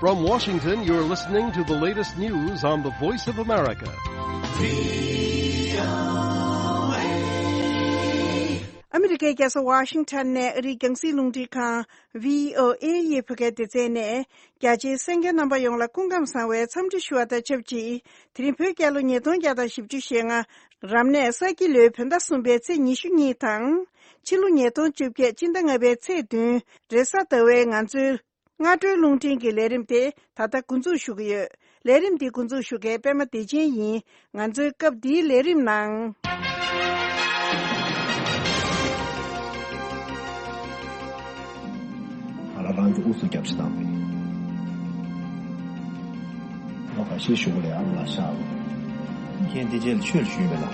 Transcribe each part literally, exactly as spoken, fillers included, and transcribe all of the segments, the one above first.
From Washington, you're listening to the latest news on the Voice of America. ཨ་མི་རི་ཀའི་རྒྱལ་ས་ཝ་ཤིང་ཊོན་ནས་ཨ་རིའི་རྒྱང་སྲིང་རླུང་འཕྲིན་ཁང་བྷི་ཨོ་ཨེ་ཡི་བོད་སྐད་སྡེ་ཚན་ནས། རྒྱ་ཆེའི་གསན་མཁན་རྣམ་པ་ཡོངས་ལ་སྐུ་ཁམས་བཟང་བའི་འཚམས་འདྲི་ཞུ་བ་དང་ཆབས་ཅིག་དེ་རིང་བོད་རྒྱལ་ལོ་ཉིས་སྟོང་བརྒྱ་དང་བཞི་བཅུ་ཞེ་ལྔ། རབ་གནས་ས་ཁྱི་ལོའི་བོད་ཟླ་གསུམ་པའི་ཚེས་ཉི་ཤུ་གཉིས་དང་། ཕྱི་ལོ་ཉིས་སྟོང་བཅོ་བརྒྱད་སྤྱི་ཟླ་ལྔ་པའི་ཚེས་བདུན། རེས་གཟའ་ཟླ་བའི་ང་ཚོའི་སྔ་དྲོའི་རླུང་འཕྲིན་གྱི་ལས་རིམ་དེ་ད་ལྟ་འགོ་འཛུགས་ཞུ་གི་ཡོད། ལས་རིམ་འདི་འགོ་འཛུགས་ཞུ་མཁན་པད་མ་བདེ་ཆེན་ཡིན། ང་ཚོའི་སྐབས་འདིའི་ལས་རིམ་ནང་། ང་ལ་རང་གི་ཨུ་ཚུགས་རྒྱབ་ཤི་བཏང་བས། ལོ་ཁ་ཤས་ཞུ་གི་རེད་ཨ་མ་ལ་ཤག་ཁྱེད་འདི་རྗེས་ལ་ཆོས་ཞུས་མེད་ལ།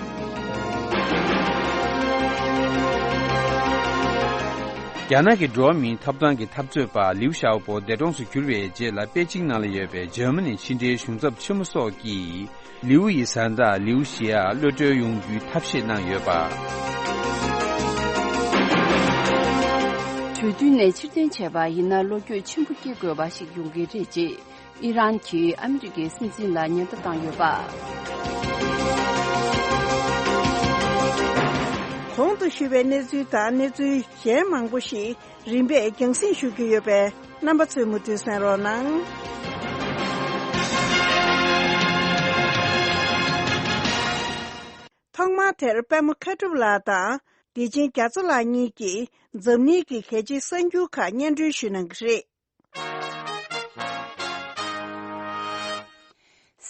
རྒྱ་ནག་གི་འགྲོ་བ་མིའི་ཐོབ་ཐང་གི་འཐབ་རྩོད་པ་ལིའུ་ཞའོ་པོ་འདས་གྲོངས་སུ་གྱུར་བའི་རྗེས་ལ་པེ་ཅིང་ནང་ལ་ཡོད་པའི་འཇར་མ་ནི་ཕྱི་འབྲེལ་གཞུང་ཚབ་ཆེན་མོ་སོགས་ཀྱིས། ལིའུ་ཡི་བཟའ་ཟླ་ལིའུ་ཞི་ཡ་གློད་གྲོལ་ཡོང་རྒྱུའི་ཐབས་ཤེས་གནང་ཡོད་པ། གྲོས་མཐུན་ནས་ཕྱིར་འཐེན་བྱས་པ་ཡིན་ན་བློ་འགྱོད་ཆེན་པོ་སྐྱེ་དགོས་པ་ཞིག་ཡོང་གི་རེད་ཅེས་ཨི་རན་གྱིས་ཨ་མི་རི་ཀའི་སྲིད་འཛིན་ལ་ཉེན་བརྡ་བཏང་ཡོད་པ། གོང་དུ་ཞུས་པའི་གནས་ཚུལ་དང་གནས་ཚུལ་གཞན་མང་པོ་ཞིག་རིམ་པས་རྒྱང་སྲིང་ཞུ་རྒྱུ་ཡོད་པས་རྣམ་པ་ཚོས་མུ་མཐུད་གསན་རོགས་གནང་། ཐོག་མར་དེར་པད་མ་མཁའ་གྲུབ་ལགས་དང་བདེ་ཆེན་རྒྱ་མཚོ་ལགས་གཉིས་ཀྱིས་འཛམ་གླིང་གི་གལ་ཆེའི་གསར་འགྱུར་ཁག་སྙན་སྒྲོན་ཞུ་གནང་གི་རེད།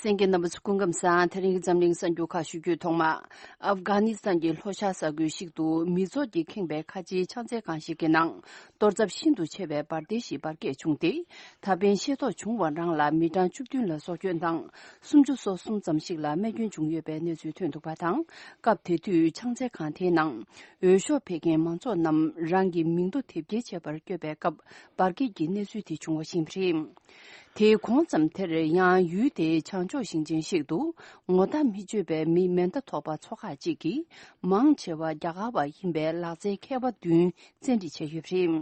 གསན་མཁན་རྣམ་པ་ཚོ་སྐུ་ཁམས་བཟང་། དེ་རིང་གི་འཛམ་གླིང་གསར་འགྱུར་ཁག་ཞུ་རྒྱུའི་ཐོག་མ། ཨབ་གྷ་ནི་སི་ཐན་གྱི་ལྷོ་ཤར་ས་ཁུལ་ཞིག་ཏུ་མི་ཚོགས་ཀྱིས་ཁེངས་པའི་ཁ་ཆེའི་ཕྱག་འཚལ་ཁང་ཞིག་གི་ནང་གཏོར་ཚབས་ཤིན་ཏུ་ཆེ་བའི་འབར་མདེལ་ཞིག་འབར་གས་བྱུང་སྟེ། ད་ཕན་ཤེས་རྟོགས་བྱུང་བ་རང་ལ་མི་གྲངས་བཅུ་བདུན་ལ་སྲོག་སྐྱོན་དང་། སུམ་ཅུ་སོ་གསུམ་ཙམ་ཞིག་ལ་རྨས་སྐྱོན་བྱུང་ཡོད་པའི་གནས་ཚུལ་ཐོན་འདུག་པ་དང་། སྐབས་དེ་དུས་ཕྱག་འཚལ་ཁང་དེའི་ནང་འོས་ཤོག་ཕུལ་མཁན་མང་ཚོགས་རྣམས་རང་གི་མིང་ཐོ་དེབ་སྐྱེལ་བྱེད་པར་བསྐྱོད་པའི་སྐབས་འབར་གས་ཀྱི་གནས་ཚུལ་དེ་བྱུང་བ་ཞིག་རེད། དེའི་གོང་ཙམ་དེར་ཡང་ཡུལ་དེའི་བྱང་ཕྱོགས་ཞིང་ཆེན་ཞིག་ཏུ་ངོ་ཐག་མི་ཆོད་པའི་མི་མེ་མདའ་ཐོགས་པ་ཚོ་ཁག་ཅིག་གིས་མང་ཆེ་བ་རྒྱ་གར་བ་ཡིན་པའི་ལག་རྩལ་མཁས་པ་བདུན་བཙན་ཁྲིད་བྱས་ཡོད་པ་རེད།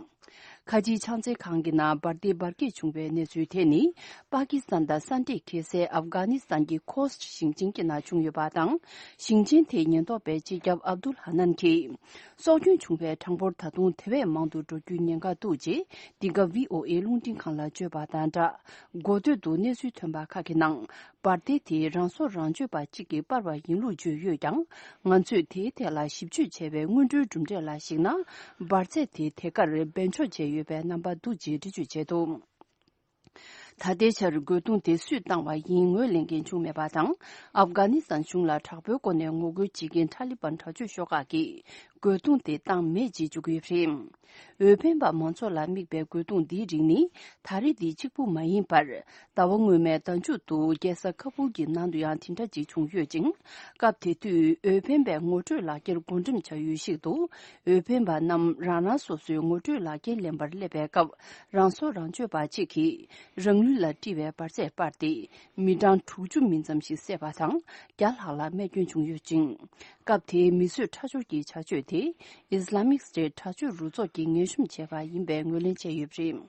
ཁ་ཆེའི་ཕྱག་འཚལ་ཁང་གི་ནང་འབར་མདེལ་འབར་གས་བྱུང་བའི་གནས་ཚུལ་དེ་ནི་པ་ཀི་སི་ཐན་དང་ས་འདྲེས་འཁེལ་སའི་ཨབ་གྷ་ནི་སི་ཐན་གྱི་ཁོ་སི་ཊི་ཞིང་ཆེན་གྱི་ནང་བྱུང་ཡོད་པ་དང་། ཞིང་ཆེན་དེའི་ཉེན་རྟོག་པའི་སྤྱི་ཁྱབ་ཨབ་དུལ་ཧ་ནན་གྱིས། སྲོག་སྐྱོན་བྱུང་བའི་གྲངས་འབོར་ད་དུང་དེ་བས་མང་དུ་འགྲོ་རྒྱུའི་ཉེན་ཁ་འདུག་ཅེས་འདི་ག་བྷི་ཨོ་ཨེ་རླུང་འཕྲིན་ཁང་ལ་བརྗོད་པ་དང་སྦྲགས། འགོ་སྟོད་དུ་གནས་ཚུལ་ཐོན་པ་ཁག་གི་ནང་། འབར་མདེལ་དེ་རང་སྲོག་རང་གཅོད་པ་གཅིག་གིས་སྤར་བ་ཡིན་ལུགས་བརྗོད་ཡོད་ཀྱང་། ང་ཚོས་དེའི་ཐད་ལ་ཞིབ་དཔྱོད་བྱས་པའི་སྔོན་འགྲོའི་གྲུབ་འབྲས་ལ་གཞིགས་ན། འབར་རྫས་དེ་དེ་གར་སྦས་འཇོག་བྱས་ཡོད་པའི་རྣམ་པ་འདུག་ཅེས་འགྲེལ་བརྗོད་བྱས་འདུག་ད་ལྟའི་ཆར་རྒོལ་རྡུང་དེ་སུས་བཏང་བ་ཡིན་ངོས་ལེན་མཁན་བྱུང་མེད་པ་དང་། ཨབ་གྷ་ནི་སི་ཐན་གཞུང་ལ་དྲག་པོའི་སྒོ་ནས་ངོ་རྒོལ་བྱེད་མཁན་ཐ་ལི་བན་དྲག་སྤྱོད་ཤོག་ཁག་གིས། རྒོལ་རྡུང་དེ་བཏང་མེད་ཅེས་བརྗོད་ཀྱི་ཡོད་པ་རེད། འོས་འཕེན་པ་མང་ཚོགས་ལ་དམིགས་པའི་རྒོལ་རྡུང་འདིའི་རིགས་ནི་ད་རེས་འདི་གཅིག་པུ་མ་ཡིན་པར། ཟླ་བ་སྔོན་མའི་ཟླ་མཇུག་ཏུ་རྒྱལ་ས་ཁ་བུལ་གྱི་ནང་དུ་ཡང་དེ་འདྲ་ཅིག་བྱུང་ཡོད་ཅིང་། སྐབས་དེ་དུས་འོས་འཕེན་པའི་ངོ་སྤྲོད་ལག་འཁྱེར་བགོ་འགྲེམས་བྱ་ཡུལ་ཞིག་ཏུ། འོས་འཕེན་པ་རྣམས་རང་རང་སོ་སོའི་ངོ་སྤྲོད་ལག་འཁྱེར་ལེན་པར་སླེབས་པའི་སྐབས། རང་སྲོག་རང་གཅོད་པ་གཅིག་གིས་རང་ལུས་ལ་དཀྲིས་པའི་འབར་རྫས་སྤར་ཏེ། མི་གྲངས་དྲུག་ཅུ་མིན་ཙམ་ཞིག་བསད་པ་དང་། བརྒྱ་ལྷག་ལ་རྨས་སྐྱོན་བྱུང་ཡོད་ཅིང་། སྐབས་དེའི་མི་གསོད་ཁྲག་སྦྱོར་གྱི་བྱ་སྤྱོད་དེ། ཨིས་ལ་མིག་སི་ཊེ་ཊི་དྲག་སྤྱོད་རུ་ཚོགས་ཀྱིས་ངན་ཤོམ་བྱས་པ་ཡིན་པའི་ངོས་ལེན་བྱས་ཡོད་པ་རེད།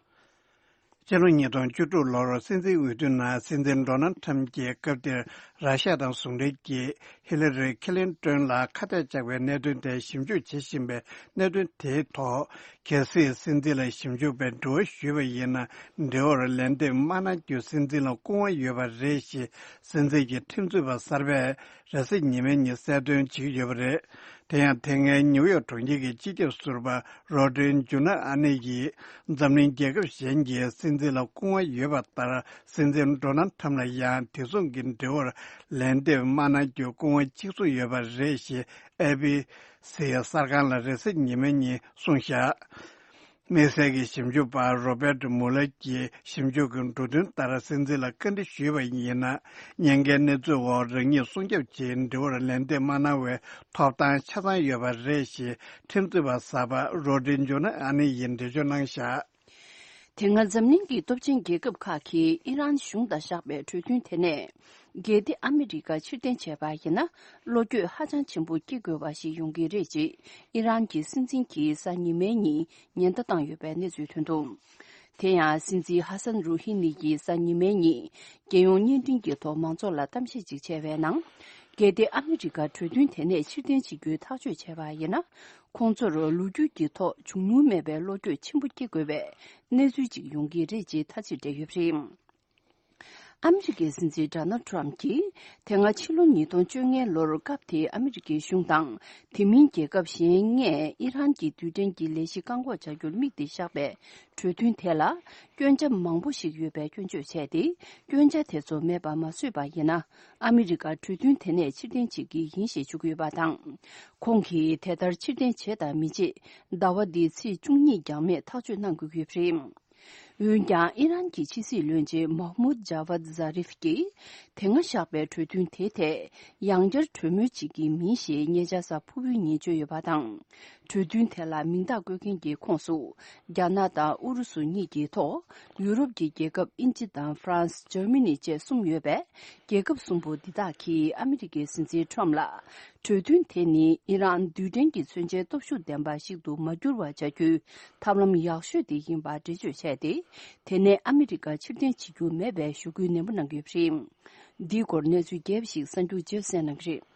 སྤྱི་ལོ་ཉིས་སྟོང་བཅུ་དྲུག་ལོར་སྲིད་འཛིན་འོས་བསྡུ་ནང་སྲིད་འཛིན་ཌོ་ནལ་ཁྲམ་གྱིས་སྐབས་དེར་ར་ཤ་ཡ་དང་ཟུང་འབྲེལ་གྱིས་ཧི་ལ་རི་ཁི་ལིན་ཏོན་ལ་ཁ་གཏད་བཅག་པའི་གནད་དོན་དེ་ཞིབ་འཇུག་བྱེད་བཞིན་པའི་གནད་དོན་དེའི་ཐོག་གལ་སྲིད་སྲིད་འཛིན་ལ་ཞིབ་འཇུག་པས་འདྲི་བ་ཞུས་པ་ཡིན་ན། འདྲི་བར་ལན་འདེབས་མ་གནང་རྒྱུ་སྲིད་འཛིན་ལ་སྐུ་དབང་ཡོད་པ་རེད་ཞེས་སྲིད་འཛིན་གྱི་ཁྲིམས་རྩོད་པ་གསར་པས་རེས་གཟའ་ཉི་མའི་ཉིན་གསལ་སྟོན་བྱེད་ཀྱི་ཡོད་པ་རེད། དེ་ཡང་དེ་སྔའི་ནིའུ་ཡོག་གྲོང་ཁྱེར་གྱི་སྤྱི་ཁྱབ་ཟུར་པ་རོ་ཌི་ཇུ་ན་ཨ་ནི་ཡིས་འཛམ་གླིང་རྒྱལ་ཁབ་གཞན་གྱི་སྲིད་འཛིན་ལ་སྐུ་དབང་ཡོད་པ་ལྟར། སྲིད་འཛིན་ཌོ་ནལ་ཁྲམ་ལ་ཡང་དེ་མཚུངས་ཀྱི་འདྲི་བར་ལན་འདེབས་མ་གནང་རྒྱུ་སྐུ་དབང་གཅིག་མཚུངས་ཡོད་པ་རེད་ཞེས་ཨེ་བི་སི་གསར་ཁང་ལ་རེས་གཟའ་ཉི་མའི་ཉིན་གསུངས་བཞག་དམིགས་བསལ་གྱི་ཞིབ་འཇུག་པ་རོ་བེར་ཊི་མུ་ལར་གྱིས་ཞིབ་འཇུག་གི་འབྲུ་དོན་ལྟར་སྲིད་འཛིན་ལ་བཀའ་འདྲི་ཞུས་པ་ཡིན་ན། ཉེན་ཁའི་གནས་ཚུལ་འོག་རང་ཉིད་སྲུང་སྐྱོབ་ཆེད་འདྲི་བར་ལན་འདེབས་མ་གནང་བའི་ཐོབ་ཐང་ཆ་ཚང་ཡོད་པ་རེད་ཞེས་ཁྲིམས་རྩོད་པ་གསར་པ་རོ་ཌི་ཇོ་ན་ཨ་ནི་ཡིས་འགྲེལ་བརྗོད་གནང་བཞག་དེ་སྔ་འཛམ་གླིང་གི་སྟོབས་ཆེན་རྒྱལ་ཁབ་ཁག་གིས་ཨི་རན་གཞུང་དང་བཞག་པའི་གྲོས་མཐུན་དེ་ནས། གལ་ཏེ་ཨ་མི་རི་ཀ་ཕྱིར་འཐེན་བྱས་པ་ཡིན་ན། བློ་འགྱོད་ཧ་ཅང་ཆེན་པོ་སྐྱེ་དགོས་པ་ཞིག་ཡོང་གི་རེད་ཅེས་ཨི་རན་གྱི་སྲིད་འཛིན་གྱིས་གཟའ་ཉི་མའི་ཉིན་ཉེན་བརྡ་བཏང་ཡོད་པའི་གནས་ཚུལ་ཐོན་འདུག་དེ་ཡང་སྲིད་འཛིན་ཧ་སན་རུ་ཧི་ནི་ཡིས་གཟའ་ཉི་མའི་ཉིན་རྒྱལ་ཡོངས་བརྙན་འཕྲིན་གྱི་ཐོག་མང་ཚོགས་ལ་གཏམ་བཤད་ཅིག་བྱས་པའི་ནང་། གལ་ཏེ་ཨ་མི་རི་ཀ་གྲོས་མཐུན་དེ་ནས་ཕྱིར་འཐེན་བྱེད་རྒྱུའི་ཐག་གཅོད་བྱས་པ་ཡིན་ན། ཁོང་ཚོར་ལོ་རྒྱུས་ཀྱི་ཐོག་བྱུང་མྱོང་མེད་པའི་བློ་འགྱོད་ཆེན་པོ་སྐྱེ་དགོས་པའི་གནས་ཚུལ་ཅིག་ཡོང་གི་རེད་ཅེས་ཐ་ཚིག་སྤྲད་ཡོད་པ་རེད། ཨ་མི་རི་ཀའི་སྲིད་འཛིན་ཌོ་ནལ་ཊམ་གྱིས་དེ་སྔ་ཕྱི་ལོ་ཉིས་སྟོང་བཅོ་ལྔའི་ལོར་སྐབས་དེའི་ཨ་མི་རི་ཀའི་གཞུང་དང་དེ་མིན་རྒྱལ་ཁབ་གཞན་ལྔས་ཨི་རན་གྱི་རྡུལ་ཕྲན་གྱི་ལས་གཞི་བཀག་འགོག་བྱ་རྒྱུར་དམིགས་ཏེ་བཞག་པའི་གྲོས་མཐུན་དེ་ལ་སྐྱོན་ཆ་མང་པོ་ཞིག་ཡོད་པའི་སྐྱོན་བརྗོད་བྱས་ཏེ། སྐྱོན་ཆ་དེ་ཚོ་མེད་པ་མ་བཟོས་པ་ཡིན་ན། ཨ་མི་རི་ཀ་གྲོས་མཐུན་དེ་ནས་ཕྱིར་འཐེན་བྱེད་ཀྱི་ཡིན་ཞེས་ཞུ་གི་ཡོད་པ་དང་། ཁོང་གིས་དེ་ལྟར་ཕྱིར་འཐེན་བྱེད་དང་མི་བྱེད་ཟླ་བ་འདིའི་ཚེས་བཅུ་གཉིས་འགྱངས་མེད་ཐག་གཅོད་གནང་དགོས་ཀྱི་ཡོད་པ་རེད། འོན་ཀྱང་ཨི་རན་གྱི་ཕྱི་སྲིད་བློན་ཆེན་མཱ་ཧ་མུད་ཇཱ་ཝད་ཛཱ་རིཕ་གྱིས། དེ་སྔ་བཞག་པའི་གྲོས་མཐུན་དེའི་ཐད་ཡང་བསྐྱར་གྲོས་མོལ་བྱེད་ཀྱི་མིན་ཞེས་ཉེ་ཆར་གཟའ་ཕུར་བུའི་ཉིན་བརྗོད་ཡོད་པ་དང་། གྲོས་མཐུན་དེ་ལ་མིང་རྟགས་བཀོད་མཁན་གྱི་ཁོངས་སུ། རྒྱ་ནག་དང་ཨུ་རུ་སུ་གཉིས་ཀྱི་ཐོག་ཡུ་རོབ་ཀྱི་རྒྱལ་ཁབ་དབྱིན་ཇི་དང་ཧྥ་རན་སི། འཇར་མ་ནི་བཅས་གསུམ་ཡོད་པས། རྒྱལ་ཁབ་གསུམ་པོ་འདི་དག་གིས་ཨ་མི་རི་ཀའི་སྲིད་འཛིན་ཁྲོམ་ལ། གྲོས་མཐུན་དེ་ནི་ཨི་རན་རྡུལ་ཕྲན་གྱི་མཚོན་ཆའི་སྟོབས་ཤུགས་ལྡན་པ་ཞིག་ཏུ་མ་འགྱུར་བ་བྱ་རྒྱུའི་ཐབས་ལམ་ཡག་ཤོས་དེ་ཡིན་པ་འགྲེལ་བརྗོད་བྱས་ཏེ། དེ་ནས་ཨ་མི་རི་ཀ་ཕྱིར་འཐེན་བྱེད་རྒྱུ་མེད་པའི་ཞུ་སྐུལ་ནན་པོ་གནང་གི་ཡོད་པ་རེད། འདིའི་སྐོར་གནས་ཚུལ་རྒྱས་པ་ཞིག་གསར་འགྱུར་རྗེས་གསན་གནང་གི་རེད།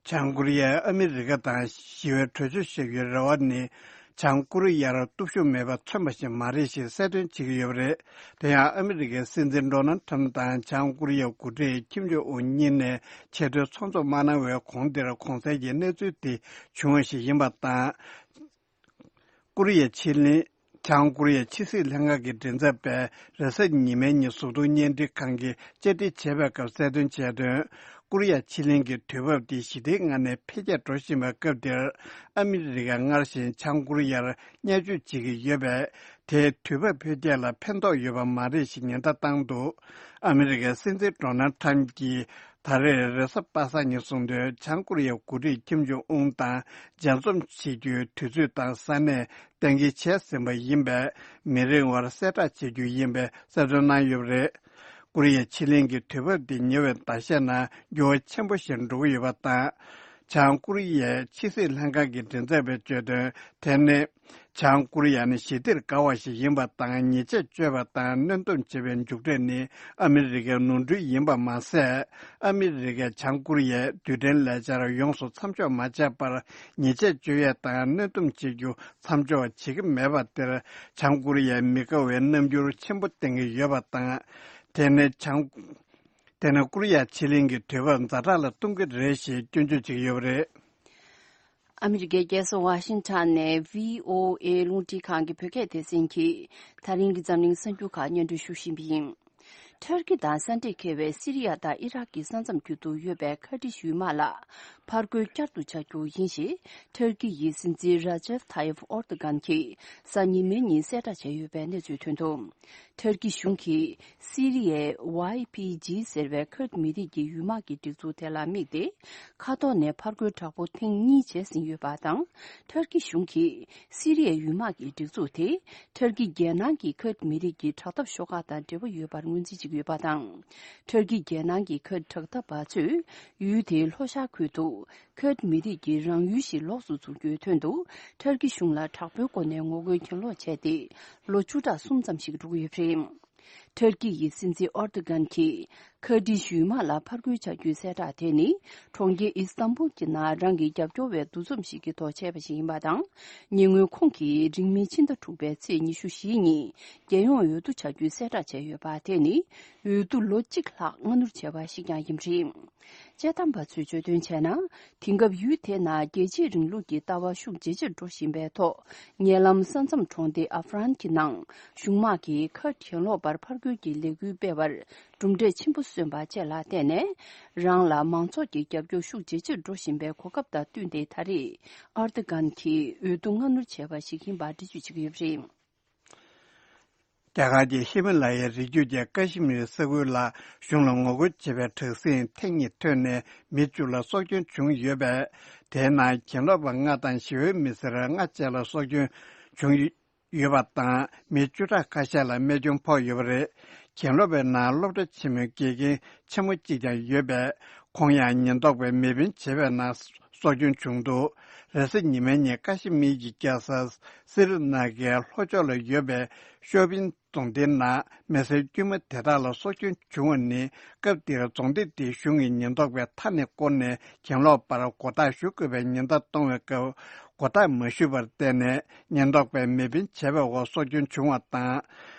བྱང་ཀོ་རི་ཡས་ཨ་མི་རི་ཀ་དང་ཞི་བའི་གྲོས་ཆོད་བཞག་རྒྱུའི་རེ་བ་ནི། བྱང་ཀོ་རི་ཡར་སྟོབས་ཤུགས་མེད་པ་མཚོན་པ་ཞིག་མ་རེད་ཞེས་གསལ་སྟོན་བྱེད་ཀྱི་ཡོད་པ་རེད། དེ་ཡང་ཨ་མི་རི་ཀའི་སྲིད་འཛིན་ཌོ་ནལ་ཁྲམ་དང་བྱང་ཀོ་རི་ཡའི་འགོ་ཁྲིད་ཁིམ་ཇོ་ཨུན་གཉིས་ནས་ཆེས་མཐོའི་ཚོགས་འཛོམས་མ་གནང་བའི་གོང་དེར་གོང་གསལ་གྱི་གནས་ཚུལ་དེ་བྱུང་བ་ཞིག་ཡིན་པ་དང་། ཀོ་རི་ཡ་ཕྱེད་གླིང་། བྱང་ཀོ་རི་ཡའི་ཕྱི་སྲིད་ལྷན་ཁང་གི་མགྲིན་ཚབ་པས་རེས་གཟའ་ཉི་མའི་ཉིན་གཟུགས་མཐོང་བརྙན་འཕྲིན་ཁང་གིས་བཅར་འདྲི་བྱས་པའི་སྐབས་གསལ་སྟོན་བྱས་དོན། ཀོ་རི་ཡ་ཕྱེད་གླིང་གི་དུས་བབ་དེ་ཞི་བདེའི་ངང་ནས་འཕེལ་རྒྱས་འགྲོ་བཞིན་པའི་སྐབས་འདིར། ཨ་མི་རི་ཀས་སྔར་བཞིན་བྱང་ཀོ་རི་ཡར་བརྙས་བཅོས་བྱེད་ཀྱི་ཡོད་པས། དེས་དུས་བབ་འཕེལ་རྒྱས་ལ་ཕན་ཐོགས་ཡོད་པ་མ་རེད་ཞེས་ཉེན་བརྡ་བཏང་འདུག་ཨ་མི་རི་ཀའི་སྲིད་འཛིན་ཌོ་ནལ་ཁྲམ་གྱིས། ད་རེས་རེས་གཟའ་པ་སངས་ཉིན་གསུངས་དོན། བྱང་ཀོ་རི་ཡའི་འགོ་ཁྲིད་ཁིམ་ཇོང་ཨུན་དང་མཇལ་འཛོམས་བྱེད་རྒྱུའི་དུས་ཚོད་དང་ས་གནས་གཏན་འཁེལ་བྱས་ཟིན་པ་ཡིན་པས། མི་རིང་བར་གསལ་བསྒྲགས་བྱེད་རྒྱུ་ཡིན་པའི་གསལ་སྟོན་གནང་ཡོད་པ་རེད། ཀོ་རི་ཡའི་ཕྱེད་གླིང་གི་དུས་བབ་འདི་ཉེ་བའི་ཟླ་ཤས་ནང་འགྱུར་བ་ཆེན་པོ་ཞིག་འགྲོ་གི་ཡོད་པ་དང་། བྱང་ཀོ་རི་ཡའི་ཕྱི་སྲིད་ལྷན་ཁང་གི་མགྲིན་ཚབ་པས་བརྗོད་དོན། དེ་ནི། བྱང་ཀོ་རི་ཡ་ནི་ཞི་བདེར་དགའ་བ་ཞིག་ཡིན་པ་དང་། ཉེས་ཆད་གཅོད་པ་དང་གནོན་སྡོམ་བྱེད་པའི་མཇུག་འབྲས་ནི་ཨ་མི་རི་ཀའི་ནོར་འཁྲུལ་ཡིན་པ་མ་ཟད། ཨ་མི་རི་ཀས་བྱང་ཀོ་རི་ཡའི་རྡུལ་ཕྲན་ལས་འཆར་ཡོངས་སུ་མཚམས་འཇོག་མ་བྱས་པར། ཉེས་ཆད་གཅོད་ཡས་དང་གནོན་སྡོམ་བྱེད་རྒྱུ་མཚམས་འཇོག་བྱེད་ཀྱི་མེད་པ་དེར། བྱང་ཀོ་རི་ཡས་མི་དགའ་བའི་རྣམ་འགྱུར་ཆེན་པོ་བསྟན་གྱི་ཡོད་པ་དང་། དེ་ནི་བྱང་། དེ་ནི་ཀོ་རི་ཡ་ཕྱེད་གླིང་གི་དུས་བབ་ཛ་དྲག་ལ་གཏོང་གི་རེད་ཞེས་སྐྱོན་བརྗོད་བྱེད་ཀྱི་ཡོད་པ་རེད། ཨ་མི་རི་ཀའི་རྒྱལ་ས་ཝ་ཤིང་ཊོན་ནས་བྷི་ཨོ་ཨེ་རླུང་འཕྲིན་ཁང་གི་བོད་སྐད་སྡེ་ཚན་གྱིས་ད་རིང་གི་འཛམ་གླིང་གསར་འགྱུར་ཁག་སྙན་སྒྲོན་ཞུ་བཞིན་པ་ཡིན། ཐུར་ཀི་དང་ས་འདྲེས་འཁེལ་བའི་སི་རི་ཡ་དང་ཨི་རག་གི་ས་མཚམས་རྒྱུད་དུ་ཡོད་པའི་ཁར་ཏི་ཡུལ་དམག་ལ་ཕར་རྒོལ་བསྐྱར་དུ་བྱ་རྒྱུ་ཡིན་ཞེས་ཐུར་ཀི་ཡི་སྲིད་འཛིན་ར་ཇེབ་ཐ་ཡེབ་ཨོར་དུ་གན་གྱིས་གཟའ་ཉི་མའི་ཉིན་གསལ་བསྒྲགས་བྱས་ཡོད་པའི་གནས་ཚུལ་ཐོན་འདུག་ཐུར་ཀི་གཞུང་གིས་སི་རི་ཡའི་ཝའི་པི་ཇི་ཟེར་བའི་ཁུར་མི་རིགས་ཀྱི་ཡུལ་དམག་གི་སྒྲིག་འཛུགས་དེ་ལ་དམིགས་ཏེ། མཁའ་ཐོག་ནས་ཕར་རྒོལ་དྲག་པོ་ཐེངས་གཉིས་བྱས་ཟིན་ཡོད་པ་དང་། ཐུར་ཀི་གཞུང་གིས་སི་རི་ཡའི་ཡུལ་དམག་གི་སྒྲིག་འཛུགས་དེ་ཐུར་ཀི་རྒྱལ་ནང་གི་ཁུར་མི་རིགས་ཀྱི་དྲག་འཐབ་ཤོག་ཁག་དང་འབྲེལ་བ་ཡོད་པར་ངོས་འཛིན་བྱེད་ཀྱི་ཡོད་པ་དང་། ཐུར་ཀི་རྒྱལ་ནང་གི་ཁུར་དྲག་འཐབ་པ་ཚོས་ཡུལ་དེའི་ལྷོ་ཤར་ཁུལ་དུ་ཁུར་མི་རིགས་ཀྱི་རང་ཡུལ་ཞིག་ལོགས་སུ་འཛུགས་རྒྱུའི་དོན་དུ་ཐུར་ཀི་གཞུང་ལ་དྲག་པོའི་སྒོ་ནས་ངོ་རྒོལ་གྱེན་ལོག་བྱས་ཏེ་ལོ་བཅུ་ཕྲག་གསུམ་ཙམ་ཞིག་འགྲོ་གི་ཡོད་པ་རེད། ཐུར་ཀི་ཡི་སྲིད་འཛིན་ཨོར་དུ་གན་གྱིས་ཁར་ཏི་ཡུལ་དམག་ལ་ཕར་རྒོལ་བྱ་རྒྱུའི་གསལ་བསྒྲགས་དེ་ནི་གྲོང་ཁྱེར་ཨི་སྟན་བུལ་གྱི་ནང་རང་གི་རྒྱབ་སྐྱོར་བའི་འདུ་འཛོམས་ཤིག་གི་ཐོག་བྱས་པ་ཞིག་ཡིན་པ་དང་། ཉེ་སྔོན་ཁོང་གིས་རིང་མིན་ཕྱི་ཟླ་དྲུག་པའི་ཚེས་ཉི་ཤུ་བཞི་ཉིན་རྒྱལ་ཡོངས་འོས་བསྡུ་བྱ་རྒྱུའི་གསལ་བསྒྲགས་བྱས་ཡོད་པ་དེ་ནི་འོས་བསྡུ་ལོ་གཅིག་ལྷག་སྔ་སྣུར་བྱས་པ་ཞིག་ཀྱང་ཡིན་པ་རེད། དཔྱད་གཏམ་པ་ཚོས་བརྗོད་དོན་བྱས་ན། དེང་སྐབས་ཡུལ་དེ་ནང་རྒྱལ་གཅེས་རིང་ལུགས་ཀྱི་ལྟ་བ་ཤུགས་ཇེ་ཆེར་འགྲོ་བཞིན་པའི་ཐོག་ཉེ་ལམ་ས་མཚམས་གྲོང་སྡེ་ཨ་ཧྥ་རན་གྱི་ནང་གཞུང་དམག་གིས་ཁུར་གྱེན་ལོག་པར་ཕར་རྒོལ་གྱི་ལས་འགུལ་སྤེལ་བར་གྲུབ་འབྲས་ཆེན་པོ་སོན་པ་བཅས་ལ་བརྟེན་ནས། རང་ལ་མང་ཚོགས་ཀྱི་རྒྱབ་སྐྱོར་ཤུགས་ཇེ་ཆེར་འགྲོ་བཞིན་པའི་གོ་སྐབས་དང་བསྟུན་ཏེ། ད་རེས་ཨར་དུ་གན་གྱིས་འོས་བསྡུ་སྔ་སྣུར་བྱས་པ་ཞིག་ཡིན་པར་འགྲེལ་བརྗོད་བྱེད་ཀྱི་ཡོད་པ་རེད། རྒྱ་གར་གྱི་ཧི་མ་ལ་ཡའི་རི་རྒྱུད་ཀྱི་ཀ་ཤི་མིར་ས་ཁུལ་ལ་གཞུང་ལ་ངོ་རྒོལ་བྱེད་པའི་དྲག་ཟིང་ཐེངས་གཉིས་ཐོན་ནས་མི་བཅུ་ལ་སྲོག་སྐྱོན་བྱུང་ཡོད་པས། དེའི་ནང་གྱེན་ལོག་པ་ལྔ་དང་ཞི་བའི་མི་སེར་ལྔ་བཅས་ལ་སྲོག་སྐྱོན་བྱུང་ཡོད་པ་དང་། མི་བཅུ་ཕྲག་ཁ་ཤས་ལ་རྨས་སྐྱོན་ཕོག་ཡོད་པ་རེད། གྱེན་ལོག་པའི་ནང་སློབ་གྲྭ་ཆེན་མོའི་དགེ་རྒན་ཆེན་མོ་གཅིག་ཀྱང་ཡོད་པས། ཁོང་ཡང་ཉེན་རྟོག་པས་མེ་འཕེན་བྱས་པའི་ནང་སྲོག་སྐྱོན་བྱུང་འདུག་རེས་གཟའ་ཉི་མའི་ཉིན་ཀ་ཤི་མིར་གྱི་རྒྱལ་ས་སི་རི་ན་གའི་ལྷོ་ཕྱོགས་ལ་ཡོད་པའི་ཤོ་པིན་རྫོང་སྡེའི་ནང་མི་སེར་དཀྱུས་མ་དེ་དག་ལ་སྲོག་སྐྱོན་བྱུང་བ་ནི། སྐབས་དེར་རྫོང་སྡེ་དེའི་གཞུང་གི་ཉེན་རྟོག་པས་མཐའ་ནས་བསྐོར་ནས་གྱེན་ལོག་པར་མགོ་བཏགས་ཞུ་དགོས་པའི་ཉེན་བརྡ་གཏོང་བའི་སྐབས། མགོ་བཏགས་མ་ཞུས་པར་བརྟེན་ནས་ཉེན་རྟོག་པས་མེ་འཕེན་བྱས་པའི་འོག་སྲོག་སྐྱོན་བྱུང་བ་དང་།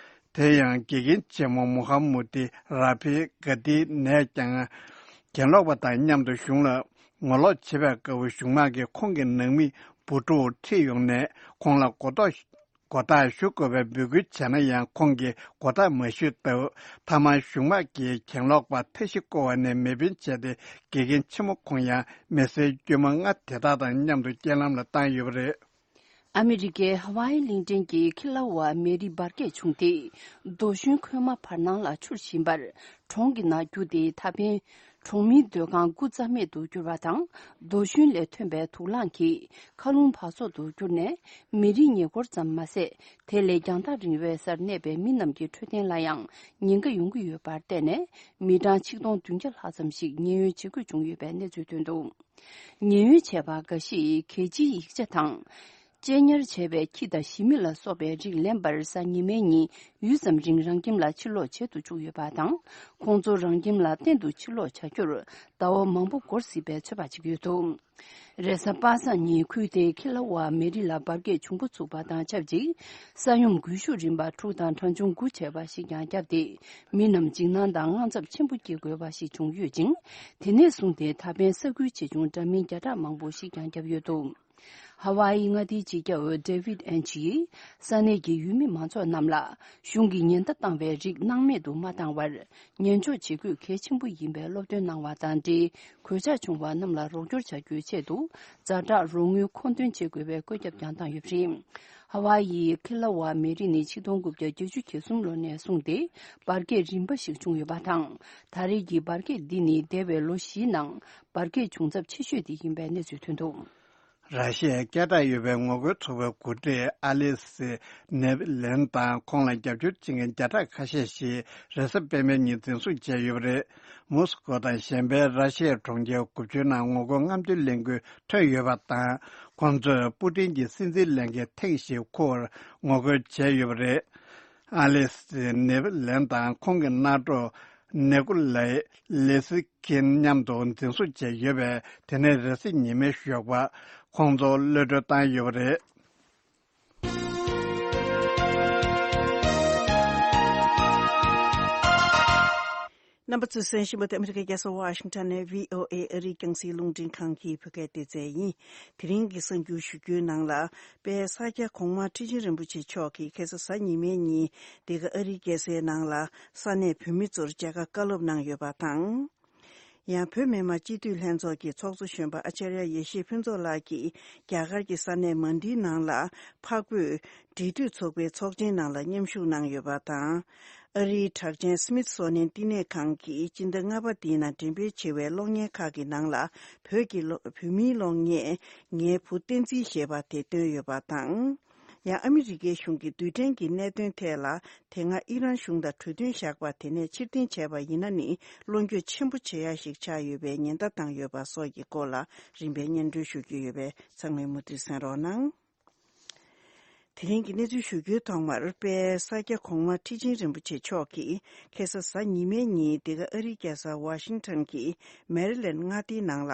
དེ་ཡང་། དགེ་རྒན་ཆེན་མོ་མུ་ཧམ་མུ་ཏི་ར་ཕི་ག་ཏི་ནས་ཀྱང་། གྱེན་ལོག་པ་དང་མཉམ་དུ་གཞུང་ལ་ངོ་ལོག་བྱེད་པའི་སྐབས། གཞུང་དམག་གིས་ཁོང་གི་ནང་མི་བུ་ཕྲུག་ཁྲིད་ཡོང་ནས། ཁོང་ལ་མགོ་ཐོག་མགོ་བཏགས་ཞུ་དགོས་པའི་འབོད་སྐུལ་བྱས་ན་ཡང་། ཁོང་གིས་མགོ་བཏགས་མ་ཞུས་སྟབས། མཐའ་མར་གཞུང་དམག་གིས་གྱེན་ལོག་པ་མཐའ་བཞི་བསྐོར་བ་ནས་མེ་འཕེན་བྱས་ཏེ། དགེ་རྒན་ཆེན་མོ་ཁོང་ཡང་མི་སེར་དཀྱུས་མ་ལྔ་དེ་དག་དང་མཉམ་དུ་རྐྱེན་ལམ་ལ་བཏང་ཡོད་པ་རེད། ཨ་མི་རི་ཀའི་ཧ་ཝཱ་ཨི་གླིང་ཕྲན་གྱི་ཁི་ལ་ཝ་མེ་རི་འབར་གས་བྱུང་སྟེ། རྡོ་ཤུན་ཁོལ་མ་བར་སྣང་ལ་འཕྱུར་བཞིན་པར། གྲོང་གི་ནང་རྒྱུག་སྟེ། ད་ཕན་གྲོང་མིའི་སྡོད་ཁང་སྐུ་རྩ་མེད་དུ་གྱུར་བ་དང་། རྡོ་ཤུན་ལས་ཐོན་པའི་དུག་རླངས་ཀྱིས་མཁའ་རླུང་འབག་བཙོག་ཏུ་གྱུར་ནས། མི་རིགས་ཉེ་འཁོར་ཙམ་མ་ཟད། དེ་ལས་རྒྱང་ཐག་རིང་བའི་སར་གནས་པའི་མི་རྣམས་ཀྱི་འཕྲོད་བསྟེན་ལ་ཡང་ཉེན་ཁ་ཡོང་གི་ཡོད་པར་བརྟེན་ནས། མི་གྲངས་ཆིག་སྟོང་བདུན་བརྒྱ་ལྷག་ཙམ་ཞིག་ཉེན་གཡོལ་བྱེད་དགོས་བྱུང་ཡོད་པའི་གནས་ཚུལ་ཐོན་འདུག་ཉེན་གཡོལ་བྱས་པ་འགའ་ཞིག་གལ་ཆེའི་ཡིག་ཆ་དང་། གཅེས་ཉར་བྱས་པའི་ཁྱི་དང་ཞི་མི་ལ་སོགས་པའི་རིགས་ལེན་པར་གཟའ་ཉི་མའི་ཉིན་ཡུད་ཙམ་རིང་རང་ཁྱིམ་ལ་ཕྱིར་ལོག་བྱེད་དུ་བཅུག་ཡོད་པ་དང་། ཁོང་ཚོ་རང་ཁྱིམ་ལ་གཏན་དུ་ཕྱིར་ལོག་བྱ་རྒྱུར་ཟླ་བ་མང་པོ་འགོར་སྲིད་པའི་ཚོད་དཔག་བྱེད་ཀྱི་ཡོད་འདུག་རེས་གཟའ་པ་སངས་ཉིན་ཁུལ་དེའི་ཁི་ལ་ཝ་མེ་རི་ལ་འབར་གས་འབྱུང་འགོ་ཚུགས་པ་དང་ཆབས་ཅིག་ས་ཡོམ་སྒུལ་ཤུགས་རིམ་པ་དྲུག་དང་གྲངས་ཆུང་དགུ་བྱས་པ་ཞིག་ཀྱང་བརྒྱབ་སྟེ། མི་རྣམས་འཇིགས་སྣང་དང་དངངས་འཚབ་ཆེན་པོ་སྐྱེ་དགོས་པ་ཞིག་བྱུང་ཡོད་ཅིང་། དེ་ནས་བཟུང་སྟེ་ད་ཕན་ས་ཁུལ་ཆེ་ཆུང་འདྲ་མིན་བརྒྱ་ཕྲག་མང་པོ་ཞིག་ཀྱང་བརྒྱབ་ཡོད་འདུག་ཧ་ཝཱ་ཨི་མངའ་སྡེའི་སྤྱི་ཁྱབ་ཌེ་ཝིད་ཨན་ཆི་ཡིས་ས་གནས་ཀྱི་ཡུལ་མི་མང་ཚོགས་རྣམས་ལ་གཞུང་གིས་ཉེན་བརྡ་བཏང་བའི་རིགས་སྣང་མེད་དུ་མ་བཏང་བར། ཉན་འཇོག་བྱེད་དགོས་གལ་ཆེན་པོ་ཡིན་པའི་སློབ་སྟོན་གནང་བ་དང་འབྲེལ། གོད་ཆག་བྱུང་བ་རྣམས་ལ་རོགས་སྐྱོར་བྱ་རྒྱུའི་ཆེད་དུ། ཛ་དྲག་རོགས་དངུལ་མཁོ་འདོན་བྱེད་དགོས་པའི་བཀོད་ཁྱབ་ཀྱང་བཏང་ཡོད་པ་རེད། ཧ་ཝཱ་ཡིའི་ཁི་ལ་ཝ་མེ་རི་ནི་ཆིག་སྟོང་དགུ་བརྒྱ་བརྒྱད་ཅུ་གྱ་གསུམ་ལོ་ནས་བཟུང་སྟེ་འབར་གས་རིམ་པ་ཞིག་བྱུང་ཡོད་པ་དང་། ད་རེས་ཀྱི་འབར་གས་འདི་ནི་འདས་པའི་ལོ་བཞིའི་ནང་འབར་གས་བྱུང་ཚབས་ཆེ་ཤོས་དེ་ཡིན་པའི་གནས་ཚུལ་ཐོན་འདུག་ར་ཤི་ཡའི་སྐད་གྲགས་ཡོད་པའི་ངོ་རྒོལ་ཚོགས་པའི་འགོ་ཁྲིད་ཨ་ལི་སི་ནེབ་ལན་དང་ཁོང་ལ་རྒྱབ་སྐྱོར་བྱེད་མཁན་བརྒྱ་ཕྲག་ཁ་ཤས་ཤིག་རེས་གཟའ་སྤེན་པའི་ཉིན་འཛིན་བཟུང་བྱས་ཡོད་པ་རེད། མོ་སི་ཀོ་དང་གཞན་པའི་ར་ཤི་ཡའི་གྲོང་ཁྱེར་དགུ་བཅུའི་ནང་ངོ་རྒོལ་རྔམ་སྟོན་ལས་འགུལ་ཐོན་ཡོད་པ་དང་། ཁོང་ཚོས་པུ་ཏིན་གྱི་སྲིད་འཛིན་ལས་འགན་ཐེངས་ཤིག་འཁུར་བར་ངོ་རྒོལ་བྱས་ཡོད་པ་རེད། ཨ་ལེ་སི་ནེ་པི་ལན་དང་ཁོང་གི་མནའ་གྲོགས་ནེ་ཀུ་ལའི་ལེ་སི་ཁིན་མཉམ་དུ་འཛིན་བཟུང་བྱས་ཡོད་པས། དེ་ནས་རེས་གཟའ་ཉི་མའི་ཞོགས་པ་ཁོང་ཚོ་གློད་གྲོལ་བཏང་ཡོད་པ་རེད། རྣམ་པ་ཚོས་གསན་བཞིན་པ་དེ་ཨ་མི་རི་ཀའི་རྒྱལ་ས་ཝ་ཤིང་ཊོན་ནས་བྷི་ཨོ་ཨེ་ཨ་རིའི་རྒྱང་སྲིང་རླུང་འཕྲིན་ཁང་གི་བོད་སྐད་སྡེ་ཚན་ཡིན། དེ་རིང་གི་གསར་འགྱུར་ཞུ་རྒྱུའི་ནང་ལ། དཔལ་ས་སྐྱ་གོང་མ་ཁྲི་ཆེན་རིན་པོ་ཆེ་མཆོག་གིས་ཁ་སང་གཟའ་ཉི་མའི་ཉིན་འདི་ག་ཨ་རིའི་རྒྱལ་སའི་ནང་ལ་ས་གནས་བོད་མི་ཚོར་མཇལ་ཁ་བཀའ་སློབ་གནང་ཡོད་པ་དང་། ཡང་བོད་མི་མང་སྤྱི་འཐུས་ལྷན་ཚོགས་ཀྱི་ཚོགས་གཙོ་གཞོན་པ་ཨ་ཅར་ཡ་ཡེ་ཤེས་ཕུན་ཚོགས་ལགས་ཀྱིས་རྒྱ་གར་གྱི་ས་གནས་མན་ཌིའི་ནང་ལ་འཕགས་བོད་འབྲེལ་མཐུད་ཚོགས་པའི་ཚོགས་ཆེན་ནང་ལ་མཉམ་ཞུགས་གནང་ཡོད་པ་དང་། ཨ་རིའི་གྲགས་ཅན་སི་མིད་སོ་ནི་ཡན་བསྟི་གནས་ཁང་གིས་སྤྱི་ཟླ་ལྔ་པ་འདིའི་ནང་འགྲེམས་སྤེལ་བྱེད་པའི་གློག་བརྙན་ཁག་གི་ནང་ལ་བོད་ཀྱི་གློག་བོད་མིའི་གློག་བརྙན་ངའི་བུ་བསྟན་འཛིན་ཞེས་པ་དེ་བཏོན་ཡོད་པ་དང་། ཡང་ཨ་མི་རི་ཀའི་གཞུང་གིས་རྡུལ་ཕྲན་གྱི་གནད་དོན་ཐད་ལ་དེ་སྔ་ཨི་རན་གཞུང་དང་གྲོས་མཐུན་བཞག་པ་དེ་ནས་ཕྱིར་འཐེན་བྱས་པ་ཡིན་ན་ནི་བློ་འགྱོད་ཆེན་པོ་བྱེད་ཡ་ཞིག་ཆགས་ཡོད་པའི་ཉེན་བརྡ་བཏང་ཡོད་པ་སོགས་ཀྱི་སྐོར་ལ་རིམ་པས་སྙན་སྒྲོན་ཞུ་རྒྱུ་ཡོད་པས་ཚང་མས་མུ་མཐུད་གསན་རོགས་གནང་། དེ་རིང་གི་གནས་ཚུལ་ཞུ་རྒྱུའི་ཐོག་མར་དཔལ་ས་སྐྱ་གོང་མ་ཁྲི་ཆེན་རིན་པོ་ཆེ་མཆོག་གིས་ཁ་སང་གཟའ་ཉི་མའི་ཉིན་འདི་ག་ཨ་རིའི་རྒྱལ་ས་ཝ་ཤིང་ཊོན་གྱི་མེ་རི་ལེན་མངའ་སྡེའི་ནང་ལ་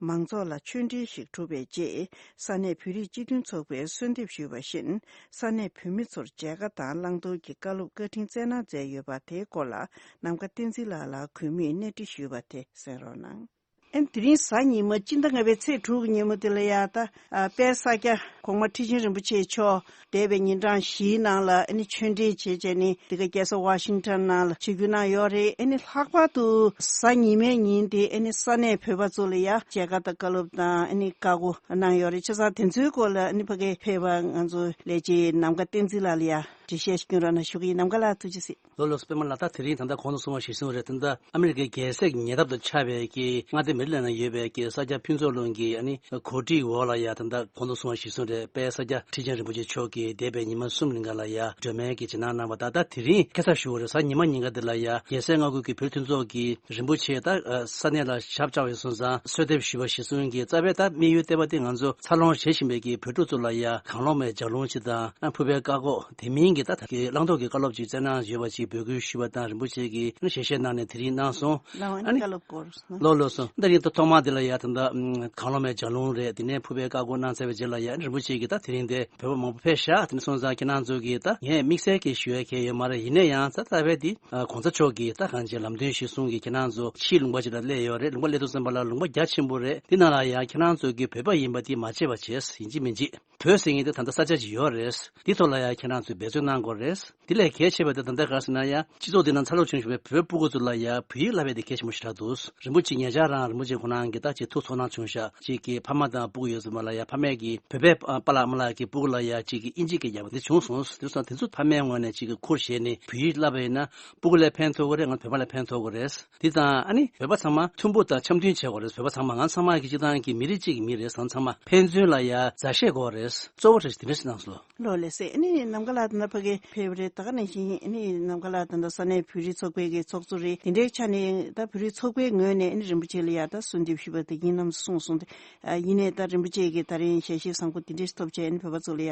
མང་ཚོགས་ལ་ཆོས་འབྲེལ་ཞིག་གྲུབ་པའི་རྗེས་ས་གནས་བོད་རིགས་སྤྱི་མཐུན་ཚོགས་པས་གསོལ་འདེབས་ཞུས་པ་བཞིན་ས་གནས་བོད་མི་ཚོར་མཇལ་ཁ་དང་བླང་དོར་གྱི་བཀའ་སློབ་བཀའ་དྲིན་སྩལ་གནང་མཛད་ཡོད་པ་དེའི་སྐོར་ལ་ནམ་མཁའ་བསྟན་འཛིན་ལགས་ལ་གུས་མོས་གནས་འདྲི་ཞུས་པ་དེ་གསན་རོགས་གནང་། ཨན་དེ་རིང་གཟའ་ཉི་མ་སྤྱི་ཟླ་ལྔ་པའི་ཚེས་དྲུག་གི་ཉིན་མོ་དེ་ལ་ཡ་ད་ཨ་དཔལ་ས་སྐྱ་གོང་མ་ཁྲི་ཆེན་རིན་པོ་ཆེ་མཆོག་འདས་པའི་ཉིན་གྲངས་བཞིའི་ནང་ལ་ཨ་ནི་ཆོས་འབྲེལ་བྱས་བྱས་ནས་འདི་ག་རྒྱལ་ས་ཝ་ཤིང་ཊོན་ནང་ལ་ཆིབས་བསྒྱུར་གནང་ཡོད་རེད། ཨ་ནི་ལྷག་པར་དུ་གཟའ་ཉི་མའི་ཉིན་དེ་ཨ་ནི་ས་གནས་བོད་པ་ཚོ་ལ་ཡ་མཇལ་ཁ་དང་བཀའ་སློབ་དང་ཨ་ནི་བཀའ་བསྒོ་གནང་ཡོད་རེད། བྱས་ཙང་དེ་ཚོའི་སྐོར་ལ་ཨ་ནི་ཕ་གིར་ཕེབས་པ་ང་ཚོ་ལས་བྱེད་ནམ་མཁའ་བསྟན་འཛིན་ལགས་ལ་ཡ་འགྲེལ་བཤད་ཞིག་སྐྱོན་རོགས་གནང་ཞུ་གི་ཡིན། ནམ་མཁའ་ལགས་ཐུགས་རྗེ་གཟིགས། ལགས་ལགས་སོ། པད་མ་ལགས། ད་དེ་རིང་ད་ལྟ་གོང་དུ་གསུངས་པ་གཞིར་བཟུང་རེད། ད་ལྟ་ཨ་མི་རི་ཀའི་རྒྱལ་སའི་ཉེ་འདབས་དུ་ཆགས་པའི་གི་མངའ་སྡེ་མེ་རི་ལེན་ན་ཡོད་པའི་གི་ས་སྐྱ་ཕུན་ཚོགས་གླིང་གི་ཨ་ནི་གོ་སྒྲིག་འོག་ལ་ཡ་ད་ལྟ་གོང་དུ་གསུངས་པ་གཞིར་བཟུང་རེད། དཔལ་ས་སྐྱ་ཁྲི་ཆེན་རིན་པོ་ཆེ་མཆོག་གིས་འདས་པའི་ཉི་མ་གསུམ་རིང་ག་ལ་ཡ་སྒྲོལ་མའི་གི་རྗེས་གནང་གནང་བ་དང་། ད་དེ་རིང་ཁ་སང་ཞུ་བ་རེད། གཟའ་ཉི་མ་ཉིན་ག་འདི་ལ་ཡ་རྒྱལ་སྲས་མངའ་ཁུལ་གྱི་བོད་མཐུན་ཚོགས་ཀྱི་རིན་པོ་ཆེ་ད་ཨ་ས་གནས་ལ་ཞབས་བཅར་བའི་སོང་ཙང་གསོལ་འདེབས་ཞུས་པ་གཞིར་བཟུང་གིས་རྩ་བའི་ད་དམིགས་ཡུལ་ལྟེ་བ་དེ་ང་ཚོ་འཚར་ལོངས་བྱེད་བཞིན་པའི་གི་བོད་ཕྲུག་ཚོ་ལ་ཡ་གང་བློ་མེད་ལྗགས་ལུང་ཅིག་དང་ཨ་ཕུར་པའི་བཀའ་བསྒོ་དེ་མིན་གྱི་ད་གི་བླང་དོར་གྱི་བཀའ་སློབ་ཅིག་སྩལ་གནང་ཡོད་པ་ཅིག་འབོད་སྐུལ་ཞུས་པ་དང་རིན་པོ་ཆེ་གིས་ཞལ་བཞེས་གནང་ནས་དེ་རིང་གནང་སོང་། ལའང་ཨ་ནི་བཀའ་སློབ་སྐོར། ལོ་ལོ་སོ། འདི་རིང་ད་ཐོག་མ་འདི་ལ་ཡ་ད་ལྟ་ཨམ་གང་བློ་མེད་ལྗགས་ལུང་རེད། དེ་ནས་ཕུར་པའི་བཀའ་བསྒོ་གནང་ཚར་བའི་རྗེས་ལ་ཡ་རིན་པོ་ཆེ་གིས་ད་དེ་རིང་འདི་བོད་པ་མང་པོ་ཕེབས་ཤག་དེ་ནས་སོང་ཙང་ཁྱེད་རང་ཚོ་གིས་ད་ངས་དམིགས་བསལ་གྱིས་ཞུ་ཡ་གང་ཡོད་མ་རེད། ཡིན་ན་ཡང་ད་ད་བས་འདི་ཨ་གོང་ས་མཆོག་གིས་ད་གང་ཅི་ལམ་སྟོན་གཞིར་བཟུང་གིས་ཁྱེད་རང་ཚོ་ཕྱིའི་ལུང་པ་ཅིག་ལ་སླེབས་ཡོད་རེད། ལུང་པ་སླེབས་དུས་ཙམ་པ་ལ་ལུང་པ་རྒྱ་ཆེན་པོ་རེད། འདི་ནང་ལ་ཡ་ཁྱེད་རང་ཚོ་གིས་བོད་པ་ཡིན་པ་འདི་མ་བརྗེད་པ་བྱས། ཡིན་གཅིག་མིན་གཅིག་བོད་ཟེར་མཁན་དེ་ད་ལྟ་ས་ཆ་ཅིག་ཡོད་རེད། འདི་ཐོག་ལ་ཡ་ཁྱེད་རང་ཚོས་འབད་བརྩོན་གནང་དགོས་རེད། འདི་ལས་གལ་ཆེ་བ་དེ་ད་ལྟ་ག་རེ་ཟེར་ན་ཡ་སྤྱི་ཚོགས་འདི་ནང་འཚར་ལོངས་བྱུང་བཞིན་པའི་བོད་ཕྲུ་གུ་ཚོ་ལ་ཡ་བོད་ཡིག་བསླབ་པའི་དེ་གལ་ཆེན་པོ་ཞེ་དྲག་འདུག་རིན་པོ་ཆེ་ཉེ་ཆར་རང་རིན་པོ་ཆེ་ཁོང་རང་གིས་ད་ཅིག་ཐུགས་ཚོར་སྣང་བྱུང་ཤག་ཅིག་གི་ཕ་མ་དང་ཕྲུ་གུ་ཡོད་ཚད་མ་ལ་ཡ་ཕ་མས་ཀྱིས་བོད་པའི་པཱ་ལགས་མ་ལགས་ཀྱི་ཕྲུ་གུ་ལ་ཡ་ཅིག་གི་ཨིན་ཇི་སྐད་རྒྱབ་པ་དེ་བྱུང་སོང་། དེ་སོང་དེ་ཚོ་ཕ་མའི་ངོས་ནས་ཅིག་གི་ཁུར་བཞེས་ནས་བོད་ཡིག་བསླབ་པ་ཡིན་ན་ཕྲུ་གུ་ལ་ཕན་ཐོགས་ཀྱི་རེད། ང་ཚོ་བོད་པ་ལ་ཕན་ཐོགས་ཀྱི་རེད། འདི་དང་ཨ་ནི་བོད་པ་ཚང་མ་མཐུན་པོ་དང་འཆམ་མཐུན་བྱེད་དགོས་རེད། བོད་པ་ཚང་མ་ང་ཚང་མ་གི་སྤྱི་བཏང་གི་མི་རིགས་གཅིག་གི་མི་རེད། ང་ཚང་མ་ཕན་ཚུན་ལ་ཡ་མཛའ་བཤེས་དགོས་རེད། གཙོ་བོ་རེད་དེ་འདྲ་ཞིག་གནང་སོང་། ལོ་ལེགས་སེ། ཨ་ནི་ནམ་མཁའ་ལགས་དེ་འདྲ་ཕ་གི་ཕེབས་རེད། ད་ག་ནང་བཞིན་ཨ་ནི་ནམ་མཁའ་ལགས་དེ་འདྲ་ས་གནས་བོད་རིགས་ཚོགས་པའི་གི་ཚོགས་གཙོ་རེད། དེ་འདྲའི་ཆ་ནས་ད་བོད་རིགས་ཚོགས་པའི་ངོས་ནས་ཨ་ནི་རིན་པོ་ཆེ་ལ་ཡ་ད་གསོལ་འདེབས་ཞུས་པ་དེ་ཡིན་ནམ་གསུངས་སོང་། ཨ་ཡིན་ནའི་ད་རིན་པོ་ཆེ་གི་ད་རིང་ཞལ་བཞེས་བཟང་པོ་དེ་འདྲ་ཞིག་ཐོབ་བྱས་ཨ་ནི་བོད་པ་ཚོ་ལ་ཡ་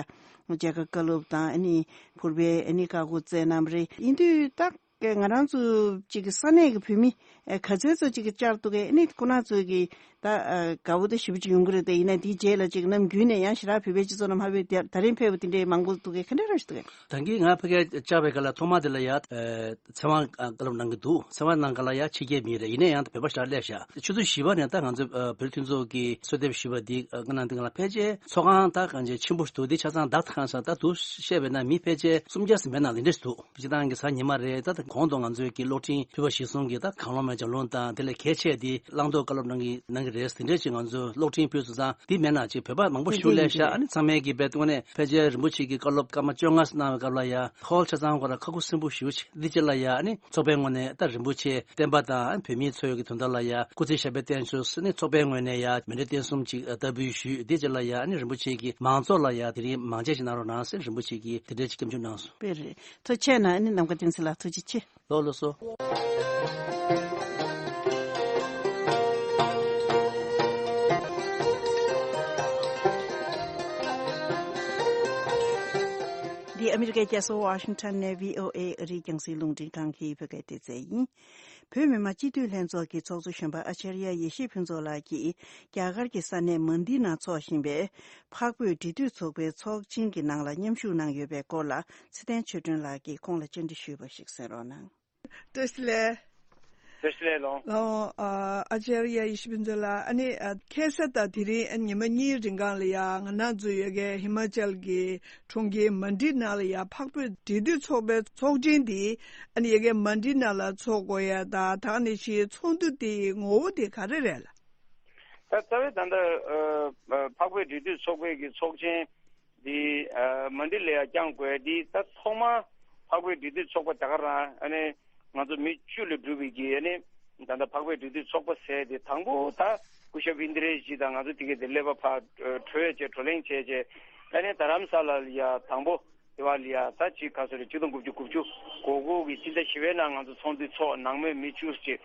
མཇལ་ཁ་བཀའ་སློབ་དང་ཨ་ནི་ཕུར་པའི་ཨ་ནི་བཀའ་བསྒོ་སྩལ་གནང་བ་རེད། ཡིན་དུས་ད། ཀྱི་ང་རང་ཚོ་གཅིག་གི་ས་གནས་ཀྱི་བོད་མི་ཨེ་ག་ཚོད་ཚོད་གཅིག་གི་བཅར་འདུག་གས། ཨ་ནི་ཁོ་རང་ཚོས་ཀྱི་ད་ཨ་དགའ་བོ་ད་ཞེ་པོ་ཅིག་ཡོང་གི་རེད། དེ་ཡིན་ན་དེའི་རྗེས་ལ་ཅིག་ནམ་རྒྱུན་ནས་ཡང་ཞེ་དྲག་བོད་པའི་སྤྱི་ཚོགས་ནང་མ་ཕེབས་དེ་ད་རིང་ཕེབས་པ་དེ་འདྲའི་མང་པོ་འདུག་གས། ག་འདྲ་ར་ཞིག་འདུག་གས། ད་གིན་ང་ཕ་གིར་བཅར་བའི་སྐབས་ལ་ཐོག་མ་དེ་ལ་ཡ་ཨེ་ཚེ་དབང་བཀའ་སློབ་གནང་གི་འདུག་ཚེ་དབང་གནང་ག་ལ་ཡ་ཕྱི་རྒྱལ་མི་རེད། ཡིན་ན་ཡང་ད་བོད་པ་ཞེ་དྲག་སླེབས་ཤག་ཆུ་ཚོད་བཞི་པ་ནས་ད་ང་ཚོ་ཨ་བོད་མཐུན་ཚོགས་ཀྱི་གསོལ་འདེབས་ཞུས་པ་འདི་ཨ་གནང་སྟེ་ང་ལ་ཕལ་ཆེར་ཚོགས་ཁང་ད་གང་ཅི་ཆེན་པོ་ཞིག་འདུག་འདི་ཆ་ཚང་བདག་ཐང་ས་ད་དུ་བཤད་པས་ན་མི་ཕལ་ཆེར་སུམ་བརྒྱ་ཟིན་པའི་ནང་ལ་འདི་འདྲ་ཞིག་འདུག་སྤྱི་བཏང་གི་གཟའ་ཉི་མ་རེད། ད་ལྟ་གོང་དུ་ང་ཚོའི་གི་གློག་འཕྲིན་ཕུལ་བ་གཞིར་བཟུང་གི་ད་གང་བློ་མེད་ལྗགས་ལུང་དང་དེ་ལས་གལ་ཆེ་དེ་བླང་དོར་བཀའ་སློབ་གནང་གི་གནང་གི་རེད། དེ་འདྲས་ཅིག་ང་ཚོ་གློག་འཕྲིན་ཕུལ་སོང་ཙང་འདི་མེད་ན་ཅིག་བོད་པ་མང་པོ་ཞིག་སླེབས་ཤག་ཨ་ནི་ཚང་མས་ཀྱི་བེད་དོན་ནས་ཕལ་ཆེར་རིན་པོ་ཆེ་གི་བཀའ་སློབ་སྐར་མ་བཅོ་ལྔ་གནང་བའི་སྐབས་ལ་ཡ་ཧོལ་ཆ་ཚང་ཁོ་ར་ཁ་ཁུ་སིམ་པོ་ཞིག་འདི་ཅིག་ལ་ཡ་ཨ་ནི་ཚོགས་པའི་ངོས་ནས་ད་རིན་པོ་ཆེ་བསྟན་པ་དང་ཨ་ནི་བོད་མིའི་འཚོ་བའི་གི་དོན་དག་ལ་ཡ་སྐུ་ཚེ་ཞབས་པད་བརྟན་ཤོག་ཟེར་ནས་ཚོགས་པའི་ངོས་ནས་ཡ་མཎྜལ་རྟེན་གསུམ་ཅིག་བསྟར་འབུལ་ཞུས། འདི་ཅིག་ལ་ཡ་ཨ་ནི་རིན་པོ་ཆེ་གི་མང་ཚོགས་ལ་ཡ་དེ་རིང་མང་མཇལ་ཅིག་གནང་རོགས་གནང་ཟེར་རིན་པོ་ཆེ་གིས་དེ་འདྲས་ཅིག་སྐྱབས་འཇུག་གནང་སོང་། དཔེ་རེད། ཐུགས་རྗེ་ཆེ་གནང་། ཨ་ནི་ནམ་མཁའ་བསྟན་འཛིན་ལགས་ཐུགས་རྗེ་ཆེ། ལོ་ལོ་སོ། འདི་ཨ་མི་རི་ཀའི་རྒྱལ་ས་ཝ་ཤིང་ཊོན་ནས་བྷི་ཨོ་ཨེ་ཨ་རིའི་རྒྱང་སྲིང་རླུང་འཕྲིན་ཁང་གི་བོད་སྐད་སྡེ་ཚན་ཡིན། བོད་མི་མང་སྤྱི་འཐུས་ལྷན་ཚོགས་ཀྱི་ཚོགས་གཙོ་གཞོན་པ་ཨ་ཅར་ཡ་ཡེ་ཤེས་ཕུན་ཚོགས་ལགས་ཀྱིས་རྒྱ་གར་གྱི་ས་གནས་མན་ཌི་ནང་འཚོགས་བཞིན་པའི་འཕགས་བོད་འབྲེལ་མཐུད་ཚོགས་པའི་ཚོགས་ཆེན་གྱི་ནང་ལ་མཉམ་ཞུགས་གནང་ཡོད་པའི་སྐོར་ལ་ཚེ་བརྟན་ཆོས་སྒྲོན་ལགས་ཀྱིས་ཁོང་ལ་བཅར་འདྲི་ཞུས་པ་ཞིག་གསན་རོགས་གནང་། བཀྲ་ཤིས་བདེ་ལེགས། བཀྲ་ཤིས་བདེ་ལེགས་ལགས། ལགས་འོང་། ཨ་ཨ་ཅར་ཡ་ཡེ་ཤེས་ཕུན་ཚོགས་ལགས། ཨ་ནི་ཨ་ཁ་སང་དང་དེ་རིང་ཨ་ཉི་མ་གཉིས་རིང་གང་ལ་ཡ་ང་རང་ཚོ་ཡོད་མཁན་ཧི་མ་ཅལ་གྱི་གྲོང་ཁྱེར་མན་ཌི་ནང་ལ་ཡ་འཕགས་བོད་འབྲེལ་མཐུད་ཚོགས་པའི་ཚོགས་ཆེན་དེ་ཨ་ནི་ཡོད་མཁན་མན་ཌི་ནང་ལ་ཚོགས་དགོས་ཡ་ད་ད་ནི་ཞིག་ཚོགས་འདུ་དེའི་ངོ་བོ་དེ་ག་རེ་རེད་ལགས། ད་རྩ་བའི་ད་ལྟ་ཨ་འཕགས་བོད་འབྲེལ་མཐུད་ཚོགས་པའི་གི་ཚོགས་ཆེན་འདི་ཨ་མན་ཌི་ལ་ཡ་བསྐྱང་དགོས་འདི་ད་ཐོག་མ་འཕགས་བོད་འབྲེལ་མཐུད་ཚོགས་པ་ད་ག་རང་ཨ་ནི་ང་ཚོ་མི་བཅུ་ལས་གྲུབ་པའི་གི་ཨ་ནི་ད་ལྟ་འཕགས་བོད་འབྲེལ་མཐུད་ཚོགས་པ་ཟེར་དེ་དང་པོ་ད་སྐུ་ཞབས་ཨིན་དི་རེ་ཇི་དང་ང་ཚོ་དེ་གའི་དེ་སླེབས་པ་ཕར་ཨ་གྲོས་བྱས་བགྲོ་གླེང་བྱས་བྱས་ཨ་ནི་རྡ་རམ་ས་ལ་ལ་ཡ་དང་པོ་དེ་བ་ལ་ཡ་ད་ཅིག་ག་ཚོད་རེད། ཆིག་སྟོང་དགུ་བརྒྱ་དགུ་བཅུ་གོ་དགུ་གི་སྤྱི་ཟླ་བཞི་པའི་ནང་ང་ཚོ་ཚོགས་འདུ་ཚོགས། ནང་མི་མི་བཅུ་ཅིག་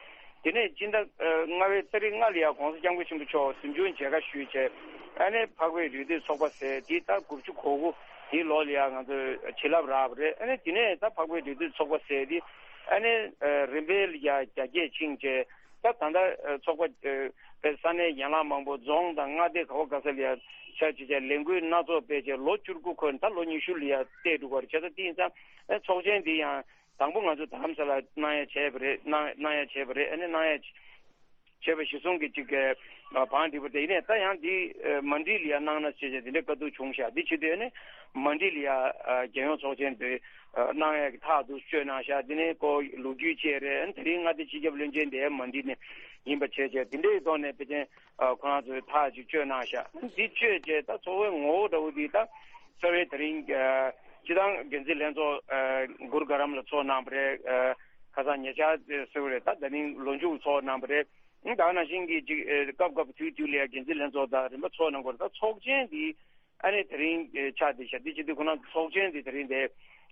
དེ་ནས་སྤྱི་ཟླ་ཨ་ལྔ་པའི་ཏ་རིག་ལྔ་ལ་ཡ་༸གོང་ས་༸སྐྱབས་མགོན་ཆེན་པོ་མཆོག་གཟིམ་ཆུང་མཇལ་ཁ་ཞུས་བྱས་ཨ་ནི་འཕགས་བོད་འབྲེལ་མཐུད་ཚོགས་པ་ཟེར་དེ་ད་དགུ་བཅུ་གོ་དགུ་དེའི་ལོ་ལ་ཡ་ང་ཚོ་བྱིན་རླབས་རག་པ་རེད། ཨ་ནི་དེ་ནས་ད་འཕགས་བོད་འབྲེལ་མཐུད་ཚོགས་པ་ཟེར་དེ་ཨ་ནི་ཨ་རིམ་པས་ལ་ཡ་རྒྱ་སྐྱེད་ཕྱིན་བྱས་ད་ད་ལྟ་ཨ་ཚོགས་པ་ཨ་པའི་ས་གནས་ཡན་ལག་མང་པོ་རྫོང་དང་མངའ་སྡེ་ག་བ་ག་ས་ལ་ཡ་ཆ་བྱས་བྱས་ལས་འགུལ་སྣ་ཚོགས་སྤེལ་བྱས་ལོ་བཅུ་དགུ་འཁོར་ད་ལོ་ཉི་ཤུ་ལ་ཡ་བསྡད་འགྲོ་གི་རེད། བྱས་ཙང་དེ་ཡིན་ཙང་ཨ་ཚོགས་ཆེན་འདི་ཡང་དང་པོ་ང་ཚོ་རྡ་རམ་ས་ལ་གནང་ཡ་བྱས་པ་རེད། གནང་གནང་ཡ་བྱས་པ་རེད། ཨ་ནི་གནང་ཡ་བྱས་པ་བྱས་པ་གཞི་བཟུང་གི་ཅིག་གི་བང་སྒྲིག་པ་དེ་ཡིན་ནས་ད་ཡང་འདི་མན་ཌི་ལ་ཡ་གནང་ན་བྱས་བྱས་དེ་འདྲའི་བཀའ་བསྡུར་བྱུང་ཤག་འདི་བྱེད་དུས་ཨ་ནི་མན་ཌི་ལ་ཡ་རྒྱལ་ཡོངས་ཚོགས་ཆེན་དེ་གནང་ཡ་གི་ཐག་ཏུ་གཅོད་གནང་ཤག་འདི་ནི་ཁོ་ལོ་རྒྱུས་བཅས་རེད། ཨ་ནི་དེ་རིང་མངའ་སྡེ་སྤྱི་ཁྱབ་བློན་ཆེན་དེ་མན་ཌི་ནས་ཡིན་པ་བྱས་བྱས་དེ་འདྲའི་ཐོག་ནས་ཕལ་ཆེར་ཁོ་རང་ཚོས་ཐག་ཅིག་གཅོད་གནང་ཤག་འདི་གཅོད་བྱས་ད་ཚོགས་པའི་ངོ་བོ་འདྲ་བོ་འདི་ད་རྩ་བའི་དེ་རིང་སྤྱི་བཏང་འགན་འཛིན་ལྷན་ཚོགས་གུར་ག་རམ་ལ་ཚོགས་གནང་བ་རེད། ཁ་སང་ཉེ་ཆར་ཟེར་བ་རེད། ད་ད་ནིང་ལོ་མཇུག་ཚོགས་གནང་བ་རེད། ད་ནང་བཞིན་གྱི་ཅིག་སྐབས་སྐབས་དུས་དུས་ལ་ཡ་འགན་འཛིན་ལྷན་ཚོགས་དང་རིམ་པ་ཚོགས་གནང་དགོས་རེད། ད་ཚོགས་ཆེན་འདི་ ཨ་ནི་དེ་རིང་ཆགས་བསྡད་ཤག་འདི་བྱེད་དུས་ཁོ་རང་ཚོགས་ཆེན་འདི་དེ་རིང་དེ་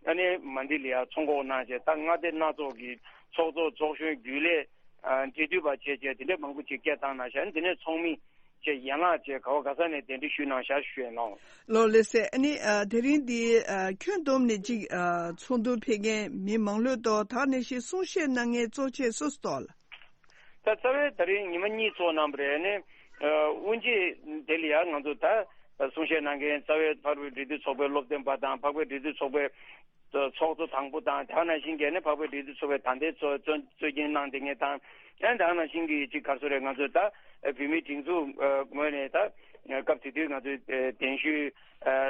ཨ་ནི་མན་ཌི་ལ་ཡ་ཚོགས་འགོ་གནང་བྱས། ད་མངའ་སྡེ་སྣ་ཚོགས་ཀྱི་ཚོགས་གཙོ་ཚོགས་གཞོན་རྒྱུན་ལས་འབྲེལ་མཐུད་པ་བྱས་བྱས་དེ་འདྲ་མང་པོ་ཅིག་སྐད་བཏང་གནང་ཤག་འདི་ནས་ཚོགས་མི་བཅས་ཡན་ལག་བཅས་ག་བ་ག་ས་ནས་གདན་འདྲེན་ཞུས་གནང་ཤག་ཞུ་ཡིན་ལགས། ལགས་ལགས་སེ། ཨ་ནི་ཨ་དེ་རིང་འདི་ཨ་ཁྱོན་བསྡོམས་ནས་ཅིག་ཨ་ཚོགས་འདུར་ཕེབས་མཁན་མི་མང་ལོས་ཐོག་ད་ནས་ཤིག་གསུང་བཤད་གནང་མཁན་གཙོ་ཆེ་སུ་སུ་ཐོག་ལ། ད་རྩ་བའི་ད་རིང་ཉི་མ་གཉིས་ཚོགས་གནང་བ་རེད། ཨ་ནི་ཨ་དབུ་འབྱེད་དེ་ལ་ཡང་ང་ཚོ་ད་གསུང་བཤད་གནང་མཁན་རྩ་བའི་འཕགས་པའི་འབྲེལ་མཐུད་ཚོགས་པའི་སློབ་སྟོན་པ་དང་། འཕགས་པའི་འབྲེལ་མཐུད་ཚོགས་པའི་ཚོགས་གཙོ་དང་པོ་དང་། དེ་ནང་བཞིན་གྱི་ནི་འཕགས་པའི་འབྲེལ་མཐུད་ཚོགས་པའི་ད་ལྟའི་གཙོ་གཙོ་གཙོ་འཛིན་གནང་བསྡད་མཁན་དང་། ཡང་དེ་ནང་བཞིན་གྱི་ཅིག་ག་རེ་ཟེར་རེད། ང་ཚོས་ད་བོད་མིའི་སྒྲིག་འཛུགས་ངོས་ནས་ད་སྐབས་དེ་དུས་ང་ཚོས་གདན་ཞུ་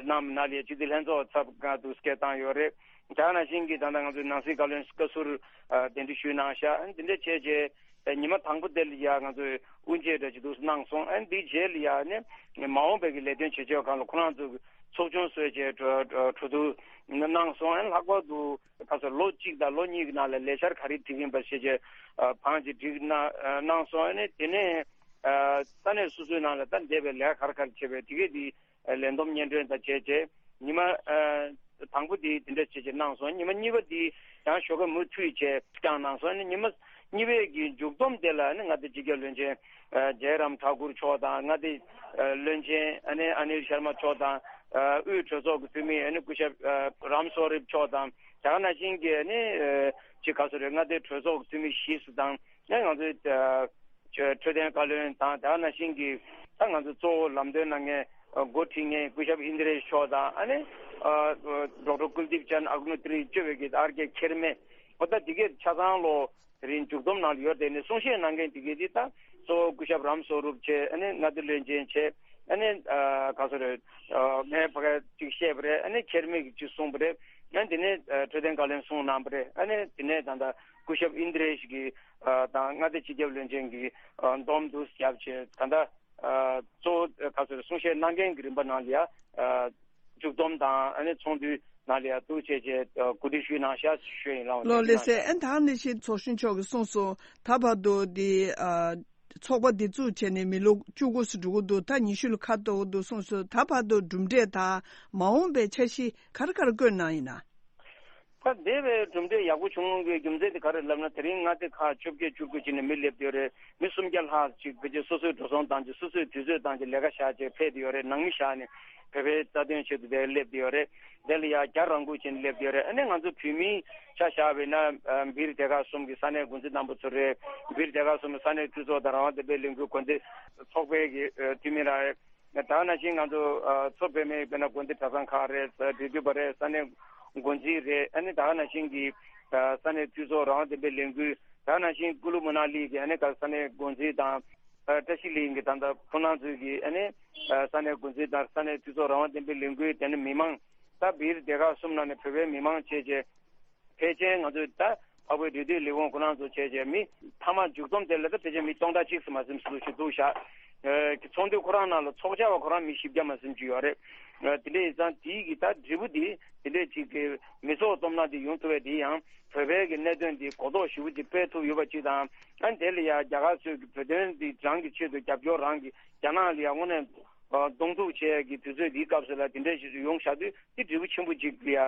གནང་ནང་ལ་སྤྱི་འཐུས་ལྷན་ཚོགས་ཚབ་ཁག་ཏུ་སྐད་བཏང་ཡོད་རེད། དེ་ནང་བཞིན་གྱི་ད་ལྟ་ང་ཚོའི་ནང་སྲིད་བཀའ་བློན་བཀའ་ཟུར་གདན་འདྲེན་ཞུས་གནང་ཤག་འདི་འདྲ་བྱས་རྗེས། ཉི་མ་དང་པོ་དེ་ལ་ཡ་ང་ཚོས་དབུ་འབྱེད་འདྲ་ཅིག་འདུག་གནང་སོང་། ཨ་ནི་འདིའི་རྗེས་ལ་ཡ་ནི་མ་འོངས་པའི་གི་ལས་དོན་བྱེད་ཕྱོགས་སྒང་ལ་ཁོ་རང་ཚོ་ཚོགས་ཆུང་བཟོས་བྱས་གྲོས་གྲོས་བསྡུར་གནང་སོང་། ཨ་ནི་ལྷག་པར་དུ་ཁ་སང་ལོ་གཅིག་དང་ལོ་གཉིས་ཀྱི་ནང་ལ་ལས་འཆར་ག་རེ་སྒྲིག་གིན་པ་ཞེས་བྱས་བང་ཅིག་བསྒྲིགས་གནང་གནང་སོང་། ཨ་ནི་དེ་ནས་ས་གནས་སོ་སོའི་ནང་ལ་ད་འདས་པའི་ལས་ཀ་ག་རེ་ག་རེ་བྱས་པའི་དེ་གས་དེ། ལས་བསྡོམས་སྙན་སྒྲོན་དང་བཅས་བྱས། ཉི་མ་ཨ་དང་པོ་དེ་དེ་འདྲ་བྱས་བྱས་གནང་སོང་། ཉི་མ་གཉིས་པ་དེ་ཡང་ཞོགས་ཀ་མུ་མཐུད་བྱས་བསྐྱངས་གནང་སོང་། ཨ་ནི་ཉི་མ་གཉིས་པའི་གི་མཇུག་བསྡོམས་དེ་ལ་ཨ་ནི་མངའ་སྡེ་སྤྱི་ཁྱབ་བློན་ཆེན་ཨ་ཇའི་རམ་ཐཱ་ཀུར་མཆོག་དང་། མངའ་སྡེ་ཨ་བློན་ཆེན་ཨ་ནི་ཨ་ནིལ་ཤར་མ་མཆོག་དང་། ཨ་དབུས་གྲོས་ཚོགས་ཀྱི་འཐུས་མི་ཨ་ནི་སྐུ་ཞབས་ཨ་རམ་སོ་རིབ་མཆོག་དང་། དེ་ནང་བཞིན་གྱི་ཨ་ནི་ཨ་ཅིག་ག་རེ་ཟེར་རེད། མངའ་སྡེ་གྲོས་ཚོགས་ཀྱི་འཐུས་མི་བཞི་ཙམ་དང་། ཨ་ང་ཚོའི་ཨ་འཕྲོད་བསྟེན་བཀའ་བློན་དང་། དེ་ནང་བཞིན་གྱི་ད་ང་ཚོ་གཙོ་བོ་ལམ་སྟོན་གནང་མཁན་འགོ་ཁྲིད་མཁན་སྐུ་ཞབས་ཨིན་དྲེ་མཆོག་དང་། ཨ་ནི་ཨ་ཌོག་ཊར་ཀུལ་དིབ་ཅན་ཨག་ནུ་ཏི་རི་གཙོས་པའི་གི་ཨར་ཀེ་མཁྱེན་མེད། འོ་ད་འདི་གས་ཆ་ཚང་ལོ་དེ་རིང་མཇུག་བསྡོམས་ནང་ལ་ཡོད། དེ་ནས་གསུང་བཤད་གནང་མཁན་འདི་གས་འདི་ད་གཙོ་བོ་སྐུ་ཞབས་རམ་སོ་རུབ་བྱས། ཨ་ནི་མངའ་སྡེ་བློན་ཆེན་བྱས། ཨ་ནི་ཨ་ག་རེ་ཟེར་རེད། ཨ་ངས་ཕ་ག་ཅིག་བཤད་པ་རེད། ཨ་ནི་མཁྱེན་མེད་ཀྱིས་ཅིག་གསུངས་པ་རེད། ཨ་ནི་དེ་ནས་ཨ་འཕྲོད་བསྟེན་བཀའ་བློན་གསུངས་གནང་པ་རེད། ཨ་ནི་དེ་ནས་ད་ལྟ་སྐུ་ཞབས་ཨིན་དྲེ་ཞིག་གིས་ཨ་དང་མངའ་སྡེ་སྤྱི་ཁྱབ་བློན་ཆེན་གྱིས་ཨ་སྡོམ་འདུག་བརྒྱབ་བྱས། ད་ལྟ་ཨ་གཙོ་བོ་ཨ་ག་རེ་ཟེར་རེད། གསུང་བཤད་གནང་མཁན་གྱི་རིམ་པ་ནང་ལ་ཡ་ཨ་མཇུག་བསྡོམས་དང་། ཨ་ནི་ཚོགས་འདུའི་ནང་ལ་ཡ་འདུག་བྱས་བྱས་ཨ་གོ་སྒྲིག་ཞུས་གནང་ཤག་ཞུ་ཡིན་ལགས། ལགས་ལགས་སེ། ཨ་ནི་ད་ནི་ཞིག་ཚོགས་གཞོན་མཆོག་གིས་གསུངས་སོང་། ད་བར་དུ་འདི་ཨ་ཚོགས་པ་འདི་བཙུགས་བྱས་ནས་མི་ལོ་བཅུ་དགུ་ཙམ་འགྲོ་གི་འདུག་ད་ཉི་ཤུ་ལ་ཁ་གཏོགས་ཀྱི་འདུག་གསུངས་སོང་། ད་བར་དུ་གྲུབ་འབྲས་དང་མ་འོངས་པའི་འཆར་གཞི་ག་རེ་ག་རེ་བཀོད་གནང་ཡིན་ན། ད་འདས་པའི་གྲུབ་འབྲས་ཡག་པོ་བྱུང་གི་རྒྱུ་མཚན་དེ་ག་རེ་ལབ་ན། དེ་རིང་མངའ་སྡེ་ཁག་བཅོ་བརྒྱད་བཅུ་དགུ་ཅིག་ནས་མི་སླེབས་བསྡད་ཡོད་རེད། མི་སུམ་བརྒྱ་ལྷག་ཅིག་ཕལ་ཆེར་སོ་སོའི་འགྲོ་སོང་བཏང་བྱས། སོ་སོའི་དུས་ཚོད་བཏང་བྱས་ལས་ཀ་བཞག་བྱས་ཕེབས་བསྡད་ཡོད་རེད། ནང་མི་བཞག་ནས་བོད་པའི་རྩ་དོན་ཆེད་དུ་དེ་སླེབས་བསྡད་ཡོད་རེད། དེ་ལ་ཡ་རྒྱ་རང་འགུལ་བྱས་ནས་སླེབས་བསྡད་ཡོད་རེད། ཨ་ནི་ང་ཚོ་བོད་མིའི་ཆ་བཞག་པ་ཡིན་ན་ཨ་སྦིར་སྡེ་ཁག་གསུམ་གྱི་ས་གནས་འགོ་འཛིན་རྣམ་པ་ཚོ་རེད། སྦིར་སྡེ་ཁག་གསུམ་གྱི་ས་གནས་འཐུས་ཚོགས་དང་རང་དབང་བདེན་པའི་ལས་འགུལ་འགོ་འཛིན་ཚོགས་པའི་གི་ཨ་འཐུས་མི་རང་རེད། ད་ག་ནང་བཞིན་ང་ཚོ་ཨ་མཚོ་བོད་མིའི་དཔེར་ན་དགོན་སྡེ་གྲྭ་ཚང་ཁག་རེད། འབྲེལ་མཐུད་པ་རེད། ས་གནས་འགོ་འཛིན་རེད། ཨ་ནི་ད་ག་ནང་བཞིན་གྱི་ཨ་ས་གནས་འཐུས་ཚོགས་རང་དབང་བདེན་པའི་ལས་འགུལ། ད་ག་ནང་བཞིན་ཀུ་ལུ་མ་ན་ལི་གི་ཨ་ནི་ག་ས་གནས་འགོ་འཛིན་དང་། ཨ་བཀྲ་ཤིས་གླིང་གི་ད་ལྟ་ཕུ་ནང་ཚོའི་གི་ཨ་ནི་ཨ་ས་གནས་འགོ་འཛིན་དང་ས་གནས་འཐུས་ཚོགས་རང་དབང་བདེན་པའི་ལས་འགུལ། དེ་ནི་མི་མང་། ད་སྦིར་སྡེ་ཁག་གསུམ་ནང་ནས་བོད་པའི་མི་མང་བཅས་བཅས། ཕལ་ཆེར་ང་ཚོས་ད་འཕགས་བོད་འབྲེལ་མཐུད་ལས་ཁུངས་ཁོ་རང་ཚོ་བྱས་བྱས་མི་མཐའ་མ་མཇུག་བསྡོམས་དེ་ལ་ད་ཕལ་ཆེར་མི་སྟོང་ཕྲག་གཅིག་ཙམ་མ་ཟིན་ཙམ་ཞིག་འདུག་ཤག་ཨ་ཚོགས་འདུ་ཁོ་རང་ནང་ལ་ཚོགས་བཅར་བ་ཁོ་རང་མི་བཞི་བརྒྱ་མ་ཟིན་ཅིག་ཡོད་རེད། ཨ་དེ་འདྲ་ཡིན་ཙང་དེའི་གི་ད་འབྲས་བུ་དེ་དེ་འདྲས་ཅིག་གི་མི་ཚོགས་སྟོབས་ན་དེ་ཡོང་ཐུབ་པ་དེ་ཡང་བོད་པའི་གི་གནད་དོན་དེ་གོ་རྟོགས་ཞེ་པོ་ཅིག་སྤེལ་ཐུབ་ཡོད་པ་ཅིག་དང་། ཨ་དེ་ལ་ཡང་རྒྱ་གར་ཚོས་གི་བོད་དོན་དེ་རང་གི་ཆེད་དུ་རྒྱབ་སྐྱོར། རང་གི་རྒྱ་ནག་ལ་ཡང་དངོས་གནས་གདོང་ཐུག་བྱེད་ཡ་གི་དུས་ཚོད་འདིའི་སྐབས་སུ་ལ་དེ་འདྲའི་ཞིག་ཏུ་ཡོང་བཞག་དུས་དེ་འབྲས་བུ་ཆེན་པོ་ཅིག་ལ་ཡ་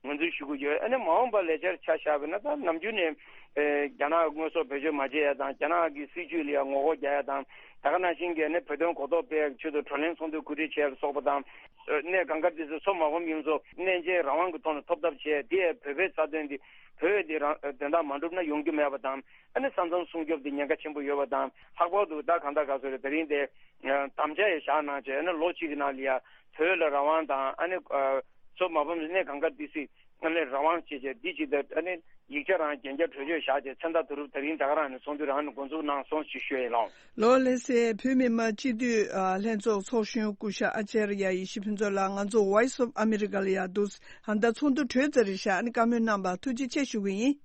ངོས་འཛིན་ཞུ་གི་ཡོད། ཨ་ནི་མ་འོངས་པ་ལས་འཆར་ཆ་བཞག་པ་ཡིན་ན། ད་ནམ་རྒྱུན་ནས་ཨེ་རྒྱ་ནག་དངོས་ཟོག་བེད་སྤྱོད་མ་བྱེད་ཡ་དང་། རྒྱ་ནག་གི་སྲིད་ཇུས་ལ་ཡ་ངོ་རྒོལ་རྒྱག་ཡ་དང་། ད་ག་ནང་བཞིན་གྱི་ཨ་ནི་བོད་དོན་གོ་རྟོགས་སྤེལ་ཡ་ཆེད་དུ་བགྲོ་གླེང་ཚོགས་འདུ་གོ་སྒྲིག་བྱས་ལ་སོགས་པ་དང་། ཨ་གནས་གང་ག་དེ་ཚོ་མཚོ་མ་འབབ་གཡུ་མཚོ་གནས་མཇལ་རང་དབང་གི་ཐོག་ནས་ཐོབ་ཐབས་བྱས། དེ་ཡང་བོད་པའི་རྩ་དོན་འདི་བོད་འདི་རང་དོན་དག་མ་འགྲུབ་ན་ཡོང་རྒྱུ་མེད་པ་དང་། ཨ་ནི་ས་མཚམས་སྲུང་སྐྱོབ་འདི་ཉེན་ཁ་ཆེན་པོ་ཡོད་པ་དང་། ལྷག་པར་དུ་ད་གང་ལྟར་ག་ཚོད་རེད། དེ་རིང་དེ་དམ་བཅའ་ཡང་བཞག་གནང་བྱས། ཨ་ནི་ལོ་གཅིག་གི་ནང་ལ་ཡ་བོད་ལ་རང་དབང་དང་། ཨ་ནི་མཚོ་མ་འབབ་གནས་གང་ག་དེ་སྲིད་ཨ་ནི་རང་དབང་བྱས་བྱས། འདི་ཅིག་ད་ཨ་ནི་ཡིག་ཆ་རང་གན་རྒྱ་གྲོས་ཆོད་བཞག་བྱས། མཚན་རྟགས་བསྡུ་རུབ་དེ་རིང་ད་ག་རང་ནས་ཚོགས་འདུ་རང་ནས་འགོ་འཛུགས་གནང་སོང་ཞེས་ཞུ་ཡས་ལགས། ལགས་ལགས་སེ། བོད་མི་མང་སྤྱི་འཐུས་ཨ་ལྷན་ཚོགས་ཚོགས་གཞོན་སྐུ་ཞབས་ཨ་ཙརྱ་ཡེ་ཤེས་ཕུན་ཚོགས་ལགས། ང་ཚོ་Voice of America ལ་ཡ་འདུག་ཨ་ད་ཚོགས་འདུ་གྲོལ་ཚར་རེད་ཤག་ཨ་ནི་བཀའ་མོལ་གནང་བར་ཐུགས་རྗེ་ཆེ་ཞུ་གི་ཡིན།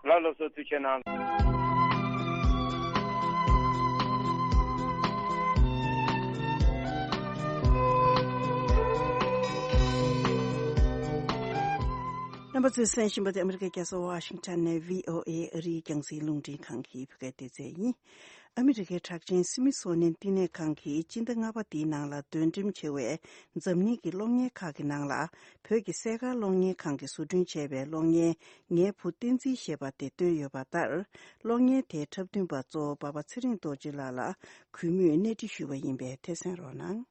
ལགས་ལགས་སོ། ཐུགས་རྗེ་གནང་། རྣམ་པ་ཚོས་གསན་བཞིན་པ་དེ་ཨ་མི་རི་ཀའི་རྒྱལ་ས་ཝ་ཤིང་ཊོན་ནས་བྷི་ཨོ་ཨེ་ཨ་རིའི་རྒྱང་སྲིང་རླུང་འཕྲིན་ཁང་གི་བོད་སྐད་སྡེ་ཚན་ཡིན། ཨ་མི་རི་ཀའི་གྲགས་ཅན་སི་མི་སོ་ནིན་བསྟི་གནས་ཁང་གིས་སྤྱི་ཟླ་ལྔ་པ་འདིའི་ནང་ལ་འདོན་འགྲེམས་བྱས་པའི་འཛམ་གླིང་གི་གློག་བརྙན་ཁག་གི་ནང་ལ། བོད་ཀྱི་གསས་མཁར་གློག་བརྙན་ཁང་གིས་བཟོ་སྐྲུན་བྱས་པའི་གློག་བརྙན་ངའི་བུ་བསྟན་འཛིན་ཞེས་པ་དེ་བཏོན་ཡོད་པ་ལྟར། གློག་བརྙན་དེའི་འཁྲབ་སྟོན་པ་གཙོ་བོ་འབའ་པ་ཚེ་རིང་རྡོ་རྗེ་ལགས་ལ་གུས་མོས་གནས་འདྲི་ཞུས་པ་ཡིན་པས་ཐེ་ཚོམ་རོགས་གནང་།